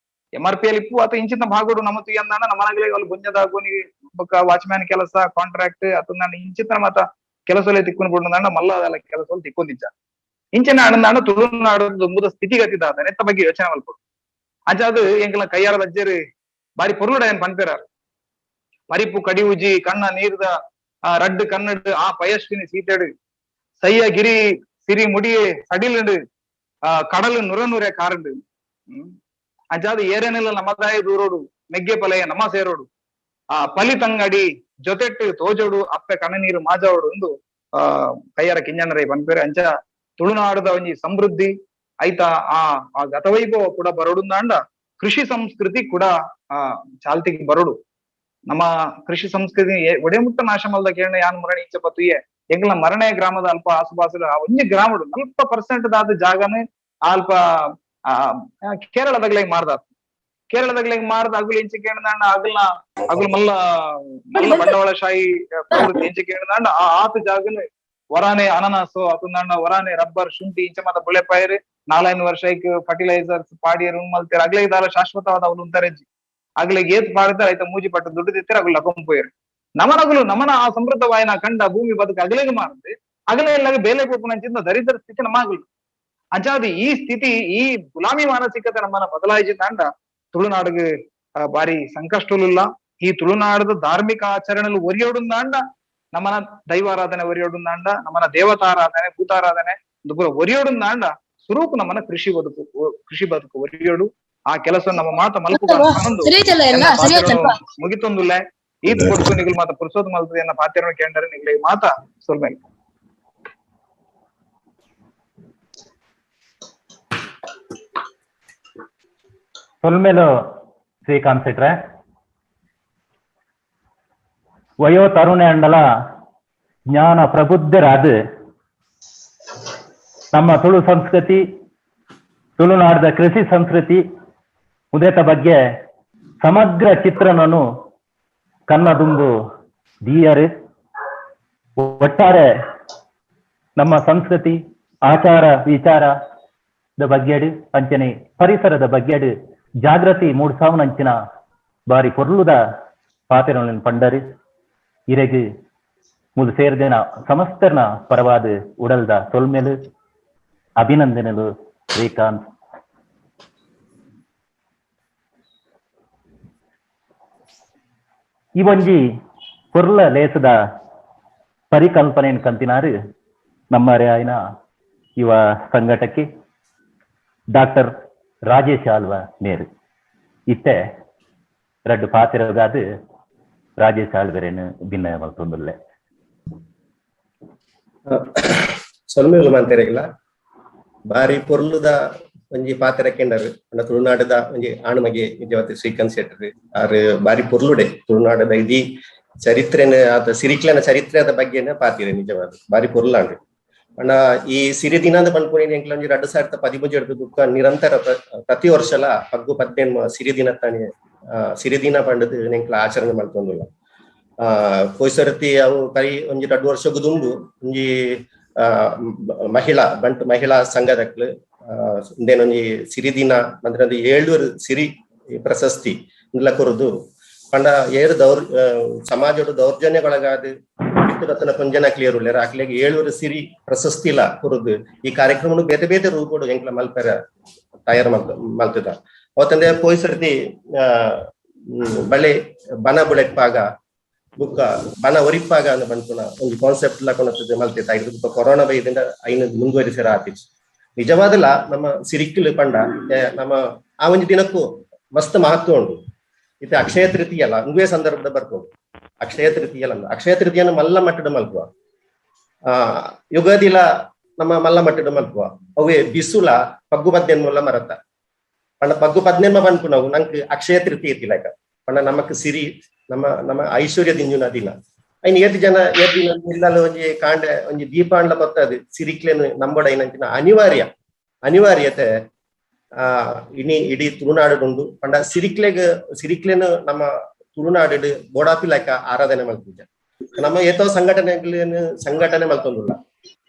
ಎಂ ಆರ್ ಪಿ ಎಲ್ ಇಪ್ಪು ಅಥವಾ ಇಂಚಿನ ಭಾಗಡು ನಮ್ಮ ತುಯ್ಯಂದಾಣ ನಮ್ಮನಾಗಲೇ ಅಲ್ಲಿ ಗುಂಜದಾಗುನಿ ವಾಚ್ಮ್ಯಾನ್ ಕೆಲಸ ಕಾಂಟ್ರಾಕ್ಟ್ ಅಥವಾ ನಾನು ಇಂಚಿನ ಮಾತ ಕೆಲಸಲೇ ತಿಕ್ಕೊಂಡು ಬಿಡ್ದಂಡ ಮಲ್ಲ ಅದೆಲ್ಲ ಕೆಲಸ ತಿಕ್ಕೊಂಡಿದ್ದ ಇಂಚಿನ ಅಣ್ಣಂದಾಣ ತುಳುನಾಡು ದುಂಬುದ ಸ್ಥಿತಿಗತಿ ದಾದ ನೆತ್ತ ಬಗ್ಗೆ ಯೋಚನೆ ಮಲ್ಪಡು. ಅಂಚಾದ ಎಂಕಲ ಕೈಯಾರದ ಅಜ್ಜರು ಬಾರಿ ಪೊರ್ಲುಡ ಏನ್ ಪನ್ಪೇರಾರು ಪರಿಪು ಕಡಿಉಜಿ ಕಣ್ಣ ನೀರ್ದ ಆ ರಡ್ಡು ಕನ್ನಡು ಆ ಪಯಸ್ವಿನಿ ಸೀತೆಡು ಸಯ್ಯ ಗಿರಿ ಸಿರಿ ಮುಡಿಯೇ ಸಡಿಲುಂಡು ಆ ಕಡಲು ನುರ ನುರೆ ಕಾರುಂಡು ಅಂಚಾದ ಏರೇನೆಲ್ಲ ನಮ್ಮದಾಯ ದೂರೋಡು ಮೆಗ್ಗೆ ಪಲೆಯ ನಮ್ಮ ಸೇರೋಡು ಆ ಪಲಿ ತಂಗಡಿ ಜೊತೆಟ್ಟು ತೋಜೋಡು ಅಪ್ಪೆ ಕಣ್ಣನೀರು ಮಾಜೋಡು ಎಂದು ಆ ಕೈಯಾರ ಕಿಂಜಣ್ಣರೈ ಪನ್ಪೇರು. ಅಂಚ ತುಳುನಾಡದ ಒಂಜಿ ಸಮೃದ್ಧಿ ಐತ ಆ ಆ ಗತವೈಭವ ಕೂಡ ಬರೋಡುಂದಾಂಡ ಕೃಷಿ ಸಂಸ್ಕೃತಿ ಕೂಡ ಆ ಚಾಲ್ತಿಗೆ ಬರೋಡು. ನಮ್ಮ ಕೃಷಿ ಸಂಸ್ಕೃತಿ ಒಡೆಮುಟ್ಟ ನಾಶ ಮಲ್ದ ಕೇಳಣ ಯಾನ್ ಮರಣ ಇಂಚ ಪತ್ತುಯೆ ಎಂಗ್ಲ ಮರಣೆ ಗ್ರಾಮದ ಅಲ್ಪ ಆಸುಪಾಸು ಆ ಒಂಜಿ ಗ್ರಾಮಡು ಅಲ್ಪ ಪರ್ಸೆಂಟ್ ದಾದ ಜಾಗನೇ ಅಲ್ಪ ಆ ಕೇರಳದಾಗ್ಲೆ ಮಾರ್ದಾತ್ ಕೇರಳದಾಗ್ಲೆ ಮಾರ್ದ ಅಗುಲು ಇಂಚ ಕೇಳದಾಂಡ ಅಗಲ್ನ ಅಗುಲು ಮಲ್ಲ ಮಲ್ಲ ಬಂಡವಾಳಶಾಹಿ ಪ್ರವೃತ್ತಿ ಇಂಚ ಕೇಳದಾಂಡ ಆ ಆತ ಜಾಗನೆ ವರಾನೆ ಅನನಾಸು ಅತಂದಾಂಡ ವರಾನೆ ರಬ್ಬರ್ ಶುಂಠಿ ಇಂಚ ಮಾತ ಬುಳೆ ಪೈರು 4-5 ವರ್ಷ ಫರ್ಟಿಲೈಸರ್ಸ್ ಪಾಡಿಯರು ಮಲ್ತೇರು ಅಗ್ಲೇ ಇದಾಲ ಶಾಶ್ವತವಾದ ಅವಳು ಉಂತಾರೆಜ್ಜಿ ಅಗ್ಲಿಗೆ ಏತ್ ಪಾಡಿದ್ರೆ ಆಯ್ತ ಮೂಜಿ ಪಟ್ಟು ದುಡ್ಡು ತಿತ್ತಾರೆ ಅಗುಲು ಲಕೊಂಪೋಯರು. ನಮನಗುಲು ನಮನ ಆ ಸಮೃದ್ಧವಾಯನ ಕಂಡ ಭೂಮಿ ಬದುಕು ಅಗಲಿಗೆ ಮಾರುತ್ತೆ ಅಗಲೇ ಇಲ್ಲಾಗ ಬೇಲೆ ಪೋಪುನಂಚಿಂದ ದರಿದ್ರ ಸ್ಥಿತಿ ನಮ್ಮಾಗಲು. ಅಂಚಾದ ಈ ಸ್ಥಿತಿ ಈ ಗುಲಾಮಿ ಮಾನಸಿಕತೆ ನಮ್ಮನ್ನ ಬದಲಾಯಿಸಿದಾಂಡ ತುಳುನಾಡಿಗೆ ಬಾರಿ ಸಂಕಷ್ಟಲಿಲ್ಲ. ಈ ತುಳುನಾಡದ ಧಾರ್ಮಿಕ ಆಚರಣೆలు ಒರಿಯೋಡುಂದಾಂಡ ನಮ್ಮನ ದೈವಾರಾಧನೆ ಒರಿಯೋಡುಂದಾಂಡ ನಮ್ಮನ ದೇವತಾರಾಧನೆ ಭೂತಾರಾಧನೆ ಒರಿಯೋಡುಂದಾಂಡ ಸ್ವರೂಪ ನಮ್ಮನ ಕೃಷಿ ಬದುಕು ಒರಿಯೋಡು. ಆ ಕೆಲಸ ನಮ್ಮ ಮಾತ ಮಲ್ಪು ಮುಗಿತೊಂದುಲ್ಲ ಈತ್ ಕೊಡ್ತು ನಿಗಲ್ ಮಾತ ಪುರುಸೋದ್ ಮಲ್ತದೆ ಎನ್ನ ಪಾತ್ರನ ಕೇಂದ್ರ ನಿಗಲ ಮಾತ ಸ್ವಲ್ಪ
ಸೊಲ್ಮೆಲು ಶ್ರೀಕಾಂತ್ ಶೆಟ್ರೆ ವಯೋ ತರುಣೆಂಡಲ ಜ್ಞಾನ ಪ್ರಬುದ್ಧರಾದ ನಮ್ಮ ತುಳು ಸಂಸ್ಕೃತಿ, ತುಳುನಾಡದ ಕೃಷಿ ಸಂಸ್ಕೃತಿ ಉದೇತ ಬಗ್ಗೆ ಸಮಗ್ರ ಚಿತ್ರಣನು ಕನ್ನದುಂಬು ದೀಯರು. ಒಟ್ಟಾರೆ ನಮ್ಮ ಸಂಸ್ಕೃತಿ, ಆಚಾರ ವಿಚಾರದ ಬಗ್ಗೆ, ಅಂಚನೆ ಪರಿಸರದ ಬಗ್ಗೆ ಜಾಗೃತಿ ಮೂಡ್ಸಾವನಂಚಿನ ಬಾರಿ ಪೊರ್ಲುದ ಪಾತೆರೊಲೆನ್ ಪಂಡರು. ಇರೆಗ್ ಮುದು ಸೇರ್ದಿನ ಸಮಸ್ತರ್ನ ಪರವಾದ ಉಡಲ್ದ ಸೊಲ್ಮೆಲು, ಅಭಿನಂದನೆಲು ಶ್ರೀಕಾಂತ್. ಈ ಒಂಜಿ ಪೊರ್ಲ ಲೇಸದ ಪರಿಕಲ್ಪನೆ ಕಂತಿನಾರು ನಮ್ಮ ಆಯ್ನ ಯುವ ಸಂಘಟಕಿ ಡಾಕ್ಟರ್ ರಾಜೇಶ್ ಆಲ್ವ ನೇರು. ಇತ್ತೆ ರಡ್ಡು ಪಾತಿರೋಗಾದು ರಾಜೇಶ್ ಆಳ್ವೆರೇನು ಭಿನ್ನ ಮಲ್ತೊಂದುಲ್ಲೆ.
ಸೊಲ್ಮೆಲು ಮಂತೆರೆಗ್ಲ ಬಾರಿ ಪೊರ್ಲುದ ಒಂಜಿ ಪಾತೆರ ಕೆಂಡರು. ಅಂಡ ತುಳುನಾಡದ ಒಂಜಿ ಆಣಮಗೆ ನಿಜವಾದ ಶ್ರೀಕಾಂತ್ ಶೆಟ್ಟರ್ ಆರ್ ಬಾರಿ ಪೊರ್ಲುಡೆ ತುಳುನಾಡದ ಇಡೀ ಚರಿತ್ರೆನ ಆತ ಸಿರಿಕ್ಲನ ಚರಿತ್ರೆದ ಬಗ್ಗೆನ ಪಾತಿರೆ ನಿಜವಾದ ಬಾರಿ ಪೊರ್ಲಾಂಡ್. ಅಣ್ಣ ಈ ಸಿರಿ ದಿನದ ಪನ್ಪುನಿ ಎಂಕ್ಲ ಒಂಜಿ 2013 ಹಿಡ್ದು ಬುಕ್ಕ ನಿರಂತರ ಪ್ರತಿ ವರ್ಷಲ ಪಗ್ಗು 18 ಸಿರಿ ದಿನ ತಾನೆ ಸಿರಿ ದಿನ ಪಂಡದು ಎಂಕ್ಲ ಆಚರಣೆ ಮಲ್ತೊಂದುಲ್ಲ. ಪೋಯ್ಸರತಿ ಅವು ಕೈ ಒಂಜಿ 2 ವರ್ಷಗು ದುಂಬು ಒಂಜಿ ಮಹಿಳಾ ಬಂಟ್ ಮಹಿಳಾ ಸಂಘದಕ್ಲು ಇಂದೇನೊಂಜಿ ಸಿರಿ ದಿನ ಅಂದ್ರೆ 7 ಸಿರಿ ಪ್ರಶಸ್ತಿ ಇಂದ್ಲ ಕೊರದು ಪಂಡ ಏರು ಸಮಾಜದ ದೌರ್ಜನ್ಯಗೊಳಗಾದ ರತ್ನ ಪಂಜನ ಕ್ಲಿಯರ್ ಉಳ್ಳೇರ ಅಕ್ಲೆಗ್ 7 ಸಿರಿ ಪ್ರಶಸ್ತಿ ಲ ಕೊರದು ಈ ಕಾರ್ಯಕ್ರಮ ಬೇತೆ ಬೇತೆ ರೂಪೋಡು ಎಂಕ್ಲ ಮಲ್ಪೆರ ತಯಾರು ಮಲ್ತದ. ಅವತ್ತಂದ್ರೆ ಪೋಯ್ಸರ್ತಿ ಬಳೆ ಬನ ಬುಳೆಪ್ಪಾಗ ಬುಕ್ಕ ಬನ ಒರಿಪ್ಪಾಗ ಅಂದ ಪನ್ಪುನ ಒಂಜಿ ಕಾನ್ಸೆಪ್ಟ್ ಲ ಕೊನತದೆ ಮಲ್ತಿತ್ತ. ಐದು ಬುಕ್ಕ ಕೊರೋನಾ ಬೈದಿಂದ ಐನ ಮುಂದುವರಿಸಿರ ಆತಿಚ್. ನಿಜವಾದಲ ನಮ್ಮ ಸಿರಿಕ್ಲು ಪಂಡ ನಮ್ಮ ಆ ಒಂಜಿ ದಿನಕ್ಕೂ ಮಸ್ತ್ ಮಹತ್ವ ಉಂಟು. ಇತ್ತೆ ಅಕ್ಷಯ ತೃತೀಯ ಅಲ್ಲ ಉಂಗುವೆ ಸಂದರ್ಭದ ಬರ್ಕೊಂಡು ಅಕ್ಷಯ ತೃತೀಯ ಅಲ್ಲ, ಅಕ್ಷಯ ತೃತೀಯನ ಮಲ್ಲ ಮಟ್ಟದ ಮಲ್ಪುವ, ಯುಗಾದಿಲ ನಮ್ಮ ಮಲ್ಲ ಮಟ್ಟದ ಮಲ್ಪುವ, ಅವೇ ಬಿಸುಲ ಪಗ್ಗು ಪದ್ನೆನ್ಮಲ್ಲ ಮರತ ಪಂಡ ಪಗ್ಗು ಪದ್ನೆನ್ಮ ಪನ್ಪು ನಾವು ನಂಗೆ ಅಕ್ಷಯ ತೃತೀಯ ಇತ್ತಿಲಕ ಪಂಡ ನಮಕ್ ಸಿರಿ ನಮ್ಮ ನಮ್ಮ ಐಶ್ವರ್ಯ ದಿಂಜುನ ದಿನ. ಐನ್ ಏತ್ ಜನ ಏತ್ ದಿನ ಇಲ್ಲಲ್ಲ ಒಂಜಿ ಕಾಂಡೆ ಒಂಜಿ ದೀಪಾಂಡ್ಲ ಬರ್ತದೆ ಸಿರಿಕ್ಲೇನು ನಂಬಡ ಏನಂತಿನ ಅನಿವಾರ್ಯ ಅನಿವಾರ್ಯತೆ ಇನಿ ಇಡೀ ತುಳುನಾಡುಂಡು. ಪಂಡ ಸಿರಿಕ್ಲೆಗ್ ಸಿರಿಕ್ಲೇನು ನಮ್ಮ ತುಳುನಾಡು ಬೋಡಾಪಿಲಕ ಆರಾಧನೆ ಮಲ್ತಿದ್ದ ನಮ್ಮ ಏತೋ ಸಂಘಟನೆಗಳೇನು ಸಂಘಟನೆ ಮಲ್ತೊಂದುಲ್ಲ.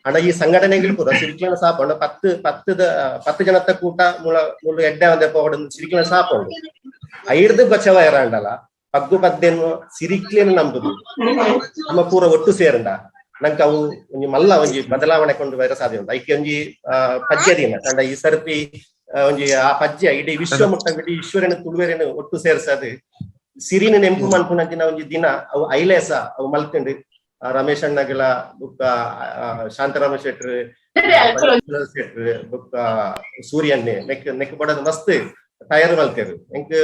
ಅಂಡ ಈ ಸಂಘಟನೆಗಳು ಪೂರ ಸಿರಿಕ್ಲೇನ ಸಾಪಂಡು ಪತ್ತು ಪತ್ತದ 10 ಜನತ್ತ ಕೂಟ ಮೂಲ ಮೂಲ ಎಡ್ಡೆ ಒಂದೇ ಪೋಗಡು ಸಿರಿಕ್ಲೇನ ಸಾಪಂಡು ಐರ್ದು ಬಚವ ಏರಾಂಡಲ ಪಗ್ಗು ಪದ್ದೇನು ಸಿರಿಕ್ಲೇನು ನಂಬುದು ನಮ್ಮ ಪೂರ ಒಟ್ಟು ಸೇರಂಡ ನಂಗೆ ಅವು ಒಂಜಿ ಮಲ್ಲ ಒಂಜಿ ಬದಲಾವಣೆ ಕೊಂಡು ಬರ ಸಾಧ್ಯ ಉಂಟು. ಐಕೆ ಒಂಜಿ ಪದ್ಯ ದಿನ ಕಂಡ ಈ ಸರ್ತಿ ಒಂಜಿ ಆ ಪದ್ಯ ಇಡೀ ವಿಶ್ವ ಮುಟ್ಟ ಇಡೀ ಈಶ್ವರನ ತುಳುವೆರೇನು ಒಟ್ಟು ಸೇರ್ಸದು ಸಿರಿನ ನೆಂಪು ಮಲ್ಪುನಂಚಿನ ಒಂಜಿ ದಿನ ಅವು ಐಲೇಸ ಅವು ಮಲ್ತಂಡು. ರಮೇಶ್ ಅಣ್ಣಗಳ ಬುಕ್ಕ ಶಾಂತರಾಮ ಶೆಟ್ರು ಶೆಟ್ರು ಬುಕ್ಕ ಸೂರ್ಯನ್ನೇ ನೆಕ್ ನೆಕ್ ಬಡೋದು ಮಸ್ತ್ ತಯಾರು ಮಲ್ತೇರು. ಎಂಕ್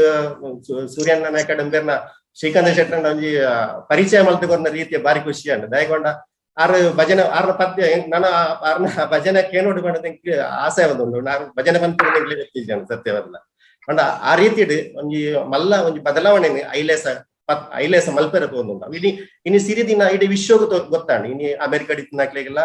ಸೂರ್ಯಣ್ಣ ಮೇಕಡಂಬೇರ್ನ ಶ್ರೀಕಾಂತ ಶೆಟ್ಟಣ್ಣ ಒಂಜಿ ಪರಿಚಯ ಮಲ್ತುಕೊರ್ನ ರೀತಿಯ ಬಾರಿ ಖುಷಿ ಅಂಡ್ ದಯಗೊಂಡ ಆರು ಭಜನೆ ಆರ್ನ ಪದ್ಯ ನಾನು ಆರ್ನ ಭಜನೆ ಕೇನೋಡು ಬಂಡದ ಎಂಕ್ ಆಸೆ ಬಂದುಂಡು. ನಾನು ಭಜನೆ ಬಂತು ಎಂಕ್ಲೆ ಸತ್ಯವಲ್ಲ ಪಂಡ ಆ ರೀತಿಡ್ ಒಂಜಿ ಮಲ್ಲ ಒಂಜಿ ಬದಲಾವಣೆ ಐಲೇಸ ಐಲೇಸ ಮಲ್ಪೆರ ಪೋಂದುಂಡು. ಇನಿ ಇನಿ ಸಿರಿ ದಿನ ಇಡೀ ವಿಶ್ವಗ್ ಗೊತ್ತಾಂಡ್. ಇನಿ ಅಮೆರಿಕ ಇತ್ತಿನಕ್ಲೆಗೆಲ್ಲ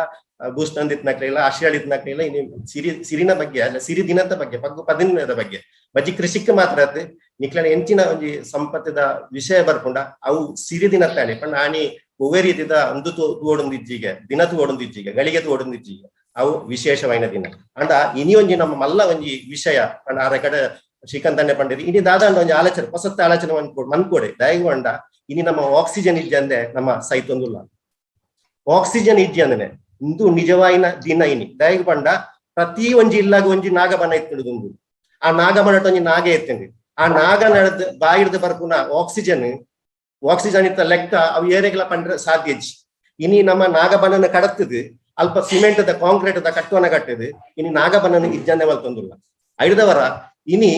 ಬೂಸ್ಟನ್ ಇತ್ತಿನಕ್ಲೆಲ್ಲ ಆಸ್ಟ್ರೇಲಿಯಾ ಇತ್ತಿನಕ್ಲೆಲ್ಲ ಇನಿ ಸಿರಿ ಸಿರಿನ ಬಗ್ಗೆ ಅಲ್ಲ ಸಿರಿ ದಿನದ ಬಗ್ಗೆ ಪಗ್ಗು ಪದಿನದ ಬಗ್ಗೆ ಬಜ್ಜಿ ಕೃಷಿಕ್ ಮಾತ್ರ ಅತ್ ನಿಕ್ಲನ ಎಂಚಿನ ಒಂಜಿ ಸಂಪತ್ತದ ವಿಷಯ ಬರ್ಪುಂಡ ಅವು ಸಿರಿ ದಿನ ತಾನೆ. ಪಂಡ ಆನಿ ಒವ್ವೇ ರೀತಿದ ಅಂದು ತೋಡೊಂದಿಜ್ಜಿಗೆ ದಿನ ತೋಡೊಂದಿಜ್ಜಿಗೆ ಗಳಿಗೆ ತೋಡೊಂದಿಜ್ಜಿಗೆ ಅವು ವಿಶೇಷವಾಯಿನ ದಿನ. ಅಂಡ ಇನಿ ಒಂಜಿ ನಮ್ಮ ಮಲ್ಲ ಒಂಜಿ ವಿಷಯ ಪಂಡ ಆರ ಕಡೆ ಶ್ರೀಕಾಂತ್ ಅಣ್ಣೆ ಪಂಡಿರಿ ಇನಿ ದಾದಾಂಡ ಒಂಜಿ ಆಲೋಚನೆ ಹೊಸತ್ತ ಆಲೋಚನೆ ಮನ್ಕೊಡೆ ದಯಗೊಂಡ ಇನಿ ನಮ್ಮ ಆಕ್ಸಿಜನ್ ಇಜ್ಜಂದೆ ನಮ್ಮ ಸೈತೊಂದುಲ್ಲ ಆಕ್ಸಿಜನ್ ಇಜ್ಜಂದನೆ ಇಂದು ನಿಜವಾಯಿನ ದಿನ ಇನಿ ದಯಗ್ ಪಂಡ ಪ್ರತಿ ಒಂಜಿ ಇಲ್ಲಾಗ ಒಂಜಿ ನಾಗಬನ ಇತ್ತುಂಡು. ಆ ನಾಗಬನಟ ಒಂಜಿ ನಾಗೆ ಇತ್ತಂಡು. ಆ ನಾಗ ನಡೆದು ಬಾಯಿಡ್ದು ಬರ್ಪುನ ಆಕ್ಸಿಜನ್ ಆಕ್ಸಿಜನ್ ಇತ್ತ ಲೆಕ್ಕ ಅವು ಏರೆಗೆಲ್ಲ ಪಂಡ್ರೆ ಸಾಧ್ಯ ಇಜ್ಜಿ. ಇನಿ ನಮ್ಮ ನಾಗಬನನ ಕಡತ್ತದು ಅಲ್ಪ ಸಿಮೆಂಟ್ the concrete the ಕಟ್ಟುವನ ಕಟ್ಟದು ಇನಿ ನಾಗಬನನ ಇಜ್ಜಂದೆ ಮಲ್ತೊಂದುಲ್ಲ. ಐದವರ ಇನಿ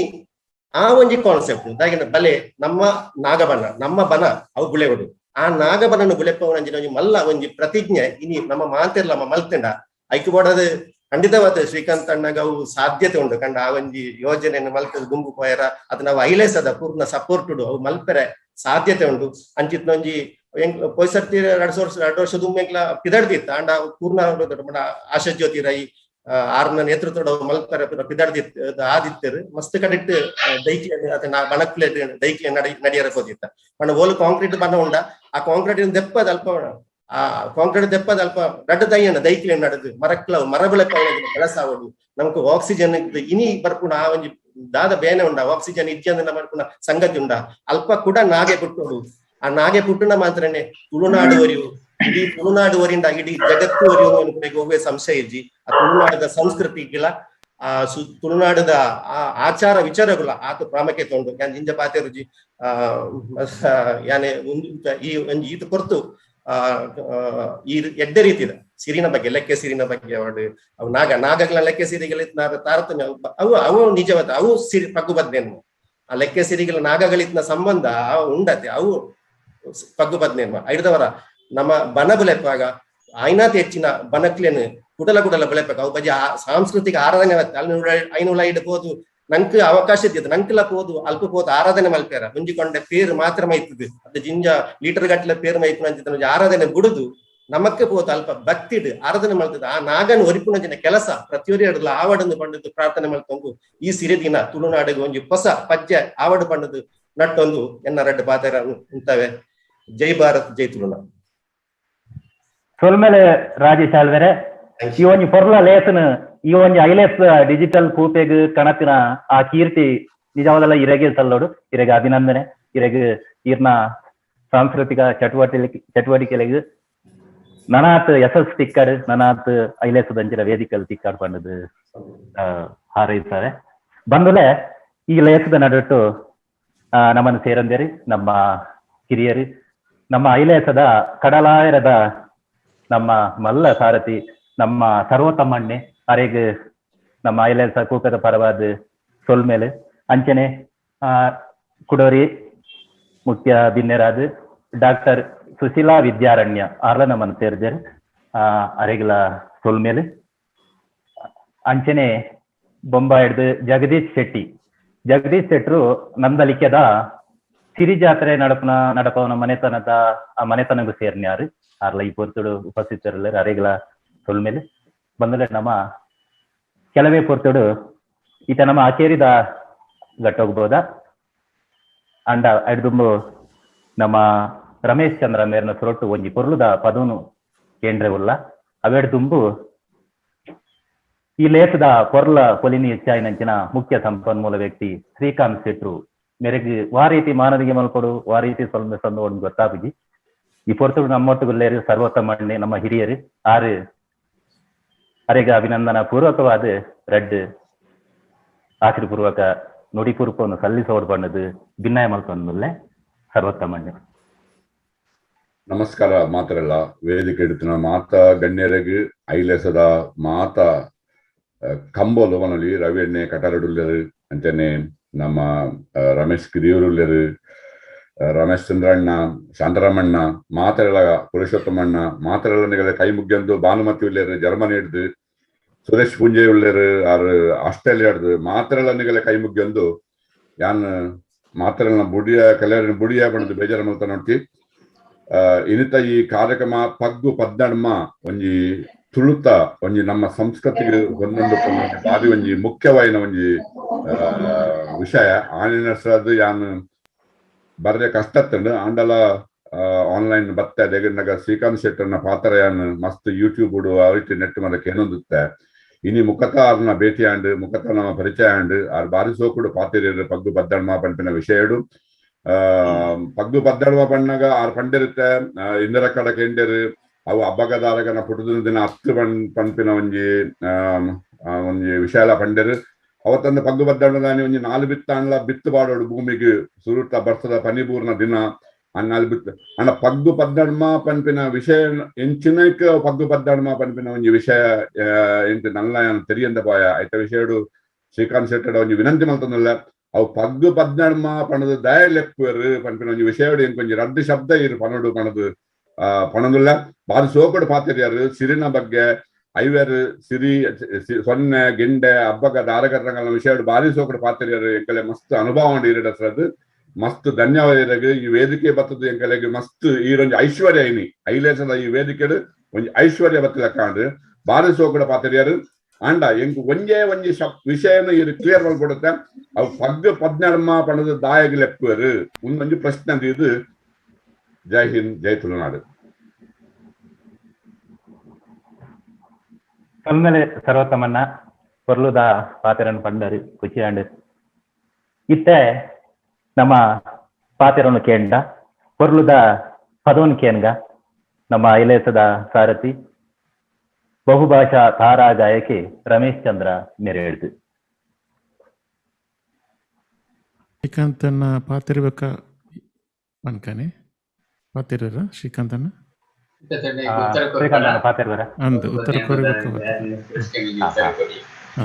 ಆ ಒಂಜಿ ಕಾನ್ಸೆಪ್ಟ್ ದಾಗಿನ ಬಲೆ ನಮ್ಮ ನಾಗಬನ ನಮ್ಮ ಬನ ಅವು ಗುಳೆವಡು ಆ ನಾಗಬನನ ಗುಳೆಪ್ಪವನ ಒಂಜಿ ಮಲ್ಲ ಒಂಜಿ ಪ್ರತಿಜ್ಞೆ ಇನಿ ನಮ್ಮ ಮಾತೆರ್ಲ ಮಲ್ತಂಡ ಐಕ್ ಬೋಡದು ಖಂಡಿತವಾದ ಶ್ರೀಕಾಂತ್ ಅಣ್ಣಗ ಅವು ಸಾಧ್ಯತೆ ಉಂಡು ಕಂಡ ಆ ಒಂಜಿ ಯೋಜನೆಯನ್ನು ಮಲ್ಪದ ಗುಂಪು ಪೋಯರ ಅದು ನಾವು ಐಲೇಸದ ಪೂರ್ಣ ಸಪೋರ್ಟ್ ಅವು ಮಲ್ಪೆರೆ ಸಾಧ್ಯತೆ ಉಂಡು. ಅಂಚಿತ್ ಒಂಜಿ ಪೋಯ್ಸರ್ತಿ 2 ವರ್ಷ ದುಂಬು ಎಂಕ್ಲ ಪಿದಡ್ದಿತ್ತ ಅಂಡ ಪೂರ್ಣ ಆಶಾ ಜ್ಯೋತಿ ರೈ ಆರ್ನ ನೇತೃತ್ವದ ಮಲ್ಪೆರೆ ಪಿದಡ್ದಿತ್ ಆದಿತ್ಯರು ಮಸ್ತ್ ಕಡಿಟ್ ದೈಕ್ಲೆ ಅತ ಬಣಕ್ಲೆ ದೈಕ್ಲೆ ನಡಿಯರ ಹೋದಿತ್ತ. ಪಂಡ ಓಲು ಕಾಂಕ್ರೀಟ್ ಬಣ್ಣ ಉಂಡ ಆ ಕಾಂಕ್ರೀಟ್ ದೆಪ್ಪದ ಅಲ್ಪ ಆ ಕಾಂಕ್ರೀಟ್ ದೆಪ್ಪದ ಅಲ್ಪ ರಡ್ಡ ದಯ್ಯನ ದೈಕ್ಲೆ ನಡೆದು ಮರಕ್ಲ ಮರ ಬೆಳಕ ಕೆಲಸ ಆವಡು. ನಮಕ್ ಆಕ್ಸಿಜನ್ ಇನಿ ಬರ್ಪುಣ ಆ ಒಂಜಿ ದಾದ ಬೇನೆ ಉಂಡ ಆಕ್ಸಿಜನ್ ಇಜ್ಜಂದ ಬರ್ಪುಣ ಸಂಗತಿ ಉಂಡ ಅಲ್ಪ ಕೂಡ ನಾಗೆ ಪುಟ್ಟೋಡು. ಆ ನಾಗೆ ಪುಟ್ಟುನ ಮಾತ್ರನೇ ತುಳುನಾಡು ಒರಿಯು, ಇಡೀ ತುಳುನಾಡು ಒರಿಂಡ ಇಡೀ ಜಗತ್ತು ಒರಿಯು ಅನ್ಕೊಂಡೆ ಒವ್ವೇ ಸಂಶಯ ಇಜ್ಜಿ. ಆ ತುಳುನಾಡದ ಸಂಸ್ಕೃತಿಗಳ ಆ ತುಳುನಾಡದ ಆ ಆಚಾರ ವಿಚಾರಗಳ ಆತ ಪ್ರಾಮುಖ್ಯತೆ ಉಂಡು. ಯಾನ್ ಜಿಂಜ ಪಾತೆರುಜಿ. ಆ ಯಾನೆ ಈ ಒಂಜಿ ಈತ ಕೊರ್ತು ಆ ಈ ಎಡ್ಡೆ ರೀತಿದ ಸಿರಿನ ಬಗ್ಗೆ, ಲೆಕ್ಕೆ ಸಿರಿನ ಬಗ್ಗೆ ಅವಡು ಅವು ನಾಗ ನಾಗಗಳ ಲೆಕ್ಕೆ ಸಿರಿಗಳ ತಾರತಮ್ಯ ಅವು ಅವು ನಿಜವಾದ ಅವು ಸಿರಿ ಪಗ್ಗು ಬದ್ನೇನು. ಆ ಲೆಕ್ಕೆ ಸಿರಿಗಳ ನಾಗಗಳಿತ್ನ ಸಂಬಂಧ ಉಂಡತೆ ಅವು ಪಗ್ಗು ಬದ್ನೇನು. ಐದವರ ನಮ್ಮ ಬನ ಬುಲೆಪಾಗ ಆಯ್ನಾತ ಹೆಚ್ಚಿನ ಬನಕ್ಲೇನು ಕುಡಲ ಕುಡಲ ಬೆಳೆಪಾಗ ಅವು ಬಜಿ ಸಾಂಸ್ಕೃತಿಕ ಆರಾಧನೆ ಅಲ್ಲಿ ಐನೂಲ ಇಡ್ಬೋದು. ನಂಕ್ ಅವಕಾಶ ಇದ್ದಿದ್ದು ನಂಕ್ಲ ಪೋದು ಅಲ್ಪ ಪೋದು ಆರಾಧನೆ ಮಲ್ಪೇರ ಮುಂಜಿಕೊಂಡೆ ಪೇರು ಮಾತ್ರ ಮೈತದು ಅದು ಜಿಂಜ ಲೀಟರ್ ಗಟ್ಟಲೆ ಪೇರು ಮೈಪುನ ಆರಾಧನೆ ಬುಡುದು ನಮಕ್ಕೆ ಪೋದು ಅಲ್ಪ ಭಕ್ತಿಡ್ ಆರಾಧನೆ ಮಲ್ತದ. ಆ ನಾಗನ್ ಒರಿಪುನಂಚಿನ ಕೆಲಸ ಪ್ರತಿಯೊರಿ ಆವಡನ್ನು ಪಂಡದು ಪ್ರಾರ್ಥನೆ ಮಲ್ತೊಂದು ಈ ಸಿರಿದಿನ ತುಳುನಾಡಿಗೆ ಒಂಜಿ ಹೊಸ ಪಜ್ಜೆ ಆವಡು ಪಂಡದು ನಟ್ಟೊಂದು ಎನ್ನ ರಡ್ಡು ಪಾತೆರ ಉಂತವೆ. ಜೈ ಭಾರತ್, ಜೈ ತುಳುನಾಡು.
ಸೊಲ್ಮೆಲೆ ರಾಜೇಶ್ ಆಳ್ವೆರೆ, ಈ ಒಂಜಿ ಪೊರ್ಲ ಲೇಸನ್ ಈ ಒಂಜಿ ಐಲೆಸ್ ಡಿಜಿಟಲ್ ಕೂಪೆಗ್ ಕಣತಿನ ಆ ಕೀರ್ತಿ ನಿಜವಾದಲ್ಲ ಇರೆಗೆ ಸಲ್ಲೋಡು. ಇರೆಗೆ ಅಭಿನಂದನೆ. ಇರೆಗ್ ಈರ್ನ ಸಾಂಸ್ಕೃತಿಕ ಚಟುವಟಿಕೆಲೆಗ್ ನನಾತ್ ಯಶಸ್ ತಿಕ್ಕಡ್, ನನಾತ್ ಐಲೇಸ್ ದಂಚಿನ ವೇದಿಕಲ್ ತಿಕ್ಕಡ್ ಪಂಡದು ಹಾರೈತಾರೆ. ಬಂದುಲೆ ಈ ಲೇಸದ ನಡುಟ್ಟು ನಮ್ಮನ್ನು ಸೇರಂದೇರಿ ನಮ್ಮ ಕಿರಿಯರು, ನಮ್ಮ ಐಲೇಸದ ಕಡಲಾಯರದ ನಮ್ಮ ಮಲ್ಲ ಸಾರಥಿ, ನಮ್ಮ ಸರ್ವೋತ್ತಮಣ್ಣೆ ಅರೆಗ್ ನಮ್ಮ ಐಲೇಸ ಕೂಕದ ಪರವಾದ ಸೊಲ್ಮೇಲೆ. ಅಂಚನೆ ಕುಡೋರಿ ಮುಖ್ಯ ಬಿನ್ನೆರಾದ ಡಾಕ್ಟರ್ ಸುಶೀಲಾ ವಿದ್ಯಾರಣ್ಯ ಆರ್ಲ ನಮ್ಮನ್ನು ಸೇರಿದರು, ಅರೆಗ್ಲ ಸೊಲ್ಮೇಲೆ. ಅಂಚನೆ ಬೊಂಬಾಯಿಡ್ದು ಜಗದೀಶ್ ಶೆಟ್ಟಿ, ಜಗದೀಶ್ ಶೆಟ್ರು ನಂದಲಿಕೆದ ಸಿರಿ ಜಾತ್ರೆ ನಡಪನ ನಡಪವನ ಮನೆತನದ ಆ ಮನೆತನಗೂ ಸೇರ್ನ್ಯಾರು. ಆರ್ಲ ಈ ಪೊರ್ತುಡು ಉಪಸ್ಥಿತರಲ್ಲ, ಅರೆಗ್ಲ ಸೊಲ್ಮೇಲೆ. ಬಂದರೆ ನಮ್ಮ ಕೆಲವೇ ಪೊರ್ತುಡು ಈತ ನಮ್ಮ ಆಚೇರಿದ ಗಟ್ಟೋಗ್ಬೋದ ಅಂಡ ಅಡ್ದುಂಬು ನಮ್ಮ ರಮೇಶ್ ಚಂದ್ರ ಮೇರ್ನ ಸೊರೊಟ್ಟು ಒಂಜಿ ಪೊರ್ಲುದ ಪದನು ಕೇಂದ್ರ ಉಲ್ಲ. ಅವೆಡ್ದುಂಬು ಈ ಲೇಸದ ಪೊರ್ಲ ಪೊಲಿನಿ ಹೆಚ್ಚಾಯಿನಂಚಿನ ಮುಖ್ಯ ಸಂಪನ್ಮೂಲ ವ್ಯಕ್ತಿ ಶ್ರೀಕಾಂತ್ ಶೆಟ್ರು ಮೇರೆಗ್ ವಾ ರೀತಿ ಮಾನವಿಗೆ ಮಲ್ಕೊಡು, ವಾ ರೀತಿ ಸ್ವಲ್ಪ ಸಂದ ಒಂದು ಗೊತ್ತಾಪುಜಿ. ಈ ಪೊರ್ತುಡು ನಮ್ಮೊಟ್ಟುಗುಲ್ಲೇರು ಸರ್ವೋತ್ತಮಣ್ಣೆ, ನಮ್ಮ ಹಿರಿಯರು ಆರು ಅರೆಗ ಅಭಿನಂದನ ಪೂರ್ವಕವಾದ ರಡ್ಡ್ ಆಶೀರ್ಪೂರ್ವಕ ನುಡಿಪೂರ್ವಕವನ್ನು ಸಲ್ಲಿಸೋಡು ಬಣ್ಣದು ಭಿನ್ನಾಯ ಮಲ್ಕೊಂದುಲ್ಲೆ ಸರ್ವೋತ್ತಮಣ್ಣೆ.
ನಮಸ್ಕಾರ ಮಾತ್ರಲ್ಲ, ವೇದಿಕೆ ಹಿಡಿತನ ಮಾತಾ ಗಣ್ಯರಿಗೆ, ಐಲೆಸದ ಮಾತಾ ಕಂಬೋಲು ಮನಲಿ ರವಿ ಎಣ್ಣೆ ಕಟಾರಡುಲ್ಲೆರು, ಅಂಚನೆ ನಮ್ಮ ರಮೇಶ್ ಕಿರಿಯೂರುಲ್ಲೆರು, ರಮೇಶ್ ಚಂದ್ರಣ್ಣ, ಶಾಂತರಾಮಣ್ಣ, ಮಾತೆಲ್ಲ ಪುರುಷೋತ್ತಮಣ್ಣ, ಮಾತೆಲ್ಲ ನಿಗಲ ಕೈ ಮುಗ್ಯಂದು. ಭಾನುಮತಿ ಉಲ್ಲೇರು ಜರ್ಮನಿ ಹಿಡ್ದು, ಸುರೇಶ್ ಪುಂಜೆ ಉಲ್ಲೇರು ಆರು ಆಸ್ಟ್ರೇಲಿಯಾ ಹಿಡ್ದು, ಮಾತೆಲ್ಲ ನಿಗಲ ಕೈ ಮುಗ್ಯಂದು. ಯಾನ್ ಮಾತೆಲ್ಲ ಬುಡಿಯ ಕೆಲವರಿನ ಬುಡಿಯ ಬಣ್ಣದ ಬೇಜಾರ ಮಲ್ತ ನೋಡ್ತಿ. ಇನಿತ ಈ ಕಾರ್ಯಕ್ರಮ ಪಗ್ಗು ಪದ್ನಡ್ಮ ಒಂಜಿ ತುಳುತ ಒಂಜಿ ನಮ್ಮ ಸಂಸ್ಕೃತಿಗೆ ಒಂದೊಂದು ಬಾರಿ ಒಂಜಿ ಮುಖ್ಯವಾಯಿನ ಒಂಜಿ ವಿಷಯ. ಆನಿನ ಯಾನ್ ಬರ್ರೆ ಕಷ್ಟ ತಂಡು ಆಂಡಲ ಆನ್ಲೈನ್ ಬತ್ತೆ. ದೇಗನಗ ಶ್ರೀಕಾಂತ್ ಶೆಟ್ಟರ್ನ ಪಾತ್ರ ಯಾನ್ ಮಸ್ತ್ ಯೂಟ್ಯೂಬ್ ಅವಿಟ್ಟು ನೆಟ್ ಮದಕ್ಕೆ ಏನೊಂದುತ್ತೆ. ಇನಿ ಮುಖತ ಆರ್ನ ಭೇಟಿ ಆಂಡ್ ಮುಖತ ನಮ್ಮ ಪರಿಚಯ ಆಂಡ್ ಆರ್ ಬಾರಿ ಸೋಕುಡು ಪಾತಿರಿಯರು ಪಗ್ಗು ಬದ್ದಣ್ಮ ಪನ್ಪಿನ ವಿಷಯಡು. ಪಗ್ಗು ಬದ್ದಡ್ಮ ಪಣ್ಣಗ ಆರ್ ಪಂಡಿರುತ್ತೆ ಇಂದರ ಕಡ ಕೆಂಡೆರು ಅವು ಅಬ್ಬಗದಾರಗನ ಪುಟ್ಟದ ದಿನ ಅತ್ತು ಪನ್ಪಿನ ಒಂಜಿ ಒಂಜಿ ವಿಶಾಲ ಪಂಡೆರು. ಅವತ್ತಂದು ಪಗ್ಗು ಬದ್ದಣ್ಣದಾನಿ ಒಂಜಿ ನಾಲು ಬಿತ್ತಾಣ್ಲ ಬಿತ್ತು ಬಾಡೋಡು ಭೂಮಿಗೆ ಸುರುತ ಬರ್ತದ ಪನಿಬೂರ್ನ ದಿನ ಅನ್ನಾಲ್ ಬಿತ್ತು ಅಣ್ಣ. ಪಗ್ಗು ಪದ್ದಡ್ಮ ಪನ್ಪಿನ ವಿಷಯ ಎಂಚಿನಕ್ ಪಗ್ಗು ಪದ್ದಡ್ಮ ಪನ್ಪಿನ ಒಂಜಿ ವಿಷಯ ಎಂತ ನಲ್ಲ ತೆರಿಯಂದ ಪಾಯ ಐತ ವಿಷಯಡು ಶ್ರೀಕಾಂತ್ ಶೆಟ್ಟಡ ಒಂಜಿ ವಿನಂತಿ ಮಲ್ತಂದಲ್ಲ. ಅವು ಪಗ್ಗು ಪದ್ನಡ್ಮ ಪಣದು ದಯ ಲೆಪ್ಪುವೆರು ಪನ್ಪಿನ ಒಂಜಿ ವಿಷಯಡು ಎಂಕೊಂಜಿ ರಡ್ಡು ಶಬ್ದ ಇರು ಪನಡು ಪಣದು ಪಣದುಲ್ಲ. ಬಾರಿ ಸೋಕಡು ಪಾತಿರ್ಯಾರು ಸಿರಿನ ಬಗ್ಗೆ. ಐವೆರ್ ಸಿರಿ ಸೊನ್ನೆ ಗಿಂಡೆ ಅಬ್ಬಗ ದಾರಕರಂಗಲ ವಿಷಯ ಬಾರಿ ಸೋಕಡು ಪಾತ್ರಿಯರು ಎಂಕಲೆ ಮಸ್ತ್ ಅನುಭವ ಉಂಡು ಈರಡಸ್ರದ್ ಮಸ್ತ್ ಧನ್ಯವಾದ ಇರಗ್ ಈ ವೇದಿಕೆ ಬತ್ತದ ಎಂಕಲೆಗ್ ಮಸ್ತ್ ಈರೊಂಜಿ ಐಶ್ವರ್ಯ ಇನಿ ಐಲೇಸದ ಈ ವೇದಿಕೆಡ್ ಒಂಜಿ ಐಶ್ವರ್ಯ ಬತ್ತದ ಕಾಂಡ್ ಬಾರಿ ಸೋಕಡ ಪಾತ್ರಿಯರು ಆಂಡ ಎಂಕ್ ಒಂಜೇ ಒಂಜಿ ವಿಷಯನ ಇದು ಕ್ಲಿಯರ್ ಮಲ್ಕೊಡುತ್ತೆ ಅವು ಪಗ್ಗ ಪದ್ನರ್ಮ ಪಣದ ದಾಯಗ್ ಲೆಪ್ಪುವರು ಒಂದೊಂಜಿ ಪ್ರಶ್ನೆ ಅಂತ ಇದು. ಜೈ ಹಿಂದ್, ಜೈ ತುಳುನಾಡು.
ಸೊಲ್ಮೆಲೆ ಸರ್ವೋತ್ತಮನ್ನ ಪೊರ್ಲುದ ಪಾತೆರನ್ ಪಂಡರು ಕುಚಿಯಾಂಡ್ ಇತ್ತೆ ನಮ್ಮ ಪಾತೆರನ್ನು ಕೇಂಡ ಪೊರ್ಲುದ ಪದವನ್ ಕೇನ್ಗ ನಮ್ಮ ಐಲೇಸದ ಸಾರಥಿ ಬಹುಭಾಷಾ ತಾರಾ ಗಾಯಕಿ ರಮೇಶ್ ಚಂದ್ರ ಮೆರೇಳ್ದು.
ಶ್ರೀಕಾಂತನ್ನ ಪಾತಿರ್ಬೇಕ ಅನ್ಕಾನೆ ಪಾತಿರ ಶ್ರೀಕಾಂತನ್ನ
ಶ್ರೀಕಾಂತಣ್ಣ ಪಾತಿರ್ಬರ
ಅಂದು ಉತ್ತರ ಕೋರಬೇಕು.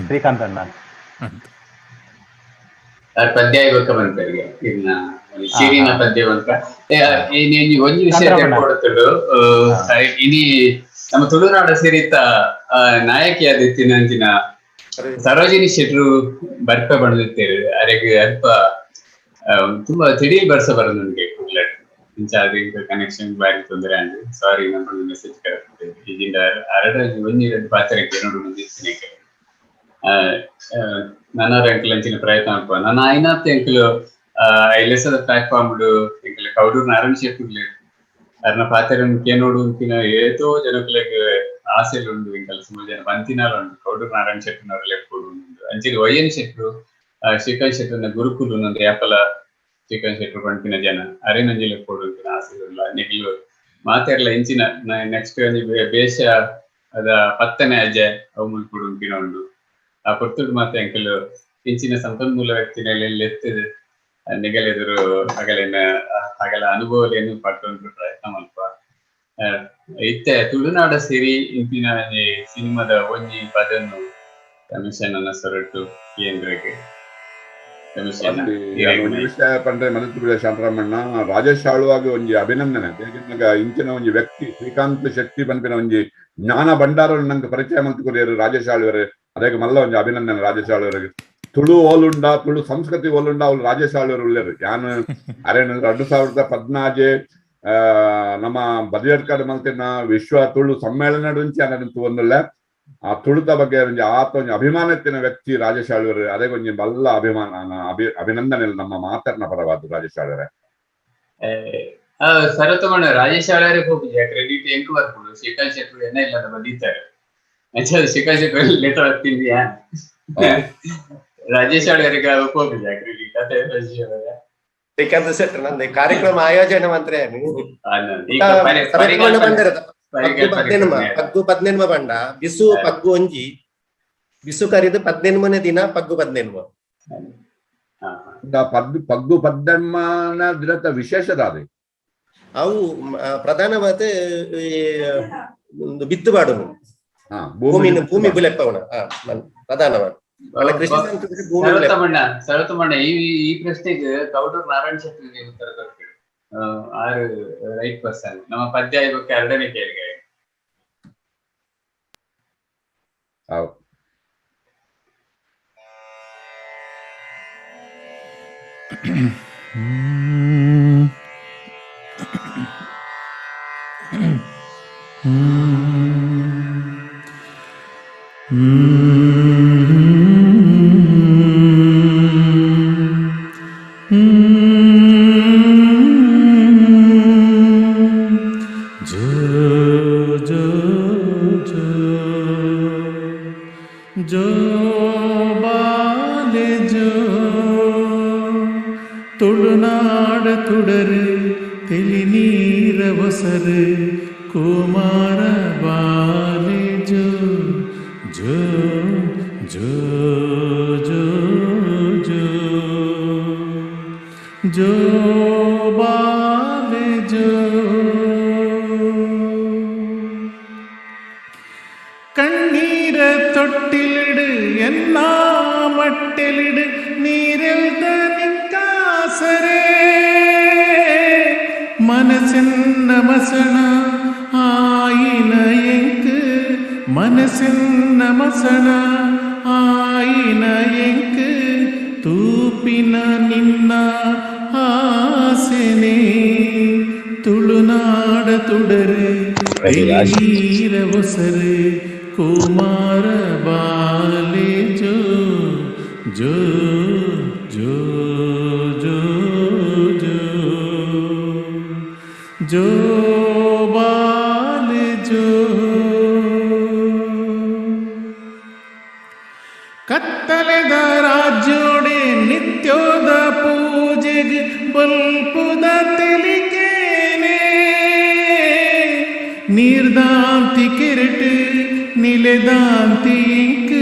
ಶ್ರೀಕಾಂತಣ್ಣ
ಅಂದು
ಪದ್ಯ ಬೊಕ್ಕ ಬಂತರಿಗೆ ಇನ್ನ ಸಿರಿನ ಪದ್ಯ ಬಂತ ಒಂಜಿ ವಿಷಯ ಕೊಡುತ್ತಡು. ಇನಿ ನಮ್ಮ ತುಳುನಾಡ ಸಿರಿತ ನಾಯಕಿಯಾದಿತ್ತಿನಂಚಿನ ಸರೋಜಿನಿ ಶೆಟ್ರು ಬರ್ಪೆ ಬಂದಿತ್ತೇರು ಅರೆಗ್ ಅಲ್ಪ ತುಂಬಾ ತಿಡೀರ್ ಬರ್ಸ ಬರೋದು ನನ್ಗೆ ಕುಡ್ಲಟ್ ಇಂಚ ಅದು ಕನೆಕ್ಷನ್ ಬಾರಿ ತೊಂದರೆ ಅಂದು ಸಾರಿ ನಮ್ಮ ಮೆಸೇಜ್ ಕರೆಕ್ಟ್ ಈಗಿಂದ ಅರಡ ಒಂಜಿ ಎರಡು ಪಾತ್ರಕ್ಕೆ ನೋಡು ಬಂದಿರ್ತೀನಿ. ನನ್ನರ ಅಂಕಲ್ ಅಂಚಿನ ಪ್ರಯತ್ನ ಅಲ್ಪ ನನ್ನ ಐನಾತ್ ಅಂಕಲ್ ಐಲೆಸದ ಪ್ಲಾಟ್ಫಾರ್ಮ್ ಎಂಕಲ್ ಕೌಡೂರ್ ನಾರಾಯಣ ಶೆಟ್ಟಿ ಅರ್ನ ಪಾತ್ರನ್ ಕೇನೋಡು ಅಂತಿನ ಏತೋ ಜನಕ್ಲೆಗ್ ಆಸೆಲು ಉಂಡು ಎಂಕಲ್ ಸುಮಾರು ಜನ ಬಂತಿನಾಲ ಉಂಡು ಕೌಡೂರ್ ನಾರಾಯಣ ಶೆಟ್ಟಿನವರ ಲೆಪ್ಪುಡು ಉಂಡು. ಅಂಚಿನ ವೈಎನ್ ಶೆಟ್ರು ಶ್ರೀಕಾಂತ್ ಶೆಟ್ಟರ್ನ ಗುರುಕುಲು ನಂದು ಯಾಪಲ ಶ್ರೀಕಾಂತ್ ಶೆಟ್ರು ಬಂಟಿನ ಜನ ಅರೆನಂಜಿ ಲೆಪ್ಪುಡು ಅಂತಿನ ಆಸೆಲುಲ್ಲ ನಿಗ್ಲು ಮಾತೆರ್ಲ ಇಂಚಿನ ನೆಕ್ಸ್ಟ್ ಒಂಜಿ ಬೇಷ ಅದ ಪತ್ತನೆ ಅಜೆ ಅವು ಮುಲ್ಪುಡು ಅಂತಿನ ಉಂಡು. ಆ ಪೊರ್ತುಡು ಮಾತೆ ಅಂಕಲ್ ಇಂಚಿನ ಸಂಪನ್ಮೂಲ ವ್ಯಕ್ತಿನಲ್ಲಿ ಎತ್ತು ನಿಗಲೆದುರು ಅಗಲೇನ ಅಗಲ ಅನುಭವಲೇನು ಪಟ್ಟೊಂದು ಪ್ರಯತ್ನ ಮಲ್ಪ. ಇತ್ತೆ ತುಳುನಾಡ ಸಿರಿ ಇಂಪಿನ ಸಿನಿಮಾದ ಒಂಜಿ ಪದನ್ನು ರಮೇಶನ ಸೊರಟು ಕೇಂದ್ರಕ್ಕೆ
ವಿಷಯ ಪಂಡ್ರೆ ಮನಸ್ಸು ಶಾಂತರಾಮಣ್ಣ ರಾಜೇಶ್ ಆಳುವಾಗ ಒಂಜಿ ಅಭಿನಂದನೆ. ಬೇಗ ಇಂಚಿನ ಒಂಜಿ ವ್ಯಕ್ತಿ ಶ್ರೀಕಾಂತ್ ಶೆಟ್ಟಿ ಪನ್ಪಿನ ಒಂಜಿ ಜ್ಞಾನ ಭಂಡಾರ ನಂಗೆ ಪರಿಚಯ ಮಂತ್ ಕೊರಿಯರು ರಾಜೇಶ್ ಆಳುವರು. ಅದಕ್ಕೆ ಮಲ್ಲ ಒಂಜಿ ಅಭಿನಂದನೆ ರಾಜೇಶ್ ಆಳುವರಿಗೆ. ತುಳು ಓಲುಂಡ ತುಳು ಸಂಸ್ಕೃತಿ ಓಲುಂಡ ಅವ್ರು ರಾಜೇಶ್ ಆಳುವರು ಉಳ್ಳರು. ಯಾನು ಅರೆ 2014 ನಮ್ಮ ಬದಿಯಡ್ಕಾಡು ಮಲ್ತಿನ ವಿಶ್ವ ತುಳು ಸಮ್ಮೇಳನ ಒಂಚಿ ಅನ್ನಂತೂ ಒಂದುಲ್ಲ ಆ ತುಳುತ ಬಗ್ಗೆ ಒಂಜಿ ಆತ ಒಂಜಿ ಅಭಿಮಾನತ್ತಿನ ವ್ಯಕ್ತಿ ರಾಜೇಶ್ ಆಳ್ವರು. ಅದೇ ಒಂಜಿ ಬಲ್ಲ ಅಭಿಮಾನ ಅಭಿನಂದನೆ ನಮ್ಮ ಮಾತರ್ನ ಪರವಾದ ರಾಜೇಶ್ ಆಳ್ವರೆ.
ಸರತಮಣ್ಣ ರಾಜೇಶ್ ಆಳ್ವರೆ ಹೋಗಿ ಕ್ರೆಡಿಟ್ ಎಂಕು ಬರ್ಬೋದು ಶ್ರೀಕಾಂತ್ ಶೆಟ್ರು ಏನ ಇಲ್ಲ ಬದೀತಾರೆ ಶ್ರೀಕಾಂತ್ ಶೆಟ್ರು ಲೆಟರ್ ಹಾಕ್ತಿದ್ಯಾ ರಾಜೇಶ್ ಆಳ್ವರಿಗೆ ಹೋಗಿದ್ಯಾ ಕ್ರೆಡಿಟ್ ಅದೇ ರಾಜೇಶ್ ಅವರೇ.
ಶ್ರೀಕಾಂತ್ ಶೆಟ್ರು ನಂದು ಕಾರ್ಯಕ್ರಮ ಆಯೋಜನೆ ಮಂತ್ರಿ ಪಗ್ಗು ಪದ್ನೆನ್ಮ ಬಂಡ ಬಿಸು ಪಗ್ಗು ಒಂಜಿ ಬಿಸು ಕರಿದು ಪದ್ನೆನ್ಮನೆ ದಿನ ಪಗ್ಗು ಪದ್ನೆನ್ಮ
ಪಗ್ಗು ಪದ್ನೆನ್ಮನ ದಿನದ ವಿಶೇಷದ
ಅವು ಪ್ರಧಾನವಾದ ಬಿತ್ತು ಬಾಡುನು ಭೂಮಿ ಭೂಮಿ ಬುಲೆಪ್ಪವನ ಪ್ರಧಾನವಾದ ಕೃಷಿ
ಸರ್ವತಮಣ್ಣ ಸರ್ವತಮಣ್ಣ ಈ ಈ ಪ್ರಶ್ನೆಗೆ ಕೌಡೂರ್ ನಾರಾಯಣ ಶೆಟ್ಟಿ ಉತ್ತರ ಕೊಡ್ತೀವಿ. ಆರು ರೈಟ್ ಪರ್ಸನ್ ನಮ್ಮ ಪದ್ಯ ಬಗ್ಗೆ ಎರಡನೇ ಕೇಳಿಗೆ.
ಮನಸ್ಸಿನ ಮಸಣ ಆಯಿನ ಎಂಕ್ ತೂಪಿನ ನಿನ್ನ ಆಸೆನೆ ತುಳುನಾಡ ತುಡರು ನೀರ ಒಸರು ಕುಮಾರ ಬಾಲೆ ಜೋ ಜೋ ಜೋ ಜೋ ಜೋ ಜೋ ಬಾಲೆ ಜೋ. ಕತ್ತಲೆದ ರಾಜ್ಯೋಡೆ ನಿತ್ಯೋದ ಪೂಜೆಗೆ ಬಲ್ಪುದ ತೆಲಿಕೇನೆ ನೀರ್ದಾಂತಿ ಕೆರಟು ನಿಲೆದಾಂತಿ ಇಂಕ್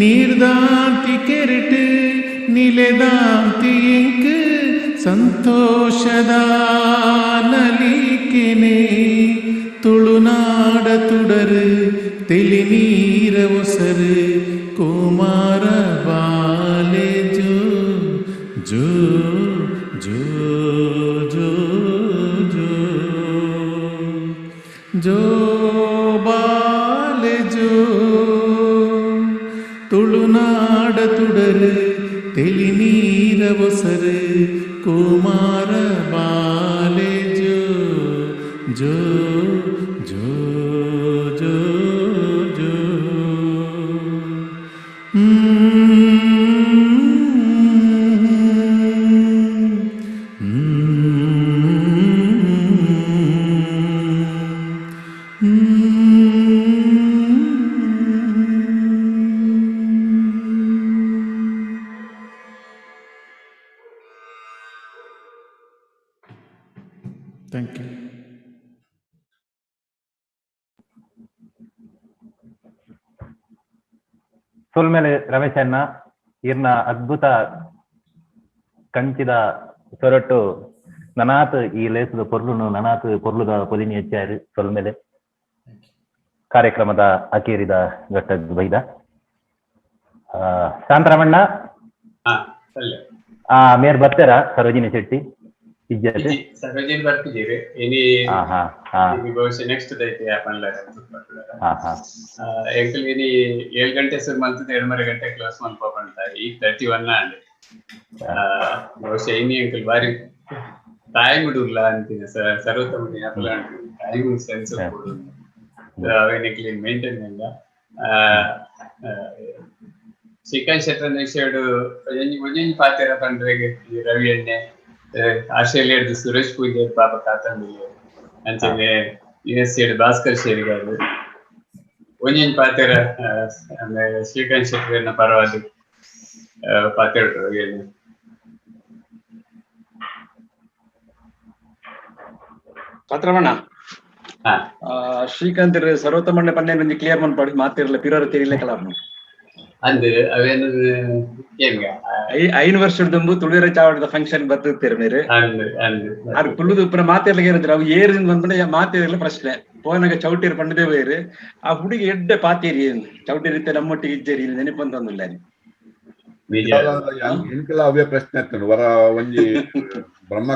ನೀರ್ದಾಂತಿ ಕೆರಟು ನಿಲೆದಾಂತಿ ಇಂಕ್ ಸಂತೋಷದ ನಲಿಕೆನೆ ತುಳುನಾಡ ತುಡರು ತೆಲಿ ನೀರ ಒಸರು ಕುಮಾರ ಬಾಲೆ ಜೋ ಜೋ ಜೋ ಜೋ ಜೋ ಜೋ ಬಾಲೆ ಜೋ. ತುಳುನಾಡ ತುಡರು ತೆಲಿ ನೀರ ಒಸರು ಕುಮಾರ ಬಾಲೆ ಜೋ ಜೋ ಜೋ ಜೋ ಜೋ. Thank you.
ಸೊಲ್ಮೇಲೆ ರಮೇಶ್ ಅಣ್ಣ ಇರ್ನ ಅದ್ಭುತ ಕಂಚಿದ ಸೊರಟು ನನಾತ್ ಈ ಲೇಸದ ಪೊರ್ಲುನು ನನಾತ್ ಪೊರ್ಲುದ ಪೊಲಿನಿ ಹೆಚ್ಚಾರು. ಸೊಲ್ಮೇಲೆ ಕಾರ್ಯಕ್ರಮದ ಅಕೇರಿದ ಘಟ್ಟದ ಬೈದ ಶಾಂತರಾಮಣ್ಣ ಮೇರ್ ಬರ್ತಾರ ಸರೋಜಿನಿ ಶೆಟ್ಟಿ ಇಜ್ಜತೆ
ಸರೋಜಿನಿ ಬರ್ತಿದ್ದೀರಿ ಇನಿ ಬಹುಶಃ ನೆಕ್ಸ್ಟ್ ದೈತೆ ಪನ್ಲ ಎಂಕಲ್ ಇನಿ 7 ಗಂಟೆ ಶುರು ಮಂತದ 7:30 ಗಂಟೆ ಕ್ಲೋಸ್ ಮನ್ಪಂತ ಈಗ 31 ಅಂಡ್ ಬಹುಶಃ ಇನಿ ಎಂಕಲ್ ಬಾರಿ ಟೈಮ್ ಇಡುಲ್ಲ ಅಂತೀನಿ ಸರ್ವೋತ್ತಮ ಟೈಮ್ ಸೆನ್ಸ್ ಅವೇನಿಕ್ಲಿ ಮೇಂಟೈನ್ ಅಂದ. ಶ್ರೀಕಾಂತ್ ಶೆಟ್ಟರ್ ವಿಷಯಡು ಒಂಜೊಂಜಿ ಪಾತೆರ ಪಂಡ್ರೆ ರವಿ ಅಣ್ಣೆ ಆಸ್ಟ್ರೇಲಿಯಾದ ಸುರೇಶ್ ಪೂಜಾರಿ ಪಾಪ ಕಾತಂದಿಲ್ಲ ಅಂಚನೆ ಯು ಎಸ್ ಭಾಸ್ಕರ್ ಶೇರಿಗಾರು ಒಂಜೊಂಜಿ ಪಾತೆರ ಶ್ರೀಕಾಂತ್ ಶೆಟ್ಟರ್ನ ಪರವಾದ ಪಾತೆರ.
ಪಾತ್ರವಣ್ಣ ಶ್ರೀಕಾಂತ್ ಸರ್ವೋತ್ತಮಣ್ಣ ಪನ್ನೆ ಒಂಜಿ ಕ್ಲಿಯರ್ ಮನ್ಪಾಡಿ ಮಾತಿರಲ್ಲ ಪಿರೋರ ತೆರಿಲೆ ಕಲಾರ್ನು
ಅಂದ್ ಅವೇನು
5 ವರ್ಷದಂಬು ತುಳುವೆರ ಚಾವಡದ ಫಂಕ್ಷನ್ ಬರ್ತಿರ್ತೀರ ಮೇರೆ ಆರ್ ತುಳುದು ಉಪ್ಪುನ ಮಾತಿರ್ಲಿಕ್ಕೆ ಏನಿದ್ರೆ ಅವು ಏರಿಂದ ಬಂದ್ಬಿಟ್ಟು ಮಾತಿರ್ಲ ಪ್ರಶ್ನೆ ಪೋನಾಗ ಚೌಟೀರ್ ಪಂಡದೇ ಬೇರೆ ಆ ಹುಡುಗಿ ಎಡ್ಡೆ ಪಾತೇರಿ ಚೌಟೀರಿತ್ತೆ ನಮ್ಮೊಟ್ಟಿಗೆ ಇಜ್ಜೇರಿ ನೆನಪಂತಂದಿಲ್ಲ.
ಎಂಕಲ ಅವೇ ಪ್ರಶ್ನೆ ಎತ್ತುಂಡು ವರ ಒಂಜಿ ಬ್ರಹ್ಮ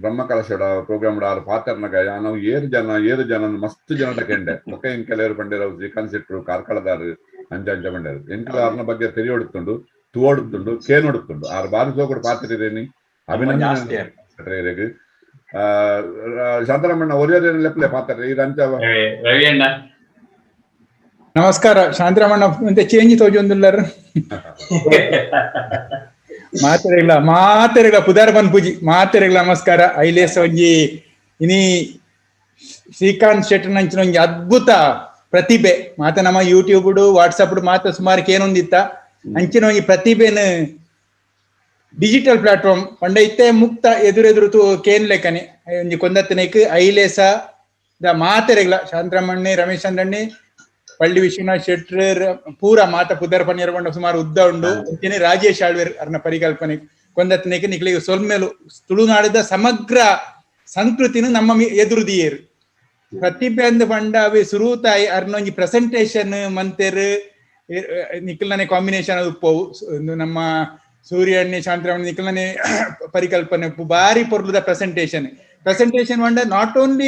ಬ್ರಹ್ಮ ಕಲಶಡ ಪ್ರೋಗ್ರಾಮ್ ಆರು ಪಾತ್ರನಗ ನಾವು ಏರು ಜನ ಮಸ್ತ್ ಜನ ಕೆಂಡೆ ಬೊಕ್ಕ ಎಂಕೆಲ ಪಂಡೇರು ಶ್ರೀಕಾಂತ್ ಶೆಟ್ರು ಕಾರ್ಕಳದಾರು ಅಂಚ ಅಂಚ ಪಂಡೇರು ಎಂಕಲ ಅವ್ರನ ಬಗ್ಗೆ ತೆರಿಯೊಡುತ್ತುಂಡು ತುವೊಡುತ್ತುಂಡು ಕೇನೊಡುತ್ತುಂಡು ಆರು ಬಾರಿ ಸೋಕುಡು ಪಾತ್ರಿರೇನಿ ಅಭಿನಂದನೆ ಶಾಂತರಾಮಣ್ಣ ಒರಿಯರ್ ಲೆಪ್ಪಲೆ ಪಾತ್ರ ಈ ಅಂಚ
ರವಿ ಅಣ್ಣ
ನಮಸ್ಕಾರ ಶಾಂತರಾಮಣ್ಣ ಮತ್ತೆ ಚೇಂಜ್ ತೋಜೊಂದುಲ್ಲರ್ ಮಾತೆರೆಗ್ಲ ಮಾತೆರೆಗ್ಲ ಪುದಾರ್ ಪೂಜಿ ಮಾತೆರೆಗ್ಲ ನಮಸ್ಕಾರ. ಐಲೇಸ್ ಒಂಜಿ ಇನಿ ಶ್ರೀಕಾಂತ್ ಶೆಟ್ಟರ್ ಒಂಜಿ ಅದ್ಭುತ ಪ್ರತಿಭೆ ಮಾತ ನಮ್ಮ ಯೂಟ್ಯೂಬ್ ವಾಟ್ಸಪ್ ಮಾತ ಸುಮಾರು ಕೇನೊಂದಿತ್ತ ಅಂಚಿನ ಒಂಜಿ ಪ್ರತಿಭೆನ ಡಿಜಿಟಲ್ ಪ್ಲಾಟ್ಫಾರ್ಮ್ ಪಂಡ ಇತ್ತೆ ಮುಕ್ತ ಎದುರೆದುರು ತೂ ಕೇನ್ ಲೆಕ್ಕನೆ ಒಂಜಿ ಕೊಂದತ್ತನೇಕ್ ಐಲೇಸ the ಮಾತೆರೆಗ್ಲ ಶಾಂತರಾಮಣ್ಣೆ ರಮೇಶ್ ಚಂದ್ರಣ್ಣೆ ಪಳ್ಳಿ ವಿಶ್ವನಾಥ್ ಶೆಟ್ಟರ್ ಪೂರ ಮಾತ ಪುದರ್ ಪನ್ನೀರ್ ಬಂಡ ಸುಮಾರು ಉದ್ದ ಉಂಡು ಅಂಚನೆ ರಾಜೇಶ್ ಆಳ್ವೇರ್ ಅರ್ನ ಪರಿಕಲ್ಪನೆ ಕೊಂದತ್ತನೇಕ್ ನಿಕ್ಲಿಗೆ ಸೊಲ್ಮೇಲು ತುಳುನಾಡಿದ ಸಮಗ್ರ ಸಂಸ್ಕೃತಿನ ನಮ್ಮ ಎದುರುದಿಯೇರು ಪ್ರತಿಭೆ ಅಂದ್ ಪಂಡ ಅವೆ ಸುರೂತಾಯಿ ಅರ್ನೊಂಜಿ ಪ್ರೆಸೆಂಟೇಶನ್ ಮಂತೆರ್ ನಿಖಲ್ನೇ ಕಾಂಬಿನೇಷನ್ ಅದು ಉಪ್ಪವು ನಮ್ಮ ಸೂರ್ಯಣ್ಣೆ ಶಾಂತರಾಮಣ್ಣ ನಿಖಲ್ನೇ ಪರಿಕಲ್ಪನೆ ಉಪ್ಪು ಬಾರಿ ಪೊರ್ಲುದ presentation Presentation Vanda not only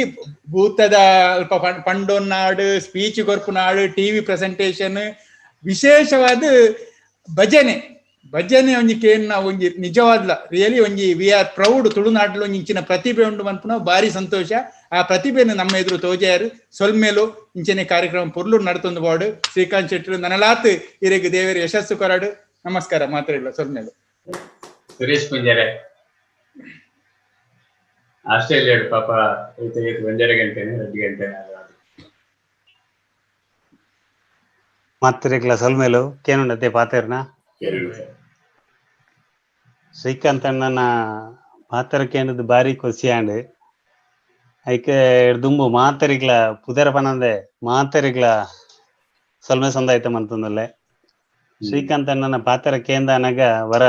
ಭೂತದ ಅಲ್ಪ ಪಂಡೊನ್ನಾಡು, ಸ್ಪೀಚ್ ಕೊರ್ಪುನಾಡು, ಟಿವಿ ಪ್ರೆಸೆಂಟೇಷನ್, ವಿಶೇಷವಾದ ಭಜನೆ ಭಜನೆ ಒಂಜಿ ಕೇನ್ನ ಒಂಜಿ ನಿಜವಾದ್ಲ ರಿಯಲಿ ಒಂಜಿ we are proud. ತುಳುನಾಡಲು ಒಂಜಿ ಇಂಚಿನ ಪ್ರತಿಭೆ ಉಂಡು ಮನ್ಪುನ ಭಾರಿ ಸಂತೋಷ. ಆ ಪ್ರತಿಭೆಯನ್ನು ನಮ್ಮ ಎದುರು ತೋಜಾರು ಸೊಲ್ಮೇಲು. ಇಂಚನೆ ಕಾರ್ಯಕ್ರಮ ಪೊರ್ಲು ನಡತೊಂದು ಬೋಡು. ಶ್ರೀಕಾಂತ್ ಶೆಟ್ಟರು ನನಲಾತ್ ಇರೆಗ್ ದೇವರು ಯಶಸ್ಸು ಕೊರಾಡು. ನಮಸ್ಕಾರ ಮಾತ್ರ ಇಲ್ಲ ಸೊಲ್ಮೇಲು.
ಸುರೇಶ್ ಪುಂಜರೆ ಆಸ್ಟ್ರೇಲಿಯಾ ಪಾಪ 1.5 ಗಂಟೆನೆ 2 ಗಂಟೆ
ಮಾತ್ರೆಗ್ಲ ಸೊಲ್ಮೇಲು ಕೇನುಂಡತೆ ಪಾತೆರ್ನ ಶ್ರೀಕಾಂತ್ ಅಣ್ಣನ ಪಾತ್ರ ಕೇಂದ್ರದ ಬಾರಿ ಖುಷಿ ಆಂಡ್. ಐಕೆ ದುಂಬು ಮಾತರಿಗ್ಲ ಪುದರ ಪನಂದೆ ಮಾತರಿಗ್ಲ ಸೊಲ್ಮೆ ಸಂದಾಯ್ತ ಮಂತಂದಲ್ಲೇ. ಶ್ರೀಕಾಂತ್ ಅಣ್ಣನ ಪಾತ್ರ ಕೇಂದ್ರ ಅನಗ ವರ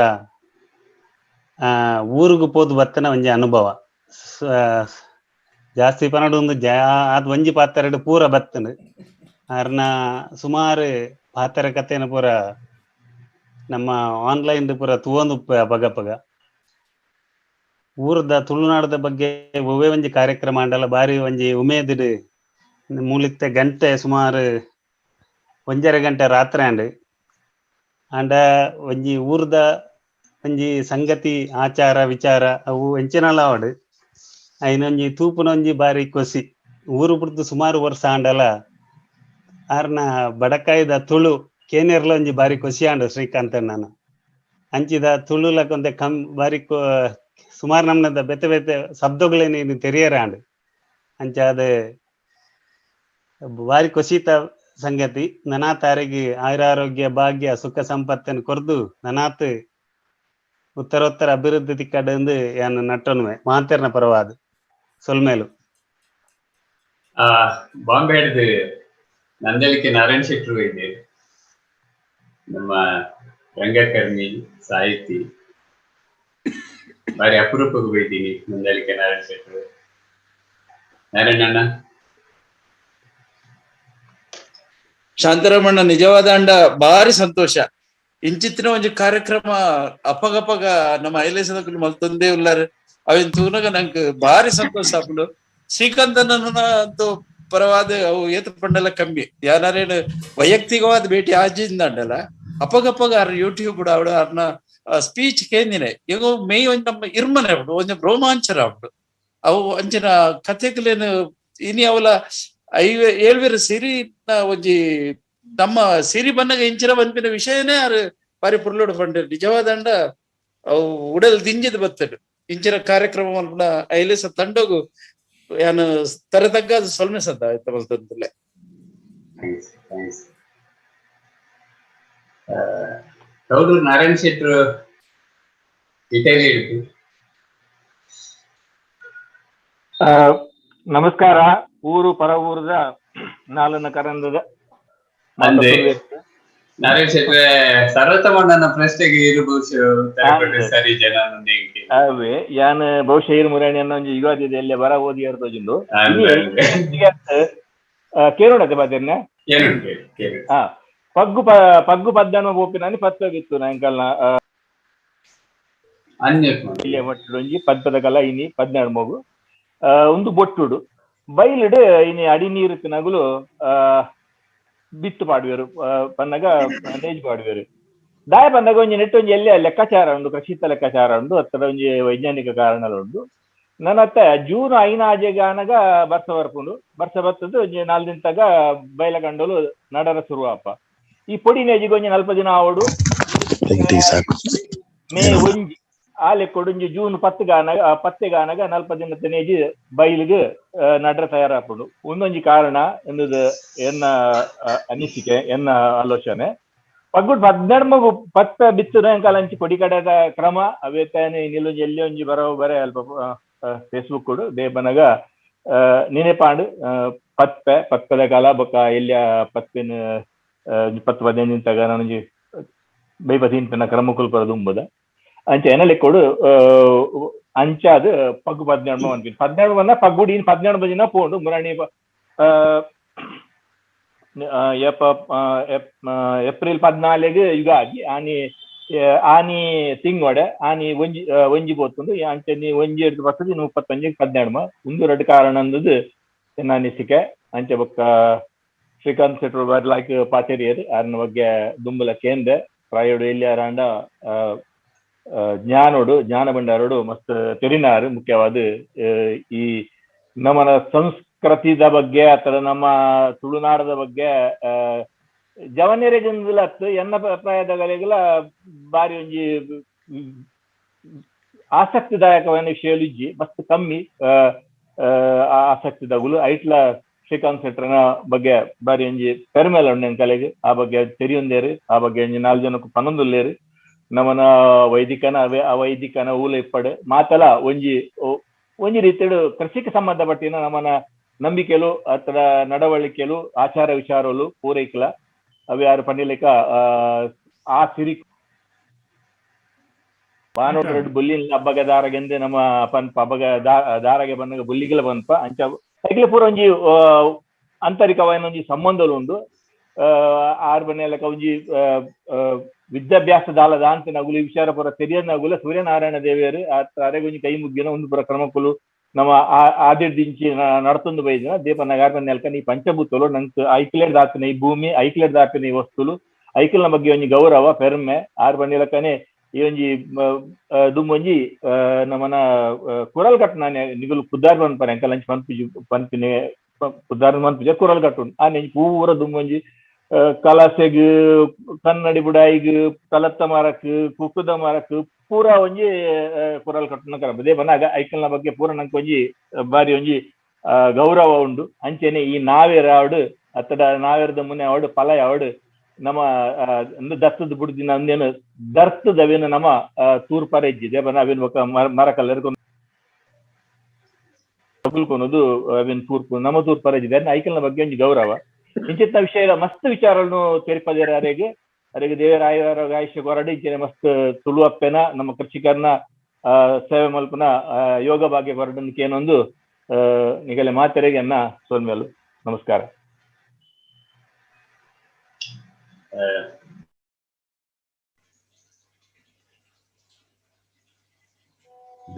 ಊರುಗು ಪೋದು ಬತ್ತನ ಒಂಜಿ ಅನುಭವ ಜಾಸ್ತಿ ಪನಡು ಒಂದು ಅದು ಒಂಜಿ ಪಾತ್ರ ಪೂರ ಬತ್ತನು ಅರ್ನ ಸುಮಾರು ಪಾತ್ರ ಕಥೆನ ಪೂರ ನಮ್ಮ ಆನ್ಲೈನ್ ಪೂರ ತೂವೊಂದು ಪಗ ಪಗ ಊರದ ತುಳುನಾಡದ ಬಗ್ಗೆ ಒವ್ವೇ ಒಂಜಿ ಕಾರ್ಯಕ್ರಮ ಅಂಡಲ ಬಾರಿ ಒಂಜಿ ಉಮೇದಿಡು ಮೂಲಿತ್ತೆ ಗಂಟೆ ಸುಮಾರು 1.5 ಗಂಟೆ ರಾತ್ರಿ ಅಂಡ್ ಅಂಡ ಒಂಜಿ ಊರದ ಒಂಜಿ ಸಂಗತಿ ಆಚಾರ ವಿಚಾರ ಅವು ಎಂಚಿನಲ ಅವಡು ಐನೊಂಜಿ ತೂಪುನೊಂಜಿ ಬಾರಿ ಕೊಸಿ. ಊರು ಬಿಡ್ದು ಸುಮಾರು ವರ್ಷ ಆಂಡಲ ಆರ್ನ ಬಡಕಾಯ್ದ ತುಳು ಕೇನೆರ್ಲ ಒಂಜಿ ಬಾರಿ ಖುಷಿ ಆಂಡು ಶ್ರೀಕಾಂತ್ ಅಣ್ಣನ. ಅಂಚಿದ ತುಳುಲಕೊಂತೆ ಕಮ್ ಬಾರಿ ಸುಮಾರು ನಮ್ನದ ಬೆತ್ತೆ ಬೆತ್ತೆ ಶಬ್ದಗಳೇನು ತೆರಿಯರ ಆಂಡು. ಅಂಚಾದ ಬಾರಿ ಖುಷಿತ ಸಂಗತಿ. ನನಾತಾರಿಗೆ ಆಯುರಾರೋಗ್ಯ ಭಾಗ್ಯ ಸುಖ ಸಂಪತ್ತನ್ನು ಕೊರ್ದು ನನಾತ್ ಉತ್ತರೋತ್ತರ ಅಭಿವೃದ್ಧಿ ತಿಕ್ಕಡೆಂದು ಯಾನು ನಟ್ಟೊನ್ವೆ ಮಾತೇರ್ನ ಪರವಾದ ಸೊಲ್ಮೇಲು.
ಬಾಂಬೆ ಹಿಡಿದು ನಂದಳಿಕೆ ನಾರಾಯಣ ಶೆಟ್ಟರು ಇದೆ, ನಮ್ಮ ರಂಗಕರ್ಮಿ ಸಾಹಿತಿ, ಬಾರಿ ಅಪರೂಪಕ್ಕೆ ಬೈತೀನಿ ನಂದಳಿಕೆ ನಾರಾಯಣ ಶೆಟ್ಟರು. ನಾರಾಯಣಣ್ಣ.
ಶಾಂತರಾಮಣ್ಣ ನಿಜವಾದ ಅಂಡ ಭಾರಿ ಸಂತೋಷ. ಇಂಚಿತ್ತಿನ ಒಂಜಿ ಕಾರ್ಯಕ್ರಮ ಅಪಗಪಗ ನಮ್ಮ ಐಲೇಸದಕ್ಕೂ ಮಲ್ತೊಂದೇ ಉಲ್ಲಾರು ಅವಿನ ತೂನಗ ನಂಗೆ ಭಾರಿ ಸಂತೋಷ ಆಪುಂಡು. ಶ್ರೀಕಾಂತನ ಅಂತೂ ಪರವಾದ ಅವು ಏತ ಪಂಡಲ ಕಮ್ಮಿ ಯಾರೇನು ವೈಯಕ್ತಿಕವಾದ ಭೇಟಿ ಆಜಿಂದ ಅಂಡಲ ಅಪಗಪಗ ಅರ್ ಯೂಟ್ಯೂಬ್ ಅವಳು ಅರ್ನ ಸ್ಪೀಚ್ ಕೇಂದಿನ ಈಗ ಮೇಯ್ ಒಂಜಿ ನಮ್ಮ ಇರ್ಮನೆ ಆಪುಂಡು, ಒಂಜಿ ರೋಮಾಂಚನ ಆಪುಂಡು. ಅವು ಅಂಚಿನ ಕಥೆಗಳೇನು ಇನಿ ಅವಲ 7 ಸಿರಿ ಒಂಜಿ ನಮ್ಮ ಸಿರಿ ಬನ್ನಗ ಇಂಚಿನ ಬಂಪಿನ ವಿಷಯನೇ ಅರು ಬಾರಿ ಪುರ್ಲೋಡು ಪಂಡ ನಿಜವಾದಂಡ ಅವು ಉಡಲ್ ದಿಂಜಿದ ಬತ್ತಡು. ಇಂಚಿನ ಕಾರ್ಯಕ್ರಮ ಮಲ್ಪುನ ಐಲೇಸ ತಂಡಗು ಯಾನು ತರತಗ್ಗ ಸೊಲ್ಮೆ ಸದ್ದ ಆಯ್ತ ಮಲ್ತಂತಲೇ.
ಕೌಡೂರು ನಾರಾಯಣ ಶೆಟ್ಟರು ಇಟಲಿ ಹಿಡಿದು.
ನಮಸ್ಕಾರ. ಊರು ಪರ ಊರದ ನಾಲನ ಕರಂದದ
ನಾರಾಯಣ ಶೆಟ್ರೆ ಸರ್ವತಮಣ್ಣನ ಪ್ರಶ್ನೆಗೆ ಇರು ಬಹುಶಃ ಸರಿ ಜನ
ಅವೇ ಯಾನ್ ಬಹುಶಃ ಇರು ಮುರಾಣಿ ಅನ್ನೋ ಒಂಜಿ ಯುಗಾದಿ ಎಲ್ಲ ಬರ ಓದಿ ತೋಜುಂಡು ಕೇರೋಡತೆ ಬಾತೆರ್ನ ಪಗ್ಗು ಪಗ್ಗು ಪದ್ದನ ಬೋಪಿನಾನಿ ಪತ್ತೋಗಿತ್ತು ನಂಕಲ್ನ ಒಂಜಿ ಪದ್ಪದ ಕಲ ಇನಿ 14 ಮಗು ಒಂದು ಬೊಟ್ಟುಡು ಬೈಲಿಡು ಇನಿ ಅಡಿ ನೀರು ತಿನಗುಲು ಬಿತ್ತು ಪಾಡುವೆರು ಪನ್ನಗ ನೇಜ್ ಪಾಡುವೆರು ದಾಯ ಪನ್ನಗ ಒಂಜಿ ನೆಟ್ಟು ಒಂಜಿ ಎಲ್ಲ ಲೆಕ್ಕಾಚಾರ ಉಂಡು, ಕೃಷಿತ ಲೆಕ್ಕಾಚಾರ ಉಂಡು, ಅತ್ತರ ಒಂಜಿ ವೈಜ್ಞಾನಿಕ ಕಾರಣಗಳು ಉಂಡು. ನನ್ನ ಜೂನ್ 5 ಆಜೆಗೆ ಆನಗ ಬರ್ಸ ಬರ್ಪುಂಡು, ಬರ್ಸ ಬರ್ತದ್ದು ಒಂಜಿ 4 ದಿನ ತಗ ಬೈಲ ಕಂಡೋಲು ನಡರ ಶುರುವಾಪ. ಈ ಪೊಡಿ ನೇಜಿಗೆ ಒಂಜಿ 40 ದಿನ ಆವಡು ಮೇ 1 ಆ ಲೆಕ್ಕೊಡು ಒಂಜಿ ಜೂನ್ 10 ಗಾನಗ 10 ಗಾನಗ 40 ದಿನದ ನೇಜಿ ಬೈಲಿಗೆ ನಡ್ರ ತಯಾರಾಪುಂಡು. ಒಂದೊಂಜಿ ಕಾರಣ ಎನ್ನುದು ಎನ್ನ ಅನಿಸಿಕೆ, ಎನ್ನ ಆಲೋಚನೆ. ಪಗ್ಗುಡ್ 12 ಮಗು ಪತ್ತ ಬಿತ್ತು ಅಂಚಿ ಕೊಡಿ ಕಡೆದ ಕ್ರಮ ಅವೇ ತಾನೆ ನಿಲ್ಲೊಂಜಿ ಎಲ್ಲಿ ಒಂಜಿ ಬರೋ ಬರೆ ಅಲ್ಪ ಫೇಸ್ಬುಕ್ ಕೊಡು ದೇಬನಗ ನಿನೆಪಾಂಡು ಪತ್ಪೆ ಪತ್ಪದ ಕಾಲ ಬೊಕ್ಕ ಎಲ್ಲಿಯ ಪತ್ಪಿನ 10 15 ತಗ ನಾನೊಂಜಿ ಬೈಪ ತಿನ್ಪಿನ ಕ್ರಮ ಕುಲ್ಪರ ದುಂಬದ ಅಂಚೆ ಎನಲೆ ಕೊಡು ಅಂಚಾದ ಪಗ್ಗು 12 ಅನ್ಪಿನ 12 ಬನ್ನ ಪಗ್ಗುಡಿ 12 ಬಜಿನ ಪೋಂಡು ಮುರಾಣಿ ಏಪ್ರಿಲ್ 14 ಯುಗಾದಿ ಆನಿ ಆನಿ ತಿಂಗೋಡೆ ಆನಿ ಒಂಜಿ ಒಂಜಿ ಪೋತುಂಡು ಅಂಚೆ ಒಂಜಿ ಎಡ್ದು ಬರ್ತದೆ 31 12 ಒಂದು ಎರಡು ಕಾರಣ ಅಂದದು ಎನ್ನ ಅನಿಸಿಕೆ. ಅಂಚೆ ಬೊಕ್ಕ ಶ್ರೀಕಾಂತ್ ಶೆಟ್ಟರು ಬರ್ಲಾಕ್ ಪಾತೆರಿಯರು ಅರ್ನ ಬಗ್ಗೆ ದುಂಬುಲ ಕೇಂದ್ರ ಪ್ರಾಯೋಡು ಎಲ್ಲಿಯಾರಾಂಡ ಜ್ಞಾನೋಡು ಜ್ಞಾನ ಭಂಡಾರೋಡು ಮಸ್ತ್ ತೆರಿನಾರು. ಮುಖ್ಯವಾದ ಈ ನಮ್ಮನ ಸಂಸ್ಕೃತಿದ ಬಗ್ಗೆ ಅಥವಾ ನಮ್ಮ ತುಳುನಾಡದ ಬಗ್ಗೆ ಜವನಿಯರಿಗಿಂದಲತ್ತು ಎನ್ನ ಪ್ರಾಯದಗಳಿಗೆಲ್ಲ ಬಾರಿ ಒಂಜಿ ಆಸಕ್ತಿದಾಯಕವಾದ ವಿಷಯ ಇಜ್ಜಿ ಮಸ್ತ್ ಕಮ್ಮಿ ಆಸಕ್ತಿದಾಗುಲು ಐಟ್ಲ ಶ್ರೀಕಾಂತ್ ಶೆಟ್ಟರ್ನ ಬಗ್ಗೆ ಬಾರಿ ಒಂಜಿ ಪೆರ್ಮೆಲ ಉಂಡು ಎಂಕಲೆಗ್ ಆ ಬಗ್ಗೆ ತೆರಿಯೊಂದೇರು ಆ ಬಗ್ಗೆ ಒಂಜಿ 4 ಜನಕ್ಕೂ ಪನೊಂದುಲ್ಲೇರು. ನಮನ ವೈದಿಕನ ಅವೈದಿಕನ ಊಲ ಇಪ್ಪಡು ಮಾತಲ ಒಂಜಿ ಒಂಜಿ ರೀತಿಡು ಕೃಷಿಗೆ ಸಂಬಂಧಪಟ್ಟಿನ ನಮನ ನಂಬಿಕೆಲು ಅಥವಾ ನಡವಳಿಕೆಲು ಆಚಾರ ವಿಚಾರಲು ಪೂರೈಕಲ ಅವು ಯಾರು ಪಂಡಿಲೇಕ ಆ ಸಿರಿ ಬಾನೋಡ್ ಬುಲ್ಲಿನ ಹಬ್ಬಗ ದಾರಗೆಂದೆ ನಮ್ಮ ಪನ್ಪ ಹಬ್ಬಗ ದಾರಗೆ ಬಂದಾಗ ಬುಲ್ಲಿಗೆಲ ಪನ್ಪ ಅಂಚ ಐಕ್ಲೆ ಪೂರ ಒಂಜಿ ಆಂತರಿಕವಾಯಿನ ಒಂಜಿ ಸಂಬಂಧಲು ಉಂಡು. ಆರು ಬನ್ನೆಲಕ ಒಂಜಿ ವಿದ್ಯಾಭ್ಯಾಸ ದಾಲದ ಅಂತ ನಗುಲು ವಿಚಾರ ಪೂರ ತೆರಿಯನಗುಲ ಸೂರ್ಯನಾರಾಯಣ ದೇವಿಯರು ಅರೆಗೊಂಜಿ ಕೈ ಮುಗ್ಗಿನ ಒಂದು ಪೂರ ಕ್ರಮಕ್ಕುಲು ನಮ್ಮ ಆದಿರ್ದಿಂಚಿ ನಡತೊಂದು ಬೈದಿನ ದೀಪ ನಗಾರ್ಬನ್ನೆಲ್ಕ ಈ ಪಂಚಭೂತಲು ನಂಕ್ ಐಕ್ಲೇಡ್ ದಾಪಿನ ಈ ಭೂಮಿ ಐಕ್ಲೇಡ್ ದಾಪಿನ ಈ ವಸ್ತುಲು ಐಕ್ಲನ ಬಗ್ಗೆ ಒಂಜಿ ಗೌರವ ಪೆರ್ಮೆ ಆರು ಬನ್ನೆಲಕನೆ ಈ ಒಂಜಿ ದುಂಬೊಂಜಿ ನಮನ ಕುರಲ್ ಕಟ್ಟುನ ನಿಗುಲು ಪುದ್ದಾರ್ ಪನ್ಪನೆ ಅಂಕಲ್ ಅಂಚ ಪನ್ಪುಜಿ ಪನ್ಪಿನೆ ಪುದ್ದಾರ್ ಪನ್ಪುಜ ಕುರಲ್ ಕಟ್ಟುಂಡು ಆ ನೆಂಜಿ ಪೂರ ದುಂಬೊಂಜಿ ಕಲಸೆಗ್ ಕನ್ನಡಿ ಬುಡಾಯಿಗ್ ಕಲತ್ತ ಮರಕ್ ಕುಕ್ಕುದ ಮರಕ್ ಪೂರ ಒಂಜಿ ಕುರಲ್ ಕಟ್ಟುನ ಕರ ಅದೇ ಬನ್ನಾಗ ಐಕಲ್ನ ಬಗ್ಗೆ ಪೂರ ನಂಗೆ ಒಂಜಿ ಬಾರಿ ಒಂಜಿ ಗೌರವ ಉಂಡು. ಅಂಚೆನೆ ಈ ನಾವೇರ ಅವಡು ಅತ್ತಡ ನಾವೇರದ ಮುನೆ ಅವಡು ಫಲ ಅವಡು ನಮ್ಮ ದತ್ತದ ಬುಡ್ದಿನ ಅಂದೇನು ದರ್ತದವೇನು ನಮ್ಮ ತೂರ್ಪರ ಇಜ್ಜಿದೆ ಬನ್ನ ಅವೇನು ಬೊಕ್ಕ ಮರ ಕಲ್ಲರ್ಕೊಂಡು ತಗುಲ್ಕೊನೋದು ಅವೇನು ತೂರ್ಪು ನಮ್ಮ ತೂರ್ಪರ ಇಜ್ಜಿದೆ ಐಕಲ್ನ ಬಗ್ಗೆ ಒಂಜಿ ಗೌರವ. ಇಂಚಿತ್ತ ವಿಷಯ ಮಸ್ತ್ ವಿಚಾರವನ್ನು ತೆರಿಪದೇರ ಅರೆಗೆ ಅರೆಗೆ ದೇವರಾಯರ ಆಯುಷ್ಯ ಕೊರಡಿ ಇಂಚಿನ ಮಸ್ತ್ ತುಳುವಪ್ಪೆನ ನಮ್ಮ ಕೃಷಿಕರನ ಸೇವೆ ಮಲ್ಪನ ಯೋಗ ಭಾಗ್ಯ ಕೊರಡನ್ಕೆ ಏನೊಂದು ನಿಗಲೆ ಮಾತೆರೆಗೆ ಅನ್ನ ಸೋಲ್ಮೇಲು ನಮಸ್ಕಾರ.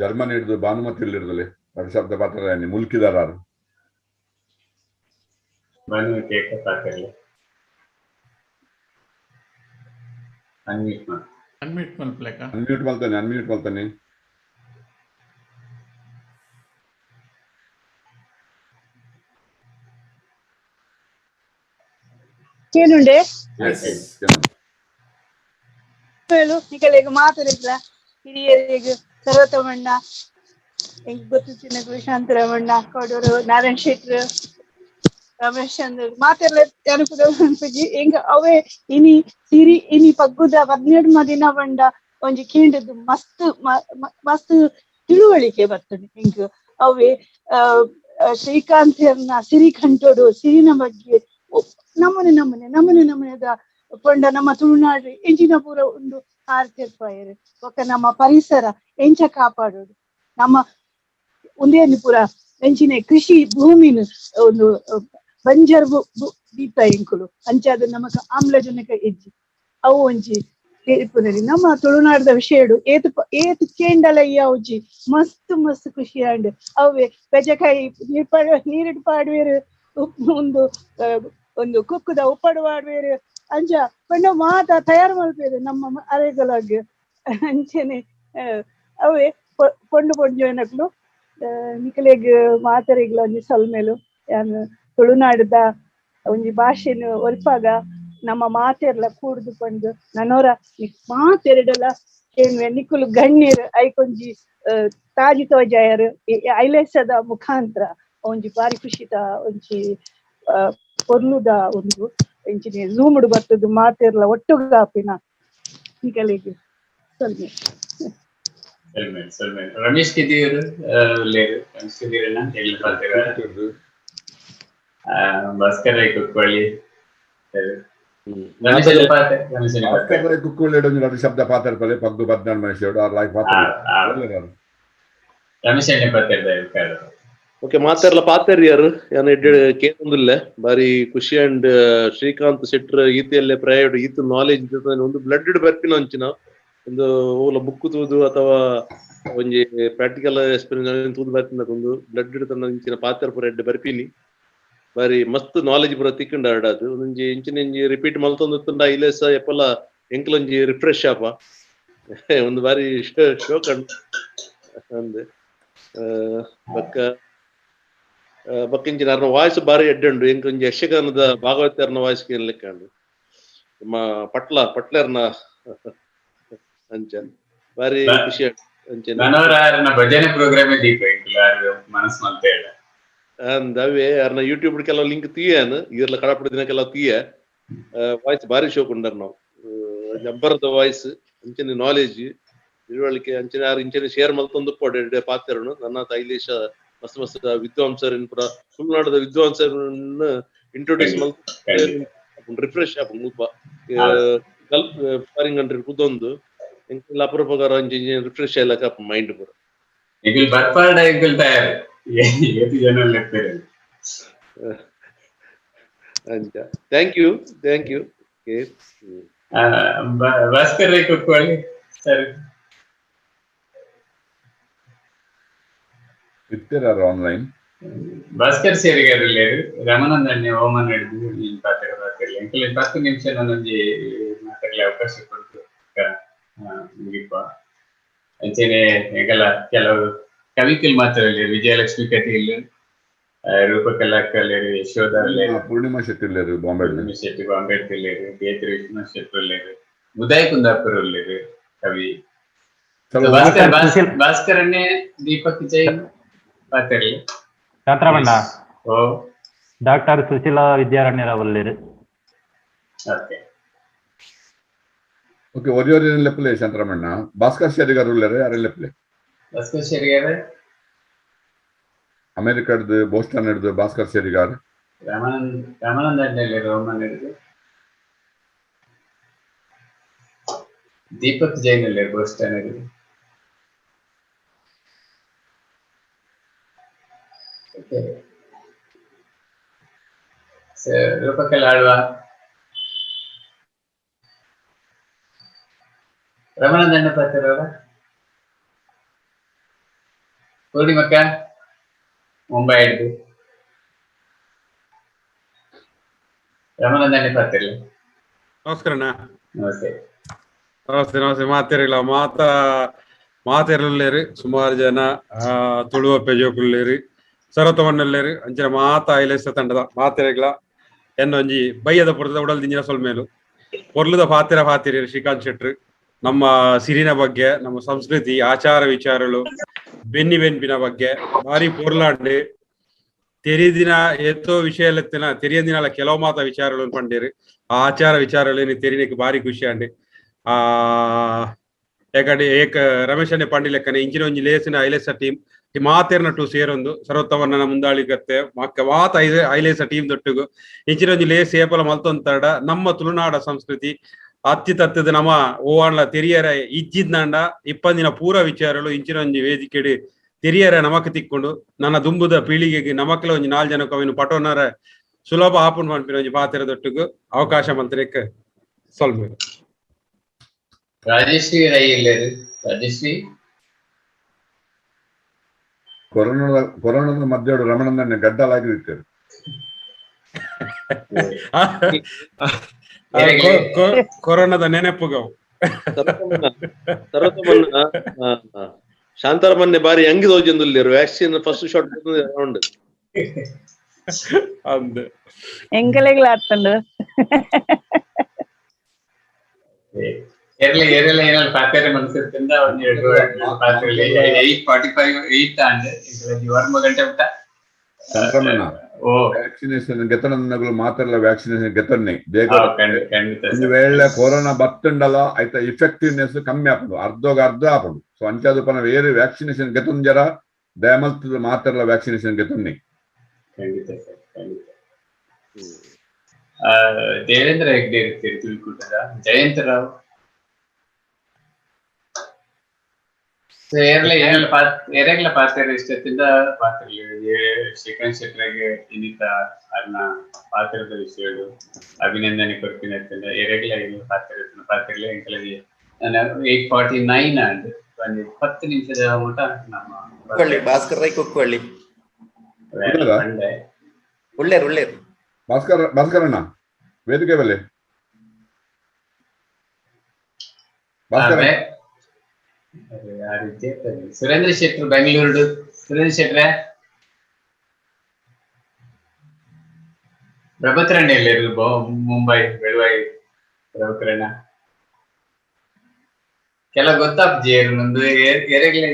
ಜರ್ಮನಿ ಹಿಡಿದು ಭಾನುಮತಿ ಹಿಡಿದಲ್ಲಿ ಎರಡು ಶಬ್ದ ಪಾತ್ರ ಮುಲ್ಕಿದಾರ
ಭಾನುಮತಿ
ಅನ್ಮ್ಯೂಟ್ ಮಲ್ಪಲೇಕ
ಅನ್ಮ್ಯೂಟ್ ಮಲ್ತಾನೆ ಅನ್ಮ್ಯೂಟ್ ಮಲ್ತಾನೆ.
ಕೇನುಂಡೆ ನಿಕಲೆಗ್ ಮಾತರಿಗ್ಲ ಹಿರಿಯರಿಗ್ ಸರ್ವತಮಣ್ಣ ಎಂಕ್ ಗೊತ್ತಿತ್ತಿನಕುಲು ಶಾಂತರಾಮಣ್ಣ ಕೋಡೂರು ನಾರಾಯಣ ಶೆಟ್ರು ರಮೇಶ್ ಚಂದ್ರ ಮಾತೆಲ್ಲ ಅನುಕೂಲ ಎಂಕ್ ಅವೇ ಇನಿ ಸಿರಿ ಇನಿ ಪಗ್ಗುದ 12 ದಿನ ಬಂಡ ಒಂಜಿ ಕೇಂಡದ್ದು ಮಸ್ತ್ ಮಸ್ತ್ ತಿಳುವಳಿಕೆ ಬರ್ತದೆ ಎಂಕ್. ಅವೇ ಶ್ರೀಕಾಂತ್ ಸಿರಿ ಕಂಠೋಡು ಸಿರಿನ ಬಗ್ಗೆ ನಮೂನೆ ನಮೂನೆ ನಮೂನೆ ನಮೂನೆದ ಪಂಡ ನಮ್ಮ ತುಳುನಾಡು ಎಂಚಿನ ಪೂರ ಉಂಡು ಆರ್ತಿರ್ಪಾಯರು ಬೊಕ್ಕ ನಮ್ಮ ಪರಿಸರ ಎಂಚ ಕಾಪಾಡೋದು ನಮ್ಮ ಒಂದೇನು ಪೂರ ಎಂಚಿನ ಕೃಷಿ ಭೂಮಿನ ಒಂದು ಬಂಜರ್ ದೀಪ ಎಂಕುಲು ಅಂಚಾದ ನಮಕ್ ಆಮ್ಲಜನಕ ಇಜ್ಜಿ ಅವು ಒಂಜಿ ನಮ್ಮ ತುಳುನಾಡದ ವಿಷಯಡು ಏತು ಏತು ಕೇಂಡಲ ಯಾವ್ಜಿ ಮಸ್ತ್ ಮಸ್ತ್ ಖುಷಿ ಆಂಡ್. ಅವೇ ಬೆಜಕಾಯಿ ನೀರಿಡು ಪಾಡುವೇರು ಒಂದು ಒಂದು ಕುಕ್ಕುದ ಉಪ್ಪಡು ಪಾಡುವೇರು ಅಂಚ ಪಂಡ ಮಾತ ತಯಾರು ಮಲ್ಪೇರು ನಮ್ಮ ಅರೆಗಳಾಗ ಅಂಚೆನೆ ಅವೇ ಪೊಂಡು ಪೊಂಡು ಏನಕ್ಲು ನಿಕಲೆಗ್ ಮಾತರೆಗ್ಲ ಒಂಜಿ ಸೊಲ್ಮೆಲು ಯಾನ್ ತುಳುನಾಡದ ಒಂಜಿ ಭಾಷೆನು ಒಲ್ಪಾಗ ನಮ್ಮ ಮಾತೆರ್ಲ ಕೂಡ್ದು ಪಂಡು ನನೋರ ಮಾತೆರಡಲ ಏನ್ವೆ ನಿಕುಲು ಗಣ್ಯರು ಐಕೊಂಜಿ ತಾಜಿ ತೋಜಾಯರು ಐಲೇಸದ ಮುಖಾಂತರ ಒಂಜಿ ಬಾರಿ ಖುಷಿತ ಒಂಜಿ ಪೊರ್ಲುದ ಒಂದು ಇಂಚಿನ ಝೂಮ್ಡ್ ಬರ್ತದ ಮಾತೆರ್ಲ ಒಟ್ಟುಗಾಪಿನ ನಿಕಲೆಗ್ ಸೊಲ್ಮೆ.
ರಮೇಶ್ ಕಿದಿಯವರು ರಮೇಶ್ ಕಿದಿಯರನ್ನ ಎಲ್ಲಿ ಬರ್ತೀರ ಭಾಸ್ಕರ್ ರೈ ಕುಕ್ಕೊಳ್ಳಿ
ಕುಕ್ಕೊಳ್ಳಿ ಎರಡು ಶಬ್ದ ಪಾತಾಡ್ಕೊಳ್ಳಿ ಪಗ್ಗು ಬದ್ನಾಡ್ ಮನುಷ್ಯರು ಅವ್ರ ಲೈಫ್
ರಮೇಶ್
ಓಕೆ ಮಾತಾಡ್ಲ ಪಾತೆರ್ಯಾರು ಯಾನ್ ಎಡ್ಡೆ ಕೇಂದುಲ್ಲೆ ಬಾರಿ ಖುಷಿ ಅಂಡ್ ಶ್ರೀಕಾಂತ್ ಶೆಟ್ರ್ ಈತೆಯಲ್ಲೇ ಪ್ರಯೋಡ್ ಈತ ನಾಲೆಜ್ ಒಂದು ಬ್ಲಡ್ ಬರ್ಪಿನ ಅಂಚಿನ ಒಂದು ಓಲ ಬುಕ್ ತೂದು ಅಥವಾ ಒಂಜಿ ಪ್ರಾಕ್ಟಿಕಲ್ ಎಕ್ಸ್ಪೀರಿಯನ್ಸ್ ತೂದು ಬರ್ತಿನ ಒಂದು ಬ್ಲಡ್ ತನ್ನ ಇಂಚಿನ ಪಾತ್ರ ಪೂರ ಎಡ್ಡೆ ಬರ್ಪಿನಿ ಬಾರಿ ಮಸ್ತ್ ನಾಲೆಜ್ ಪೂರ ತಿಕ್ಕಂಡ ಅದು ಒಂಜಿ ಇಂಚಿನ ಇಂಜಿ ರಿಪೀಟ್ ಮಲ್ತೊಂದು ತುಂಡ ಐಲೇಸ ಎಪ್ಪಲ ಎಂಕ್ಲೊಂಜಿ ರಿಫ್ರೆಶ್ ಆಪ ಒಂದು ಬಾರಿ ಶೋ ಕಂಡು ಅಂದೆ ಬಕ್ಕ ಬಕ್ಕಿಂಚಿನ ಅರ್ನ ವಾಯ್ಸ್ ಬಾರಿ ಎಡ್ಡೆ ಉಂಡು ಎಂಕೊಂಜಿ ಯಕ್ಷಗಾನದ ಭಾಗವತರ್ನ ವಾಯ್ಸ್ ಲೆಕ್ಕಂಡು ನಮ್ಮ ಪಟ್ಲ ಪಟ್ಲರ್ನ ಅಂಚ ಬಾರಿ ಖುಷಿ ಅಂಚೆ
ಮನೋಹರ ಭಜನೆ ಪ್ರೋಗ್ರಾಮ್ ದೀಪ ಮನಸ್ಸು ಅಂತ ಹೇಳ
ಅಂದ್ ಅವೇ ಅರ್ನ ಯೂಟ್ಯೂಬ್ ಕೆಲವು ಲಿಂಕ್ ತೀಯನ್ ಇರ್ಲ ಕಡಪಡ ದಿನ ಕೆಲವು ತೀಯ ವಾಯ್ಸ್ ಬಾರಿ ಶೋಕ್ ಉಂಡರ್ ನಾವು ಜಬ್ಬರದ ವಾಯ್ಸ್ ಅಂಚನೆ ನಾಲೆಜ್ ತಿಳುವಳಿಕೆ ಅಂಚನೆ ಆರು ಇಂಚನೆ ಶೇರ್ ಮಲ್ತೊಂದು ಪೋಡೆ ಪಾತ್ರನು ನನ್ನ ತೈಲೇಶ ಮಸ್ತ್ ಮಸ್ತ್ ವಿದ್ವಾಂಸರನ್ ಪೂರ ತುಳುನಾಡದ ವಿದ್ವಾಂಸರನ್ನ ಇಂಟ್ರೊಡ್ಯೂಸ್ ಮಲ್ತ ರಿಫ್ರೆಶ್ ಆಪುಂಡು ಮುಲ್ಪ ಗಲ್ಫ್ ಫಾರಿನ್ ಕಂಟ್ರಿ ಕುದೊಂದು ಎಂಕಲ್ಲ ಅಪರೂಪಕಾರ ಅಂಚೆ ರಿಫ್ರೆಶ್ ಆಯ್ಲಕ ಮೈಂಡ್ ಪೂರ
ಎಂಕುಲು ಬರ್ಪಾಡ ಎಂಕುಲು ತಯಾರು ಏತ್ ಜನ ಲೆಪ್ಪೇರು
ಅಂಚ thank you thank you okay
Bhaskar Rai Kukkoli sir
ಇತ್ತೆರಾರು online
Bhaskar ಸೇರಿಗಾರಲ್ಲೇರು ರಮನಂದಣ್ಣೆ ಓಮನ್ ಹಿಡಿದು ನೀನ್ ಪಾತ್ರ ಪಾತಿರ್ಲಿ ಎಂಕುಲು 10 ನಿಮಿಷ ನಾನೊಂಜಿ ಮಾತಾಡ್ಲಿ ಅವಕಾಶ ಕೊಡ್ತು ಮುಗಿಪ ಅಂಚೆನೆ ಎಂಕಲ ಕೆಲವು ಕವಿಕಲ್ ಮಾತ್ರ ವಿಜಯಲಕ್ಷ್ಮಿ ಕಟೀಲ್ ರೂಪಕಲಾ ಕಲೇರು ಯಶೋಧ
ಪೂರ್ಣಿಮಾ ಶೆಟ್ಟಿ ಉಲ್ಲೇರು ಬಾಂಬೆ
ಪೂರ್ಣಿಮಾ ಶೆಟ್ಟಿ ಬಾಂಬೆ ಉಲ್ಲೇರು ಬೇತ್ರಿ ವಿಶ್ವನಾಥ್ ಶೆಟ್ಟಿ ಉಲ್ಲೇರು ಉದಯ್ ಕುಂದಾಪುರ ಉಲ್ಲೇರು ಕವಿ ಭಾಸ್ಕರ್ ಭಾಸ್ಕರನ್ನೇ ದೀಪಕ್ ಜೈನ್ ಪಾತಿರ್ಲಿ
ಶಾಂತರಾಮಣ್ಣ
ಓ
ಡಾಕ್ಟರ್ ಸುಶೀಲಾ ವಿದ್ಯಾರಣ್ಯರಾವ್ ಉಲ್ಲೇರು
ಓಕೆ
ಓಕೆ ಒರಿಯೋರಿ ಲೆಪ್ಪಲೆ ಶಾಂತರಾಮಣ್ಣ ಭಾಸ್ಕರ್ ಶೆಟ್ಟಿಗಾರ್ ಉಲ್ಲೇರು ಯಾರು ಲೆಪ್ಪಲೆ
ಭಾಸ್ಕರ್ ಶೆಟ್ಟಿಗಾರ್
ಅಮೆರಿಕದ ಬೋಸ್ಟನ್ ಹಿಡಿದು ಭಾಸ್ಕರ್ ಶೆಟ್ಟಿಗಾರ್
ರಾಮಾನಂದ ರಾಮಾನಂದ ಅಡ್ಡಲ್ಲಿ ರೋಮನ್ ಹಿಡಿದು ದೀಪಕ್ ಜೈನ್ ಅಲ್ಲಿ ಬೋಸ್ಟನ್ ಹಿಡಿದು ಓಕೆ ರೂಪಕಲಾ ಆಳ್ವ ರಮಣದಂಡ ಪಾತ್ರರವರ ಪೂರ್ಣಿಮಕ್ಕ ಮುಂಬೈ ಹಿಡಿದು ರಮಣದಂಡ ಪಾತಿರ್ಲಿ
ನಮಸ್ಕಾರ ಅಣ್ಣ.
ನಮಸ್ತೆ
ನಮಸ್ತೆ ನಮಸ್ತೆ ಮಾತಿರಲಿಲ್ಲ ಮಾತಾ ಮಾತಿರಲೇರಿ ಸುಮಾರು ಜನ ತುಳುವ ಪೆಜೋಕುಲ್ಲೇರಿ ಸರತವನ್ನಲ್ಲೇರಿ ಅಂಚಿನ ಮಾತಾ ಐಲೇಸ ತಂಡದ ಮಾತಿರಗ್ಲ ಎನ್ನೊಂಜಿ ಬಯ್ಯದ ಪುರದ ಉಡಲ್ ದಿಂಜಿನ ಸೊಲ್ಮೇಲು ಪೊರ್ಲುದ ಪಾತಿರ ಪಾತಿರಿ ಶ್ರೀಕಾಂತ್ ಶೆಟ್ರು ನಮ್ಮ ಸಿರಿನ ಬಗ್ಗೆ ನಮ್ಮ ಸಂಸ್ಕೃತಿ ಆಚಾರ ವಿಚಾರಗಳು ಬೆನ್ನಿ ಬೆನ್ಪಿನ ಬಗ್ಗೆ ಭಾರಿ ಪೊರ್ಲಾಂಡ್ ತೆರಿದಿನ ಏತೋ ವಿಷಯ ಎತ್ತಿನ ತೆರಿಯಂದಿನ ಕೆಲವು ಮಾತ ವಿಚಾರಗಳು ಪಂಡೇರು ಆ ಆಚಾರ ವಿಚಾರಗಳು ತೆರಿನಕ್ಕೆ ಭಾರಿ ಖುಷಿ ಅಂಡ್ ಆ ಏಕಡೆ ಏಕ ರಮೇಶನೇ ಪಾಂಡಿ ಲೆಕ್ಕನೆ ಇಂಚಿನ ಒಂಜಿ ಲೇಸಿನ ಐಲೇಸ ಟೀಮ್ ಈ ಮಾತೇರ್ನ ಟು ಸೇರೊಂದು ಸರ್ವೋತ್ತಮನ ಮುಂದಾಳಿಗತ್ತೆ ಮಕ್ಕ ಮಾತ ಐಲೇಸ ಟೀಮ್ ದೊಟ್ಟುಗು ಇಂಚಿನ ಒಂಜಿ ಲೇಸ್ ಏಪಲ ಮಲ್ತೊಂತಾಡ ನಮ್ಮ ತುಳುನಾಡ ಸಂಸ್ಕೃತಿ ಅತ್ತಿ ತತ್ತದ ನಮ್ಮ ಓವಾಣ್ಲ ತೆರಿಯರ ಇಜ್ಜಿದ್ನಾಂಡ ಇಪ್ಪಂದಿನ ಪೂರ ವಿಚಾರಗಳು ಇಂಚಿನ ಒಂಜಿ ವೇದಿಕೆಡು ತೆರಿಯರ ನಮಕ್ ತಿಕ್ಕೊಂಡು ನನ್ನ ದುಂಬುದ ಪೀಳಿಗೆಗೆ ನಮಕ್ಲ ಒಂಜಿ ನಾಲ್ ಜನಕ್ಕೆ ಅವಿನ ಪಟೋನರ ಸುಲಭ ಆಪುಂಡು ಪನ್ಪಿನ ಒಂಜಿ ಪಾತೆರ ದೊಟ್ಟುಗು ಅವಕಾಶ ಮಂತ್ರಕ್ಕೆ ಸ್ವಲ್ಪ
ರಾಜಶ್ರೀ ರೈ ಇಲ್ಲೇರು ರಾಜಶ್ರೀ
ಕೊರೋನಾದ ಮಧ್ಯೆ ರಮಣನ ಗಡ್ಡಲಾಗಿ ಇರ್ತಾರೆ
ಕೊರೋನಾದ ನೆನಪುಗವು
ಸರ್ವತಮನ್ನ ಶಾಂತಾರಮನ್ನೆ ಬಾರಿ ಅಂಗಿ ದೋಜೊಂದುಲ್ಲೇರು ವ್ಯಾಕ್ಸಿನ್ ಫಸ್ಟ್ ಶಾಟ್ ಉಂಡು
ಅಂದ್
ಎಂಕಲೆಗ್ಲ ಆತಂಡು
ಎರ್ಲೆ ಎರೆಲ್ಲ ಏನಲ್ಲಿ ಪಾತ್ರೆ ಮನಸ್ಸಿರ್ತಿಂದ ಒಂದ್ ಎರಡು ಪಾತ್ರೆ 8:45 8 ಅಂಡ್ ವರ್ಮ ಗಂಟೆ ಬಿಟ್ಟ
ಸಂಕ್ರಮಣ ವ್ಯಾಕ್ಸಿನೇಷನ್ ಗೆತನಗಳು ಮಾತ್ರ ವ್ಯಾಕ್ಸಿನೇಷನ್ ಗೆತನ್ನೆ ಒಂದು ವೇಳೆ ಕೊರೋನಾ ಬತ್ತುಂಡಲ ಆಯ್ತಾ ಇಫೆಕ್ಟಿವ್ನೆಸ್ ಕಮ್ಮಿ ಆಪುಂಡು ಅರ್ಧೋಗ ಅರ್ಧ ಆಪುಂಡು ಸೊ ಅಂಚಾದ ಪನ ಬೇರೆ ವ್ಯಾಕ್ಸಿನೇಷನ್ ಗೆತನ್ ಜರ ದಯಮಲ್ತದ ಮಾತ್ರ ವ್ಯಾಕ್ಸಿನೇಷನ್ ಗೆತನ್ನೆ
ಖಂಡಿತ ಸರ್ ಖಂಡಿತ ದೇವೇಂದ್ರ ಹೆಗ್ಡೆ ಇರ್ತೀರಿ ತುಳುಕೂಟದ ಜಯಂತರಾವ್ ಎರೆಗ್ಲ ಪಾತ್ರ ಇಷ್ಟದಿಂದ ಪಾತ್ರ ಶ್ರೀಕಾಂತ್ ಶೆಟ್ಟರಿಗೆ ಇನ್ನಿತ ಅರ್ನ ಪಾತ್ರದ ವಿಷಯಗಳು ಅಭಿನಂದನೆ ಕೊಡ್ತೀನಿ ಅಂತಂದ ಎರೆಗ್ಲ ಏನು ಪಾತ್ರ ಪಾತ್ರಗಳೇ ಎಂಕಲಗೆ 8:49 and ಒಂದು 10 ನಿಮಿಷದ ಮಟ್ಟ ನಮ್ಮ
ಕುಕ್ಕಳ್ಳಿ ಭಾಸ್ಕರ್ ರೈ ಕುಕ್ಕಳ್ಳಿ ಉಳ್ಳೇರು ಉಳ್ಳೇರು
ಭಾಸ್ಕರ್ ಭಾಸ್ಕರಣ್ಣ ವೇದಿಕೆ ಮೇಲೆ ಭಾಸ್ಕರ
ಸುರೇಂದ್ರ ಶೆಟ್ರು ಬೆಂಗಳೂರು ಸುರೇಂದ್ರ ಶೆಟ್ರೆ ಪ್ರಭತ್ರಣ್ಣ ಎಲ್ಲರೂ ಮುಂಬೈ ಬೆಳುವಾಯಿ ಪ್ರಭಕರಣ್ಣ ಕೆಲ ಗೊತ್ತಾಪ್ಜಿ ನಂದು ಎರೆಗ್ಲೆ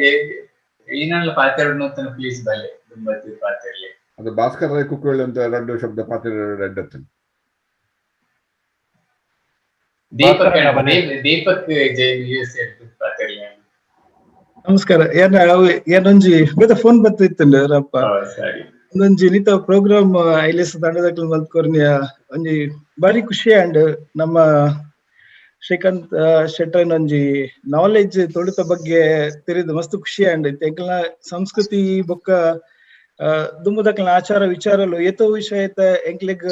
ಏನಲ್ಲ ಪಾತೆರಡು ಪ್ಲೀಸ್ ಬಲೆ ದುಂಬತ್ತಿ ಪಾತೆರ್ಲಿ
ಅದು ಭಾಸ್ಕರ್ ರೈ ಕುಕ್ಕಳ್ಳಿ ಅಂತ ಎರಡು ಶಬ್ದ ಪಾತೆರ ಎಡ್ಡತ್ತು
ದೀಪಕ್ ದೀಪಕ್ ಜೈನ್ ಯು ಎಸ್ ಪಾತೆರ್ಲಿ.
ನಮಸ್ಕಾರ. ಏನ ಏನೊಂಜಿ ಬೇತ ಫೋನ್ ಬತ್ತಿತ್ತುಂಡು ರಪ್ಪ ಒಂದೊಂಜಿ ನಿತ ಪ್ರೋಗ್ರಾಮ್ ಐಲೇಸ್ ತಂಡದಕ್ಲು ಮಲ್ತ್ಕೊರ್ನಿಯ ಒಂಜಿ ಬಾರಿ ಖುಷಿ ಅಂಡ್ ನಮ್ಮ ಶ್ರೀಕಾಂತ್ ಶೆಟ್ಟರ್ನ ಒಂಜಿ ನಾಲೆಜ್ ತುಳುತ ಬಗ್ಗೆ ತೆರಿದು ಮಸ್ತ್ ಖುಷಿ ಅಂಡ್ ಎಂಕಲ್ನ ಸಂಸ್ಕೃತಿ ಬೊಕ್ಕ ದುಂಬುದಕ್ಲ್ನ ಆಚಾರ ವಿಚಾರಲು ಏತೋ ವಿಷಯ ಎಂಕ್ಲೆಗ್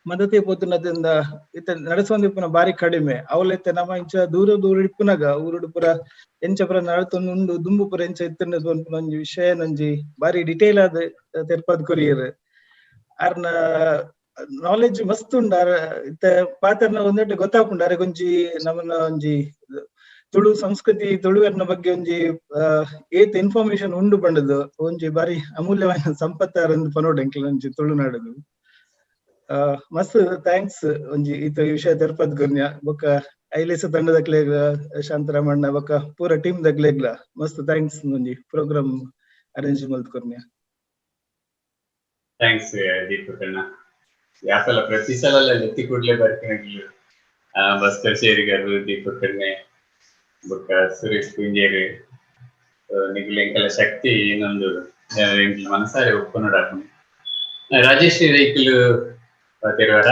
ಮದತೆ ಪೋತುನದಿಂದ ಇತ್ತ ನಡೆಸೊಂದಿಪ್ಪುನ ಬಾರಿ ಕಡಿಮೆ ಅವಲೈತೆ ನಮ್ಮ ಇಂಚ ದೂರ ದೂರ ಇಪ್ಪುನಗ ಊರುಡು ಪುರ ಎಂಚ ಪುರ ನಡತೊಂದು ಉಂಡು ದುಂಬು ಪುರ ಎಂಚ ಇತ್ತುಂಡು ಪನ್ಪುನ ಒಂಜಿ ವಿಷಯ ಒಂಜಿ ಬಾರಿ ಡಿಟೇಲ್ ಆದ್ ತೆರ್ಪದ್ ಕೊರಿಯರ್ ಆರ್ನ ನಾಲೆಜ್ ಮಸ್ತ್ ಉಂಡು. ಆರ್ ಇತ್ತ ಪಾತೆರ್ನ ಒಂದೆಟ್ ಗೊತ್ತಾಪುಂಡು ಅರೆಗೊಂಜಿ ಒಂಜಿ ನಮ್ಮನ ಒಂಜಿ ತುಳು ಸಂಸ್ಕೃತಿ ತುಳುವೆರ್ನ ಬಗ್ಗೆ ಒಂಜಿ ಏತ್ ಇನ್ಫಾರ್ಮೇಶನ್ ಉಂಡು ಪಂಡದು ಒಂಜಿ ಬಾರಿ ಅಮೂಲ್ಯವಾದ ಸಂಪತ್ತಾರಂದು ಪನೋಡು ಎಂಕ್ಲ ಒಂಜಿ ತುಳುನಾಡುದು. ಮಸ್ತ್ thanks ಒಂಜಿ ಈತ ವಿಷಯ ತೆರ್ಪದ್ ಗುರ್ನ್ಯ ಬೊಕ್ಕ ಐಲೇಸ ತಂಡದಕ್ಲೆಗ್ ಶಾಂತರಾಮಣ್ಣ ಬೊಕ್ಕ ಪೂರ ಟೀಮ್ ದಕ್ಲೆಗ್ಲ ಮಸ್ತ್ thanks ಒಂಜಿ ಪ್ರೋಗ್ರಾಮ್ ಅರೇಂಜ್ ಮಲ್ತ್ ಕೊರ್ನ್ಯ.
Thanks Deepak ಅಣ್ಣ. ಯಾಕಲ್ಲ ಪ್ರತಿ ಸಲ ಎತ್ತಿ ಕೂಡ್ಲೆ ಬರ್ತೀನಿ ಭಾಸ್ಕರ್ ಶೇರಿಗಾರು ದೀಪಕ್ ಅಣ್ಣೆ ಬೊಕ್ಕ ಸುರೇಶ್ ಪೂಂಜೇರು ನಿಗುಲು ಎಂಕಲ ಶಕ್ತಿ ಇನ್ನೊಂದು ಎಂಕಲ್ ಮನಸಾರೆ ಒಪ್ಪುನೋಡಾಪುಂಡು. ರಾಜೇಶ್ರೀ ರೈಕುಲು ಪಾತೆರುವರ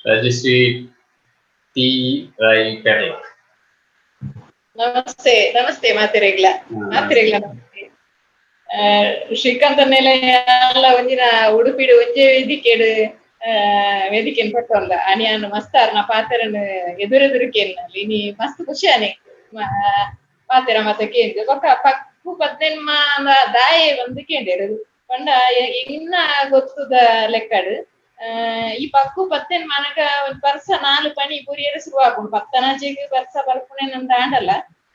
ರಾಜಶ್ರೀ ಟಿ ರೈ ಪೆರ್ಲ.
ನಮಸ್ತೆ ನಮಸ್ತೆ ಮಾತೆರೆಗ್ಲ ಮಾತೆರೆಗ್ಲ ನಮಸ್ತೆ. ಶ್ರೀಕಾಂತ್ ಎಲ್ಲ ಒಂಜಿನ ಉಡುಪಿಡು ಒಂಜೆ ವೇದಿಕೆಡು ವೇದಿಕೆನ್ ಪಟ್ಟೊಂದ ಅನಿಯಾನು ಮಸ್ತಾರ್ನ ಪಾತೆರನ್ ಎದುರೆದುರುಕೇನ್ ಇನಿ ಮಸ್ತ್ ಖುಷಿ ಆನೆ ಪಾತೆರ ಮತ ಕೇಂದ್ರ ಬೊಕ್ಕ ಪಕ್ಕು ಪದ್ನೆನ್ಮ ದಾಯೆ ಒಂದು ಕೇಂದ್ರ ಪಂಡ ಇನ್ನ ಗೊತ್ತದ ಲೆಕ್ಕಡು ಈ ಪಕ್ಕು ಪತ್ತೆನ್ ಮನಗ ಒಂದ್ ಬರ್ಸ 4 ಪನಿ ಪುರಿಯರ ಶುರು ಆಪುಂಡು ಪತ್ತನಾಜೆಗ್ ಬರ್ಸ ಬರ್ಪುನೆ ನಂದ ಆಂಡಲ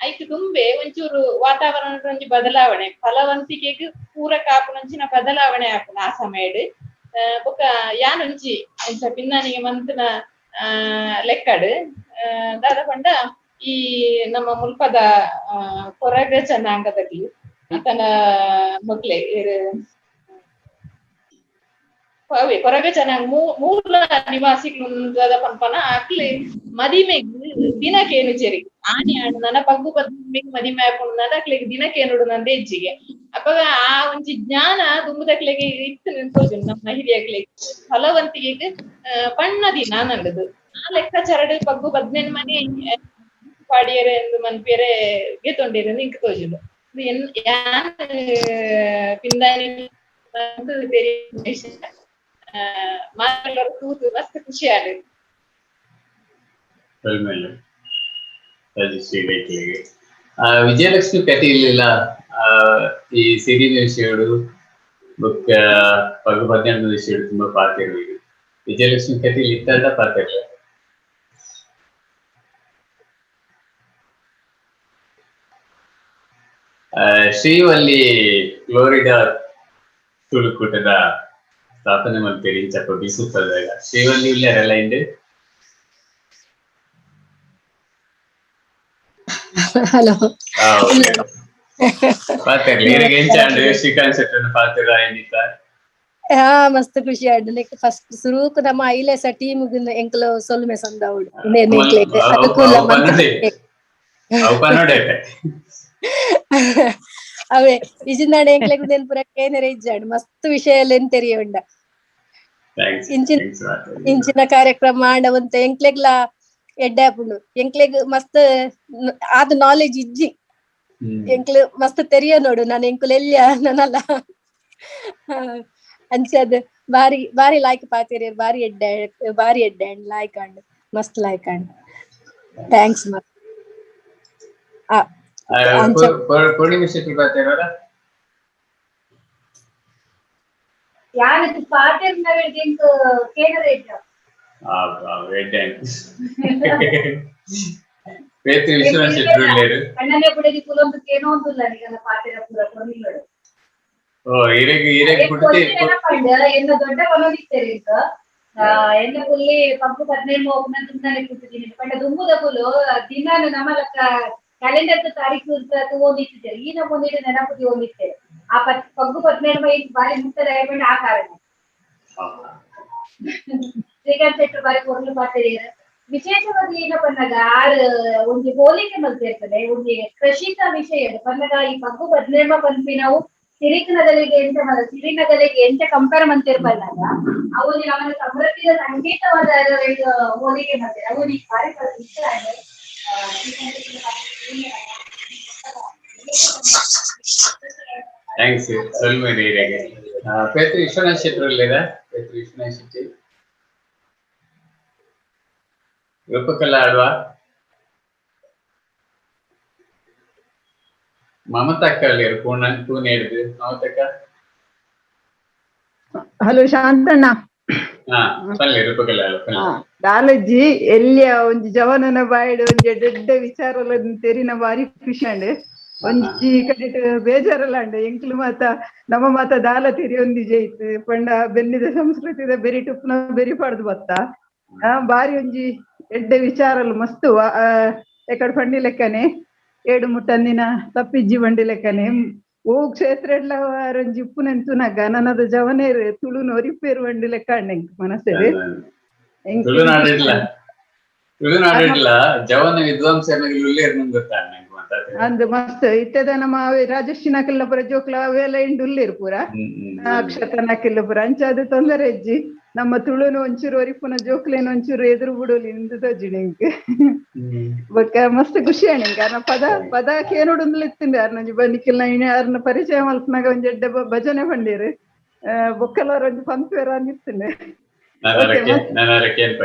ಐಕ್ ತುಂಬೆ ಒಂಚೂರು ವಾತಾವರಣ ಒಂಜಿ ಬದಲಾವಣೆ ಫಲವಂತಿಕೆಗ್ ಪೂರಕ ಆಪುನಂಚಿನ ಬದಲಾವಣೆ ಆಪುಂಡು ಆ ಸಮಯಡ್. ಬೊಕ್ಕ ಯಾನೊಂಜಿ ಎಂಚ ಪಿನ್ನಾನಿಗೆ ಮಂತನ ಲೆಕ್ಕಡ್ ದಾದ ಪಂಡ ಈ ನಮ್ಮ ಮುಲ್ಪದ ಕೊರಗ ಜನಾಂಗದಲ್ಲಿ ಆತನ ಮೊಗ್ಲೆ ಅವೇ ಕೊರಗ ಜನಾಂಗ ಮೂಲ ನಿವಾಸಿಗಳು ಪನ್ಪನ ಅಕ್ಲೆ ಮದಿಮೆಗ್ ದಿನಕೇನು ಜೆರಿ ಆನಿ ಆಂಡ ಪಗ್ಗು ಪದ್ಮೆಗ್ ಮದಿಮೆ ಆಪುಂಡು ಅಕ್ಲೆಗ್ ದಿನಕೇನುಡು ನಂದ ಹೆಜ್ಜಿಗೆ ಅಪಗ ಆ ಒಂಜಿ ಜ್ಞಾನ ದುಂಬುದಕ್ಲೆಗ್ ಇತ್ತು ತೋಜುಂಡು ನಮ್ಮ ಹಿರಿಯಕ್ಲೆಗ್ ಫಲವಂತಿಗೆಗ್ ಪಣ್ಣ ದಿನ ನಂಡದು ಆ ಲೆಕ್ಕಾಚಾರಡ್ ಪಗ್ಗು 15 ಮನೆ ಪಾಡಿಯರೆ ಎಂದು ಮನ್ಪಿಯರೆ ಗೆತೊಂಡೇರು ನಿಂಕ್ ತೋಜುಂಡು. ಯಾನ್ ಪಿಂದಾನಿ ತೂತು ಮಸ್ತ್ ಖುಷಿ ಆಡ್.
ರಾಜಶ್ರೀ ರೈಕ್ಲೆಗ್ ವಿಜಯಲಕ್ಷ್ಮಿ ಕಟೀಲ್ ಈ ಸಿರಿನ ವಿಷಯಡು ಬೊಕ್ಕ ಪಗ್ಗು 18 ವಿಷಯಡು ತುಂಬಾ ಪಾತೆರು. ವಿಜಯಲಕ್ಷ್ಮಿ ಕಟೀಲ್ ಇತ್ತಂಡ ಪಾತೆರ್ಲ. ಶ್ರೀವಲ್ಲಿ ಫ್ಲೋರಿಡಾ ತುಳುಕೂಟದ ಸ್ಥಾಪನೆ ಮಲ್ತೇರಿ ಇಂಚಪ್ಪ ಬಿಸುತ್ತದಾಗ ಶ್ರೀವಲ್ಲಿ ಉಲ್ಲೇರಲ್ಲ ಇಂದು.
ಹಲೋ
ಪಾತೆರ್ಲಿ ಇರೆಗ್ ಎಂಚ ಆಂಡ್ ಶ್ರೀಕಾಂತ್ ಶೆಟ್ಟರ್ನ ಪಾತೆರ ಆಯ್ನಿತ್ತ?
ಮಸ್ತ್ ಖುಷಿ ಆಂಡ್ ಲೈಕ್ ಫಸ್ಟ್ ಸುರುಕು ನಮ್ಮ ಐಲೇಸ ಟೀಮ್ ಎಂಕುಲು ಸೊಲ್ಮೆ ಸಂದಾವುಡು ಅನುಕೂಲ ಅವೇ ಇಜಿಂದಾಂಡ ಎಂಕ್ಲೆಗ್ ಉಂದೆನ್ ಪೂರ ಕೇನೆರೆ ಇಜ್ಜಾಂಡ್ ಮಸ್ತ್ ವಿಷಯ ಎಲ್ಲ ತೆರಿಯುಂಡ ಇಂಚಿನ ಇಂಚಿನ ಕಾರ್ಯಕ್ರಮ ಆಂಡ ಒಂತೆ ಎಂಕ್ಲೆಗ್ಲಾ ಎಡ್ಡೆ ಆಪುಂಡು ಎಂಕ್ಲೆಗ್ ಮಸ್ತ್ ಆದ್ ನಾಲೆಜ್ ಇಜ್ಜಿ ಎಂಕ್ಲು ಮಸ್ತ್ ತೆರಿಯ ನೋಡು ನಾನು ಎಂಕುಲು ಎಲ್ಯ ನಾನಲ್ಲ ಅಂಚದ ಬಾರಿ ಬಾರಿ ಲಾಯ್ಕ್ ಪಾತೆರಿಯರ್ ಬಾರಿ ಎಡ್ಡೆ ಬಾರಿ ಎಡ್ಡೆ ಅಂಡ್ ಲಾಯ್ಕ್ ಅಂಡ್ ಮಸ್ತ್ like and thanks ಮಸ್ತ್. ಅಂಚ
ಪೂರ್ಣಿಮಾ ಶೆಟ್ಟಿ ಪಾತೆರಡ.
ಯಾನ್ ಪಾತೆರ್ನವೆಡ್ ಎಂಕ್ ಕೇನರೆ ಇಜ್ಜ.
ಪೇತ್ರಿ ವಿಶ್ವನಾಥ್ ಶೆಟ್ಟಿ ಉಲ್ಲೇರು.
ಅಣ್ಣನೇ ಬುಡದಿ ಕುಲೊಂದು ಕೇನೋ ಒಂದುಲ್ಲ ನಿಗನ ಪಾತೆರ ಪೂರ ಪೊರ್ಮಿಗಳು.
ಓ ಇರೆಗ್ ಇರೆಗ್ ಪುಟ್ಟಿ
ಎನ್ನ ದೊಡ್ಡ ಮನೋದಿತ್ತೇರಿ ಇಂಕ ಎನ್ನ ಪುಲ್ಲಿ ಪಂಪು 15 ಓಪನ ತುಂಬಾನೇ ಕೂತಿದ್ದೀನಿ ಪಂಡ ದುಂಬುದ ಪುಲು ದಿನ ನಮ್ಮ ಲಕ್ಕ ಕ್ಯಾಲೆಂಡರ್ ತಾರೀಕು ತೂವೊಂದಿತ್ತಿದ್ದೇವೆ ಈ ನಮೂನಿ ನೆನಪು ತೂವೊಂದಿತ್ತೇವೆ ಆ ಪಗ್ಗು 15 ಇಂಕ್ ಬಾರಿ ಮುಟ್ಟದ ಪಂಡ ಆ ಕಾರಣ ಶ್ರೀಕಾಂತ್ ಶೆಟ್ರು ಬಾರಿ ಪೊರ್ಲು ಪಾತೆರಿಯೆರ್. ವಿಶೇಷವಾಗಿ ಏನ ಪನ್ನಗ ಆರ್ ಒಂಜಿ ಹೋಲಿಕೆ ಮಲ್ತಿರ್ತದೆ ಒಂಜಿ ಕೃಷಿತ ವಿಷಯ ಪನ್ನಗ ಈ ಪಗ್ಗು 15 ಪನ್ಪಿನವು ಸಿರಿಕನಗಲಿಗೆ ಎಂತ ಸಿರಿನಗಲಿಗೆ ಎಂತ ಕಂಪೇರ್ ಮಂತಿರ್ ಪನ್ನಗ ಅವು ನಮ್ಮನ್ನ ಸಮೃದ್ಧಿಯ ಸಂಕೇತವಾದ ಹೋಲಿಕೆ ಮಾಡ್ತಾರೆ ಅವು ಈ ಬಾರಿ ಇಷ್ಟ ಆಗಿದೆ.
Thanks ಸೊಲ್ಮೆಡ್ ಇರೆಗ್. ಪೇತ್ರಿ ವಿಶ್ವನಾಥ್ ಶೆಟ್ಟಿ ಉಲ್ಲೇರಾ? ಪೇತ್ರಿ ವಿಶ್ವನಾಥ್ ಶೆಟ್ಟಿ ರೂಪಕಲಾ ಆಳ್ವಾ ಮಮತಕ್ಕ ಅಲ್ಲೇರು ಪೂರ್ಣ ಪೂನೆ ಹಿಡಿದು ಮಮತಕ್ಕ.
ಹಲೋ ಶಾಂತಣ್ಣ.
ಹಾ ಪಲ್ಲೆ ರೂಪಕಲಾ ಆಳ್ವಾ ಪಲ್ಲೆ.
ದಾಲಜ್ಜಿ ಎಲ್ಲಿಯ ಒಂಜಿ ಜವನನ ಬಾಯಿಡ್ ಒಂಜಿ ಎಡ್ಡೆ ವಿಚಾರಲ ತೆರಿನ ಬಾರಿ ಖುಷಿ ಅಂಡ್ ಒಂಜಿ ಕಡೆಟ್ ಬೇಜಾರಲ್ಲ ಅಂಡ್ ಎಂಕ್ಲು ಮಾತ ನಮ್ಮ ಮಾತ ದಾಲ ತೆರಿ ಒಂದಿ ಜೈತ್ ಪಂಡ ಬೆನ್ನಿದ ಸಂಸ್ಕೃತಿದ ಬೆರಿ ಟುಪ್ನ ಬೆರಿ ಪಾಡ್ದು ಬತ್ತ ಬಾರಿ ಒಂಜಿ ಎಡ್ಡೆ ವಿಚಾರಲು ಮಸ್ತ್ ಎಕಡೆ ಪಂಡಿ ಲೆಕ್ಕನೆ ಏಡು ಮುಟ್ಟಂದಿನ ತಪ್ಪಿಜ್ಜಿ ಬಂಡಿ ಲೆಕ್ಕನೆ ಓ ಕ್ಷೇತ್ರ ಎಡ್ಲ ಒಂಜಿ ಉಪ್ಪುನೆಂತುನಗ ನನದ ಜವನೇರು ತುಳು ನೊರಿಪೇರು ಬಂಡಿ ಲೆಕ್ಕ ಅಂಡ್ ಎಂಕ್ ಮನಸ್ಸೇರು.
ತುಳುನಾಡಿಡ್ಲ ತುಳುನಾಡಿಡ್ಲ ಜವನ ವಿದ್ವಾಂಸೆರ್ನಗಲ್ ಉಲ್ಲೇರ್ ನಂಗ್ ಗೊತ್ತಾ
ಅಂದ್ ಮಸ್ತ್ ಇತ್ತೆದ ನಮ್ಮ ರಾಜಶ್ರೀ ಪುರ ಜೋಕ್ಲ ಅವೆಲ್ಲ ಇಂಡು ಉಲ್ಲೇರು ಪೂರ ಅಕ್ಷತನಕ್ಕೆಲ್ಲ ಪೂರ ಅಂಚಾದ ತೊಂದರೆ ಅಜ್ಜಿ ನಮ್ಮ ತುಳುನು ಒಂಚೂರು ಒರಿಪುನ ಜೋಕ್ಲೇನು ಒಂಚೂರು ಎದುರು ಬಿಡೋಲಿ ಇಂದು ತೋಜಿಣಿ ಇಂಕ್ ಬೊಕ್ಕ ಮಸ್ತ್ ಖುಷಿ ಅಣ್ಣ ಅರ್ನ ಪದ ಪದ ಕೇನೋಡುಂದ್ಲ ಇತ್ತಿಂಡ ಅರ್ನ ಬನಿಕಿಲ್ಲ ಅರ್ನ ಪರಿಚಯ ಮಲ್ಪನಾಗ ಒಂಜಿ ಎಡ್ಡೆ ಭಜನೆ ಪಂಡೀರು ಬೊಕ್ಕಲವರ ಒಂಜಿ ಪಂಪೇರ ಅನ್ನಿತ್ತಿಂಡೆ.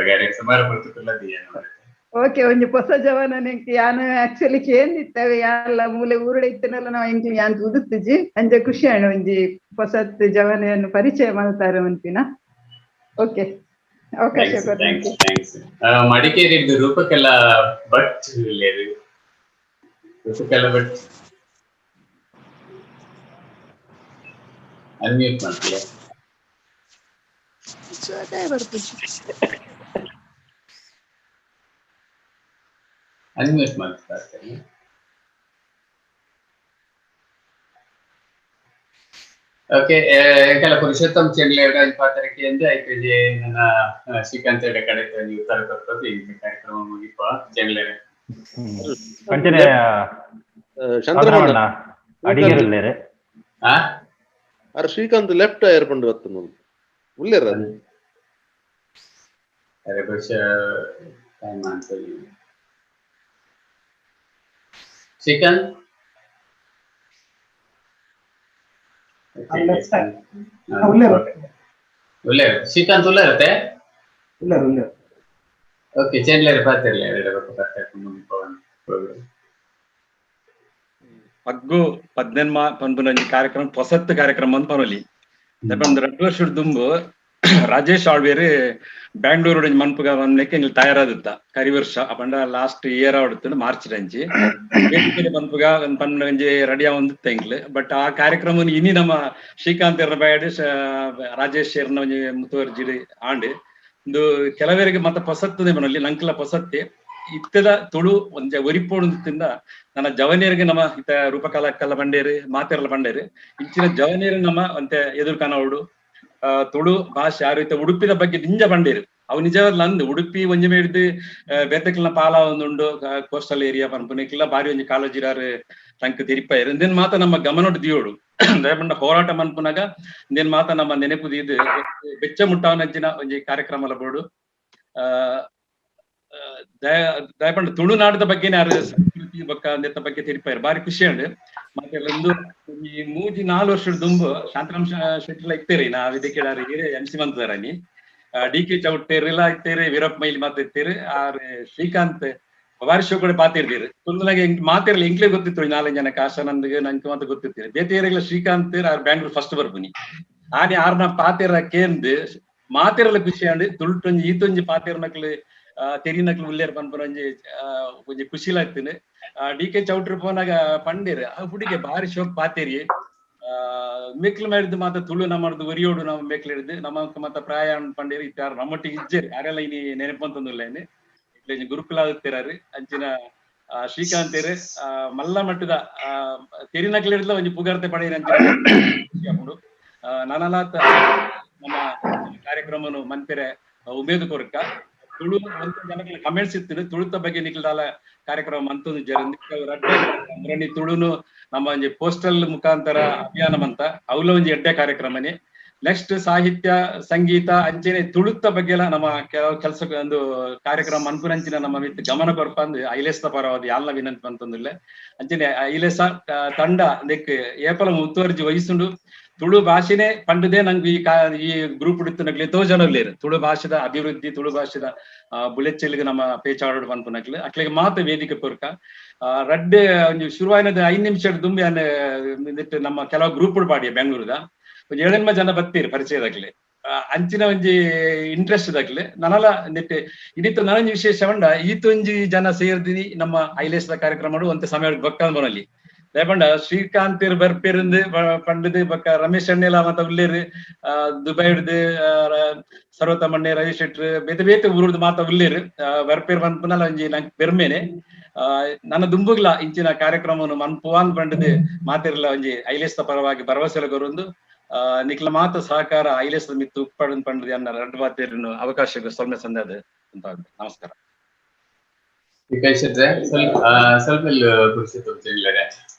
ಓಕೆ ಒಂಜಿ ಹೊಸ ಜವನ ಎಂಕ್ ಯಾನ್ ಆಕ್ಚುಲಿ ಕೇಂದಿತ್ತವೆ ಯಾನ್ಲ ಮೂಲೆ ಊರುಡೆ ಇತ್ತನಲ್ಲ ನಾವು ಎಂಕ್ ಯಾನ್ ತುದುತ್ತಿಜಿ ಅಂಚ ಖುಷಿ ಅಣ್ಣ ಒಂಜಿ ಹೊಸತ್ ಜವನೆಯನ್ನು ಪರಿಚಯ ಮಾಡ್ತಾರೆ ಅಂತಿನ. ಓಕೆ ಅವಕಾಶ
thanks. Madikeri Roopakala Bhat Roopakala Bhat unmute ಮಾಡ್ತೀಯ? ಅನ್ಮ್ಯೂಟ್ ಮಾಡ್ತಾರೆ. ಓಕೆ ಎಂಕೆಲ ಪುರುಷೋತ್ತಮ್ ಚೆಂಡ್ಲೇರ್ ಪಾತ್ರಕ್ಕೆ ಅಂದ್ರೆ ಐಪಿ ನನ್ನ ಶ್ರೀಕಾಂತ್ ಕಡೆ ಉತ್ತರ ಕೊಡ್ತದೆ ಈ ಕಾರ್ಯಕ್ರಮ ಮುಗಿಪ ಚೆಂಡ್ಲೇರ್.
ಅಂಚನೆ
ಚಂದ್ರಮಣ್ಣ
ಅಡಿಗೆರುಲ್ಲೇರು.
ಅರೆ ಶ್ರೀಕಾಂತ್ ಲೆಫ್ಟ್ ಏರ್ ಪಂಡು ಬತ್ತುಂಡು ಉಲ್ಲೇರ
ಅರೆ ಬಹುಶಃ ಟೈಮ್ ಅಂತ ಶ್ರೀಕಾಂತ್ ಉಲ್ಲೇರು. ಶ್ರೀಕಾಂತ್ ಉಲ್ಲೇರತ್ತೆ?
ಉಲ್ಲೇರು ಉಲ್ಲೇರು.
ಓಕೆ ಚೆಂಡ್ಲೇರು ಪಾತಿರ್ಲೆ ಎರಡು ಪಾತ್ರ.
ಪಗ್ಗು 18 ಪನ್ಪುನ ಒಂಜಿ ಕಾರ್ಯಕ್ರಮ ಪೊಸತ್ತು ಕಾರ್ಯಕ್ರಮ ಅಂತ ಪನೊಲಿ. ಒಂದು 2 ವರ್ಷ ದುಂಬು ರಾಜೇಶ್ ಆಳ್ವೇರು ಬ್ಯಾಂಗ್ಳೂರು ಮನ್ಪುಗ ಮನ್ಲೆಕ್ಕೆ ಎಂಗ್ಲು ತಯಾರಾದಿತ್ತ ಕರಿ ವರ್ಷ ಪಂಡ ಲಾಸ್ಟ್ ಇಯರ್ ಆವಡ್ತು ಮಾರ್ಚ್ ರಂಚಿ ಮನ್ಪುಗ ಪನ್ಪುನ ಒಂಜಿ ರೆಡಿ ಆವೊಂದಿತ್ತ ಎಂಗ್ಲು. ಬಟ್ ಆ ಕಾರ್ಯಕ್ರಮ ಇನಿ ನಮ್ಮ ಶ್ರೀಕಾಂತ್ ಎರ್ನ ಬಾಯಡ್ ರಾಜೇಶ್ ಎರ್ನ ಒಂಜಿ ಮುತುವರ್ಜಿಡ್ ಆಂಡ್ ಇಂದು ಕೆಲವರಿಗೆ ಮತ್ತ ಪೊಸತ್ತದೆ ಮನಲ್ಲಿ ನಂಕಲ ಪೊಸತ್ತೆ ಇತ್ತದ ತುಳು ಒಂಜ ಒರಿಪೋಡು ತಿಂದ ನನ್ನ ಜವನಿಯರಿಗೆ ನಮ್ಮ ಇತ್ತ ರೂಪಕಲಕ್ಕಲ್ಲ ಬಂಡೇರು ಮಾತೆರಲ್ಲ ಬಂಡೇರು ಇಂಚಿನ ಜವನಿಯರು ನಮ್ಮ ಅಂತೆ ಎದುರು ಕಾಣೋಡು ತುಳು ಭಾಷೆ ಯಾರು ಇತ್ತ ಉಡುಪಿದ ಬಗ್ಗೆ ನಿಂಜ ಬಂಡೇರು ಅವು ನಿಜವಾದ ಅಂದು ಉಡುಪಿ ಒಂಜಿ ಮೇಡ್ದು ಬೇತಕ್ಲಿನ ಪಾಲ ಒಂದುಂಡು ಕೋಸ್ಟಲ್ ಏರಿಯಾ ಪನ್ಪುನಿಕ್ಲ ಬಾರಿ ಒಂಜಿ ಕಾಲೇಜಿರಾರು ತಂಕ್ ತಿರಿಪಾಯರು ಇಂದೇನ್ ಮಾತ ನಮ್ಮ ಗಮನೊಟ್ಟು ದಿಯೋಡು ದಯಪಂಡ ಹೋರಾಟ ಮನ್ಪುನಾಗ ಇಂದೇನ್ ಮಾತ ನಮ್ಮ ನೆನಪು ದೀದು ಬೆಚ್ಚ ಮುಟ್ಟಾವನಂಚಿನ ಒಂಜಿ ಕಾರ್ಯಕ್ರಮ ಬೋಡು ದಯಪಂಡ ತುಳುನಾಡದ ಬಗ್ಗೆ ಯಾರು ಸಂಸ್ಕೃತಿ ಬೊಕ್ಕ ಅಂದೆತ್ತ ಬಗ್ಗೆ ತಿರಿಪಾಯರು ಬಾರಿ ಖುಷಿ ಅಂಡ್ ಮತ್ತೆ ಒಂದು ಈ 3-4 ವರ್ಷದ ದುಂಬು ಶಾಂತರಾಮ್ ಶೆಟ್ಟಿಲ ಇತ್ತೇರಿ ನಾ ಇದಕ್ಕೆ ಎಂ ಸಿ ಮಂತದಾರನಿ D K ಚೌಟೇರ್ ಎಲ್ಲ ಇತ್ತೇರು, ವೀರಪ್ಪ ಮೈಲಿ ಮಾತಿರ್ತೀರಿ, ಆರ್ ಶ್ರೀಕಾಂತ್ ಬಾರಿ ಕೂಡ ಪಾತಿರ್ತೀರಿ. ತುಳುನಾಗೆ ಮಾತಿರಲಿ ಎಂಕ್ಲೇ ಗೊತ್ತಿತ್ತು, ನಾಲ್ಕು ಜನಕ್ಕೆ ಆಶಾನಂದ್ಗೆ ನಂಗೆ ಮಾತ್ರ ಗೊತ್ತಿರ್ತೀರಿ. ಬೇತೆಯರಿಗೆಲ್ಲ ಶ್ರೀಕಾಂತ್ ಆರ್ ಬ್ಯಾಂಗ್ಳೂರ್ ಫಸ್ಟ್ ಬರ್ಬನಿ ಆನೆ ಆರ್ನ ಪಾತಿರ ಕೇಂದ್ ಮಾತಿರಲ ಖುಷಿ ಅಂಡ್ ತುಳುಟೊಂಜಿ ಈತೊಂಜಿ ಪಾತಿರ್ನಕ್ಲು ತೆರಿನಕ್ಲು ಉಲ್ಲೇರ್ ಪನ್ಪುನೊಂಜಿ ಒಂಜಿ ಖುಷಿಲಾಗ್ತೀನಿ. ಡಿ ಕೆ ಚೌಟ್ರಿ ಪೋನಾಗ ಪಂಡೇರ್ ಆ ಹುಡುಗೆ ಬಾರಿ ಶೋಕ್ ಪಾತೇರಿ ಮೇಕ್ಲು ಮಾಡಿದ್ದು ಮಾತ್ರ ತುಳು ನಮ್ಮದು ಒರಿಯೋಡು ನಮ್ಮ ಮೇಕ್ಲು ಹಿಡಿದು ನಮ್ಮ ಮಾತ್ರ ಪ್ರಾಯ ಪಂಡೇರಿ ಇತ್ತಾರು ನಮ್ಮೊಟ್ಟಿಗೆ ಇಜ್ಜೇರಿ ಯಾರೆಲ್ಲ ಇನಿ ನೆನಪಂತಂದಿಲ್ಲ ಇನ್ನು ಗುರುಕುಲಾಗುತ್ತೀರಾರು ಅಂಚಿನ ಶ್ರೀಕಾಂತೇರು ಮಲ್ಲ ಮಟ್ಟದ ತೆರಿನಕ್ಲು ಹಿಡಿದ್ಲ ಒಂಜಿ ಪುಗಾರ್ತೆ ಪಡೆಯಿನ ಅಂಚಿನ ನನಲಾತ ನಮ್ಮ ಕಾರ್ಯಕ್ರಮನು ಮನ್ಪೆರೆ ಉಮೇದು ಕೊರಕ ತುಳು ಒಂದು ಜನಗಳ ಕಮೆಂಟ್ಸ್ ಇತ್ತು ತುಳುತ ಬಗ್ಗೆ ನಿಖಿಲ್ದಾಲ ಕಾರ್ಯಕ್ರಮ ಅಂತಂದು ಜರ ತುಳುನು ನಮ್ಮ ಒಂಜಿ ಪೋಸ್ಟಲ್ ಮುಖಾಂತರ ಅಭಿಯಾನ ಅಂತ ಅವಲ ಒಂಜಿ ಎಡ್ಡೆ ಕಾರ್ಯಕ್ರಮನೇ. ನೆಕ್ಸ್ಟ್ ಸಾಹಿತ್ಯ ಸಂಗೀತ ಅಂಚೆನೆ ತುಳುತ್ತ ಬಗ್ಗೆ ಎಲ್ಲ ನಮ್ಮ ಕೆಲವು ಕೆಲಸ ಒಂದು ಕಾರ್ಯಕ್ರಮ ಅನ್ಪುನಂಚಿನ ನಮ್ಮ ಮಿತ್ ಗಮನ ಕೊರ್ಪ ಅಂದ್ ಐಲೇಸ್ದ ಪರವಾದ ಯಾಲ್ನ ವಿನಂತಿ ಅಂತಂದಿಲ್ಲ. ಅಂಚೆನೆ ಐಲೇಸ ತಂಡ ನೆಕ್ ಏಪಲ ಮುತುವರ್ಜಿ ವಹಿಸುಂಡು ತುಳು ಭಾಷೆನೆ ಪಂಡದೆ ನಂಗೆ ಈ ಗ್ರೂಪ್ ಹಿಡಿತು ಎತ್ತೋ ಜನ ಇಲ್ಲೇರು ತುಳು ಭಾಷೆದ ಅಭಿವೃದ್ಧಿ ತುಳು ಭಾಷೆದ ಬುಲೆಚ್ಚೆಲ್ಗೆ ನಮ್ಮ ಪೇಚಾಡೋಡು ಪನ್ಪುನಕ್ಲು ಅಕ್ಲಿಗೆ ಮಾತ್ರ ವೇದಿಕೆ ಪೊರ್ಕ ರಡ್ಡೆ ಒಂಜಿ ಶುರುವಾಯಿನದ 5 ನಿಮಿಷ ದುಂಬಿ ನಮ್ಮ ಕೆಲವು ಗ್ರೂಪ್ ಪಾಡಿಯ ಬೆಂಗಳೂರದ ಒಂಜಿ 7 ಜನ ಬತ್ತೀರಿ ಪರಿಚಯದಾಗ್ಲಿ ಅಂಚಿನ ಒಂಜಿ ಇಂಟ್ರೆಸ್ಟ್ ದಾಗ್ಲಿ ನನಲ ನೆಟ್ಟೆ ಇನ್ನಿತ್ತು ನನೊಂಜಿ ವಿಶೇಷ ಉಂಡ ಈತೊಂಜಿ ಜನ ಸೇರ್ದಿನಿ ನಮ್ಮ ಐಲೇಸ್ದ ಕಾರ್ಯಕ್ರಮ ಒಂತೆ ಸಮಯ ಬಕ್ಕಂದ್ ಬನಲ್ಲಿ ದಯಪಂಡ ಶ್ರೀಕಾಂತೇರ್ ಬರ್ಪೇರಿಂದ ಪಂಡದು ಬಕ್ಕ ರಮೇಶ್ ಅಣ್ಣೆಲ ಮತ್ತ ಉಲ್ಲೇರು ದುಬೈ ಹಿಡ್ದು ಸರ್ವತಮ್ಮಣ್ಣೆ ರವಿ ಶೆಟ್ರು ಬೇತೆ ಬೇತೆ ಊರುಡ್ದು ಮಾತ ಉಲ್ಲೇರು ಬರ್ಪೇರ್ ಪನ್ಪುನಲ ಒಂಜಿ ನಂಗೆ ಪೆರ್ಮೇನೆ ನನ್ನ ದುಂಬುಗ್ಲ ಇಂಚಿನ ಕಾರ್ಯಕ್ರಮವನ್ನು ಮನ್ಪುವಾನ್ ಪಂಡದು ಮಾತಿರ್ಲ ಒಂಜಿ ಐಲೇಸ್ದ ಪರವಾಗಿ ಭರವಸೆ ಕೊರೊಂದು ನಿಕ್ಲ ಮಾತ ಸಹಕಾರ ಐಲೇಸ್ದ ಮಿತ್ತು ಉಪ್ಪಡನ್ ಪಂಡದು ಅನ್ನ ರಡ್ಡು ಮಾತೇರನ್ನು ಅವಕಾಶಕ್ಕೆ ಸೊಲ್ಮೆ ಸಂದಾದ ಅಂತ. ನಮಸ್ಕಾರ.
ಸ್ವಲ್ಪ ಸ್ವಲ್ಪ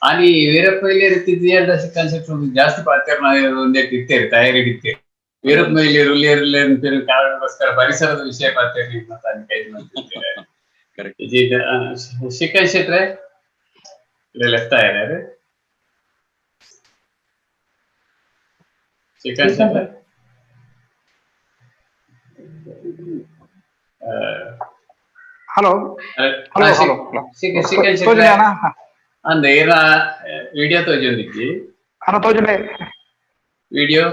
ಆನಿ ವೀರಪ್ಪ ಇಲ್ಲಿರ್ತಿದ್ಯಾ ಶ್ರೀಕಾಂತ್ ಶೆಟ್ರು ಜಾಸ್ತಿ ಪಾತ್ರ ಒಂದೇ ಇತ್ತೇರಿ ತಯಾರಿ ಇತ್ತೇರಿ ವೀರಪ್ಪ ಮೊಯ್ಲಿ ಉಲ್ಲೇರು ಕಾರಣಕ್ಕೋಸ್ಕರ ಪರಿಸರದ ವಿಷಯ ಪಾತೇರಿ ಮತ್ತೆ ಕೈದು ಮಾಡ್ತಿರ್ತೀರ. ಶ್ರೀಕಾಂತ್ ಶೆಟ್ರೆ ಲೆಫ್ಟ್ ಆಯ್ಯಾರು ಶ್ರೀಕಾಂತ್ ಶೆಟ್ರೆ.
Hello hello hello
ಅಂದ ಏನ ವಿಡಿಯೋ ತೋಜೊಂದಿಜ್ಜಿ
ಅಣ್ಣ ತೋಜುಂಡೆ
ವಿಡಿಯೋ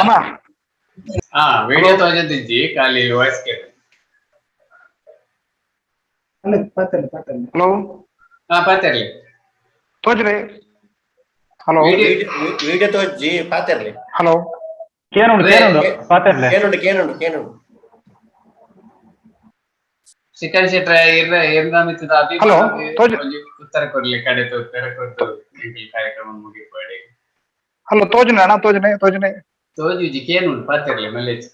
ಅಣ್ಣ
ಹಾ ವಿಡಿಯೋ ತೋಜೊಂದಿಜ್ಜಿ ಖಾಲಿ ವಾಯ್ಸ್ ಕೇಳಿ.
ಹಲೋ
ಹಾ ಪಾತಿರ್ಲಿ
ತೋಜುಂಡೆ. ಹಲೋ
ವಿಡಿಯೋ ತೋಜಿ ಪಾತಿರ್ಲಿ.
ಹಲೋ
ಕೇನುಂಡು ಕೇನುಂಡು ಪಾತಿರ್ಲೆ
ಕೇನುಂಡು ಕೇನುಂಡು ಕೇನುಂಡು.
ಶ್ರೀಕಾಂತ್ ಶೆಟ್ರೆ ಇರ್ರ ಏರ್ನಾಮಿತ್ತದ
ಹಲೋ
ಉತ್ತರ ಕೊಡ್ಲಿ ಕಡೆ ಉತ್ತರ ಕೊಟ್ಟು ಈ ಕಾರ್ಯಕ್ರಮ ಮುಗಿಪಾಡಿ.
ಹಲೋ ತೋಜುನೆ ಅಣ್ಣ ತೋಜುನೆ ತೋಜುನೆ
ತೋಜುಜಿ ಕೇನುಂಡು ಪಾತಿರ್ಲಿ ಮಲ್ಲೇಜ್.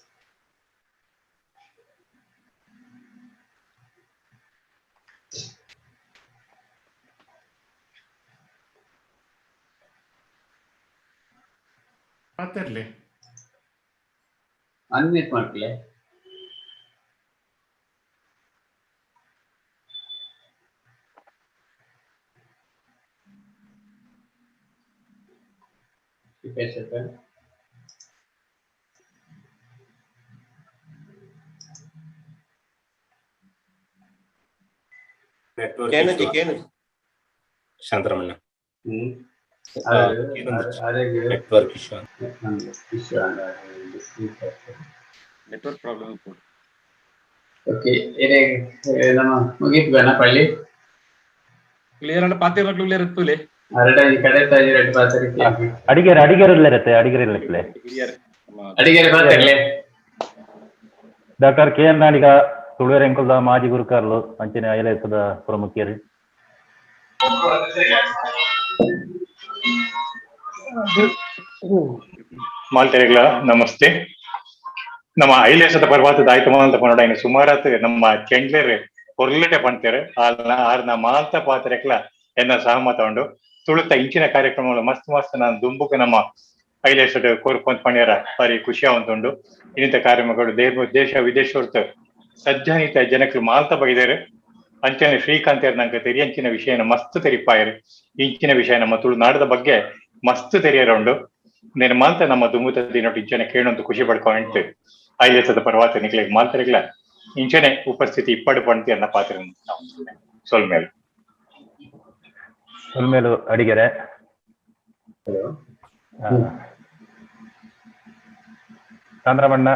ಪಾತಿರ್ಲಿ
ಅನ್ಮ್ಯೂಟ್ ಮಾಡ್ಕೊಳ್ಳಿ.
Shantaramanna network issue
network problem.
Okay ನಮ್ಮ ಮುಗೀತು ಬೇನ ಪಳ್ಳಿ
ಕ್ಲಿಯರ್ ಅಂಡ್ ಪಾತಿರ್ನಕ್ಲು ಕ್ಲಿಯರ್ ಇತ್ತುಲೆ
ಅರಡ ಈ ಕಡೆ ತಾಯಿ ರೆಡ್ ಪಾತಿರ್ಕೆ
ಅಡಿಗೆರೆ ಅಡಿಗೆರೆ ಇರುತ್ತೆ ಅಡಿಗೆರೆ ಇಲ್ಲಪ್ಲೆ
ಅಡಿಗೆರೆ ಪಾತಿರ್ಲೆ.
Doctor K N Nadiga ತುಳುವೆರೆ ಎಂಕುಲ್ದ ಮಾಜಿ ಗುರುಕಾರ್ಲು ಅಂಚನೆ ಐಲೇಸದ ಪ್ರಮುಖರು.
ಮಾಲ್ತೆರೆಗ್ಲ ನಮಸ್ತೆ. ನಮ್ಮ ಐಲೇಸದ ಪರ್ವಾತದ ಆಯ್ತು ಅಂತ ಪನೋಡ ಇನ್ನು ಸುಮಾರಾತ್ ನಮ್ಮ ಚೆಂಡ್ಲೇರ್ ಹೊರ್ಲಟೆ ಪಣ್ತೇರು ಆರ್ನ ಮಾಲ್ತ ಪಾತ್ರೆಕ್ಲ ಎನ್ನ ಸಹಮತ ಉಂಡು. ತುಳುತ ಇಂಚಿನ ಕಾರ್ಯಕ್ರಮಗಳು ಮಸ್ತ್ ಮಸ್ತ್ ನಾನು ದುಂಬುಕು ನಮ್ಮ ಐಲೇಸದ ಕೋರ್ಪಂತ್ ಪಣ್ಯರ ಬಾರಿ ಖುಷಿ ಉಂಟು. ಇನ್ನಿತ ಕಾರ್ಯಕ್ರಮಗಳು ದೇಶ ವಿದೇಶ ಸಜ್ಜನಿತ ಜನಕ್ಲು ಮಾಲ್ತ ಬಗಿದಾರೆ. ಅಂಚನೆ ಶ್ರೀಕಾಂತೇರ್ ನಂಗೆ ತೆರಿಯಂಚಿನ ವಿಷಯನ ಮಸ್ತ್ ತೆರಿಪಾಯರು. ಇಂಚಿನ ವಿಷಯ ನಮ್ಮ ತುಳುನಾಡದ ಬಗ್ಗೆ ಮಸ್ತ್ ತೆರಿಯರ ಉಂಡು. ನೇನು ಮಾಲ್ತ ನಮ್ಮ ದುಂಬುತ ದಿನೊಟ್ಟು ಇಂಚನೆ ಕೇಳೊಂದು ಖುಷಿ ಪಡ್ಕೊಂಡು ಐಲೇಸದ ಪರ್ವಾತ ನಿಕ್ಲೆಗ್ ಮಾಲ್ತರೆಗ್ಲ ಇಂಚನೆ ಉಪಸ್ಥಿತಿ ಇಪ್ಪಡು ಪಂತಿ ಅನ್ನ ಪಾತ್ರ ಸೊಲ್ಮೇಲು.
ಸೊಲ್ಮೇಲು ಅಡಿಗೆರೆ. ಚಂದ್ರಮಣ್ಣ.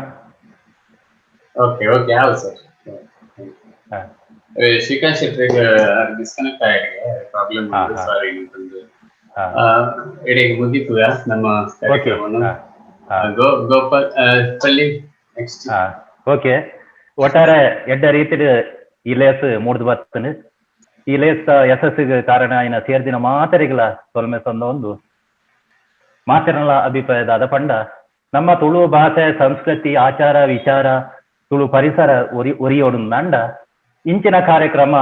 ಓಕೆ ಓಕೆ ಹೌದು ಸರ್. ಶ್ರೀಕಾಂತ್ ಶೆಟ್ಟಿ ಡಿಸ್ಕನೆಕ್ಟ್ ಆಗಿದೆ, ಪ್ರಾಬ್ಲಮ್ ಸಾರಿ. ಎಡೆಗೆ ಮುಗೀತದ ನಮ್ಮ ಕಾರ್ಯಕ್ರಮವನ್ನು. ಗೋಪಾಲ್ ಪಳ್ಳಿ ನೆಕ್ಸ್ಟ್.
ಓಕೆ, ಒಟ್ಟಾರೆ ಎಡ್ಡ ರೀತಿಡ್ ಈ ಲೇಸ್ ಮೂಡ್ದು ಬರ್ತನೆ. ಈ ಲೇಸ್ ಯಶಸ್ಸಿಗೆ ಕಾರಣ ಆಯ್ನ ಸೇರ್ದಿನ ಮಾತರಿಗಳ ಸೊಲ್ಮೆ ಸಂದ ಒಂದು ಮಾತಿರಲ ಅಭಿಪ್ರಾಯದಾದ ಪಂಡ ನಮ್ಮ ತುಳು ಭಾಷೆ ಸಂಸ್ಕೃತಿ ಆಚಾರ ವಿಚಾರ ತುಳು ಪರಿಸರ ಒರಿಯೋಡು ನಂಡ ಇಂಚಿನ ಕಾರ್ಯಕ್ರಮ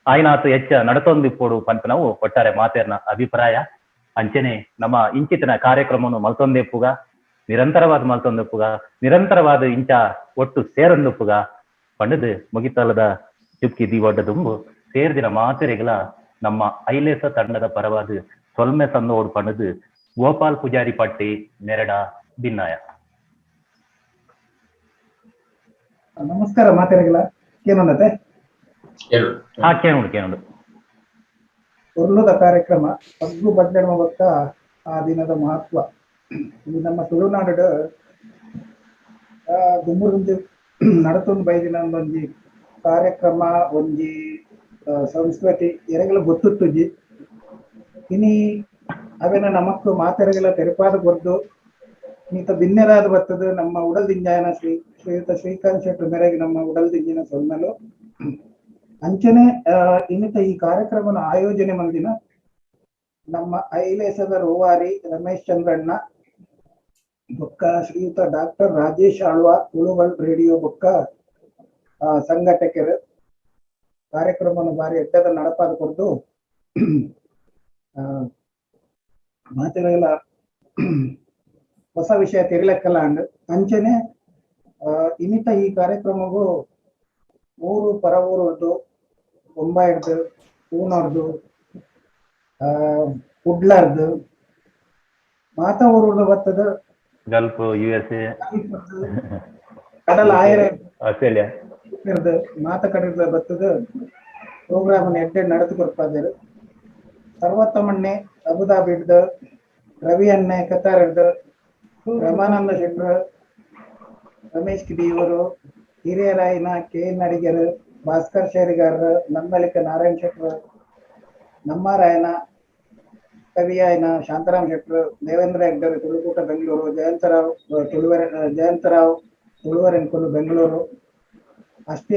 ಆಯ್ನಾತು ಹೆಚ್ಚ ನಡತೊಂದಿಪ್ಪೋಡು ಪಂತ ನಾವು ಒಟ್ಟಾರೆ ಮಾತೇರ್ನ ಅಭಿಪ್ರಾಯ. ಅಂಚನೆ ನಮ್ಮ ಇಂಚಿತನ ಕಾರ್ಯಕ್ರಮವನ್ನು ಮಲ್ತೊಂದೆಪ್ಪುಗ, ನಿರಂತರವಾದ ಮಲ್ತೊಂದೆಪ್ಪುಗ, ನಿರಂತರವಾದ ಇಂಚ ಒಟ್ಟು ಸೇರೊಂದುಪ್ಪುಗ ಪಂಡದು ಮುಗಿತಲದ ಚುಕ್ಕಿ ದೀವಡ್ಡ ದುಂಬು ಸೇರ್ದಿನ ಮಾತೆರೆಗಳ ನಮ್ಮ ಐಲೇಸ ತಂಡದ ಪರವಾದ ಸೊಲ್ಮೆ ಸಂದೋಡು ಪಂಡದು ಗೋಪಾಲ್ ಪೂಜಾರಿ ಪಟ್ಟಿ ನೆರಡ ಭಿನ್ನಾಯ.
ನಮಸ್ಕಾರ ಮಾತೆರೆಗಳ ಏನನ್ನತೆ
ಹಾ ಕೇನುಂಡು ಕೇನುಂಡು.
ಕೊರ್ಲುದ ಕಾರ್ಯಕ್ರಮ ಪಗ್ಗು ಬಡ್ಡೆಡುವ ಬೊಕ್ಕ ಆ ದಿನದ ಮಹತ್ವ. ಈ ನಮ್ಮ ತುಳುನಾಡು ದುಮ್ಮುರುಂಜಿ ನಡತೊಂದು ಬೈದಿನ ಒಂಜಿ ಕಾರ್ಯಕ್ರಮ ಒಂಜಿ ಸಂಸ್ಕೃತಿ ಎರೆಗಳ ಗೊತ್ತುತ್ತುಜಿ. ಇನಿ ಅವೆನ ನಮಕ್ಕು ಮಾತೆರೆಗಳ ತೆರಪಾದ ಕೊರ್ದು ನೀತ ಬಿನ್ನೆರಾದ ಬರ್ತದೆ ನಮ್ಮ ಉಡಲ್ ದಿಂಜಾಯನ ಶ್ರೀಯುತ ಶ್ರೀಕಾಂತ್ ಶೆಟ್ಟರ್ ಮೇರೆಗೆ ನಮ್ಮ ಉಡಲ್ ದಿಂಜಿನ ಸೊಲ್ಮೆಲು. ಅಂಚನೆ ಇನ್ನಿತ ಈ ಕಾರ್ಯಕ್ರಮನ ಆಯೋಜನೆ ಮಂದಿನ ನಮ್ಮ ಐಲೇಸದ ರೂವಾರಿ ರಮೇಶ್ ಚಂದ್ರಣ್ಣ ಬೊಕ್ಕ ಶ್ರೀಯುತ ಡಾಕ್ಟರ್ ರಾಜೇಶ್ ಆಳ್ವ ತುಳುವಲ್ ರೇಡಿಯೋ ಬೊಕ್ಕ ಸಂಘಟಕರು ಕಾರ್ಯಕ್ರಮವನ್ನು ಬಾರಿ ಎಡ್ಡದ ನಡಪಾದ ಕೊರ್ದು ಮಾತೆರೆಗಳ ಹೊಸ ವಿಷಯ ತೆರಿಲಕ್ಕಲ್ಲ ಅಂಡ್. ಅಂಚನೆ ಇನ್ನಿತ ಈ ಕಾರ್ಯಕ್ರಮಗೂ ಊರು ಪರ ಊರದ್ದು ಬೊಂಬಾಯಿಡ್ದು ಪೂನರ್ದು ಕುಡ್ಲಾರ್ದು ಮಾತಾ ಊರು ಬರ್ತದ
ಗಲ್ಫ್ USA
ಕಡಲ ಆಯರೆ
ಆಸ್ಟ್ರೇಲಿಯಾ
ಮಾತ ಕಡೆ ಬರ್ತದ ಪ್ರೋಗ್ರಾಮ್ ಎಡ್ಡೆ ನಡೆದು ಕೊಡ್ಪಾದರು. ಸರ್ವೋತ್ತಮಣ್ಣೆ ಅಬುದಾಬಿ ಹಿಡ್ದು, ರವಿ ಅಣ್ಣೆ ಕತಾರ್ ಹಿಡ್ದು, ರಮಾನಂದ ಶೆಟ್ರು, ರಮೇಶ್ ಕಿಡಿಯವರು, ಹಿರಿಯರಾಯನ ಕೆ ಎನ್ ಅಡಿಗರು, ಭಾಸ್ಕರ್ ಶೇರಿಗಾರರು, ನಂದಳಿಕ ನಾರಾಯಣ್ ಶೆಟ್ರು, ನಮ್ಮರಾಯನ ಕವಿಯಾಯನ ಶಾಂತರಾಮ್ ಶೆಟ್ರು, ದೇವೇಂದ್ರ ಹೆಗ್ಡರ್ ತುಳುಕೂಟ ಬೆಂಗಳೂರು, ಜಯಂತರಾವ್ ತುಳುವರ ಜಯಂತರಾವ್ ತುಳುವರೆನ್ಕುಲು ಬೆಂಗಳೂರು. ಅಷ್ಟೇ.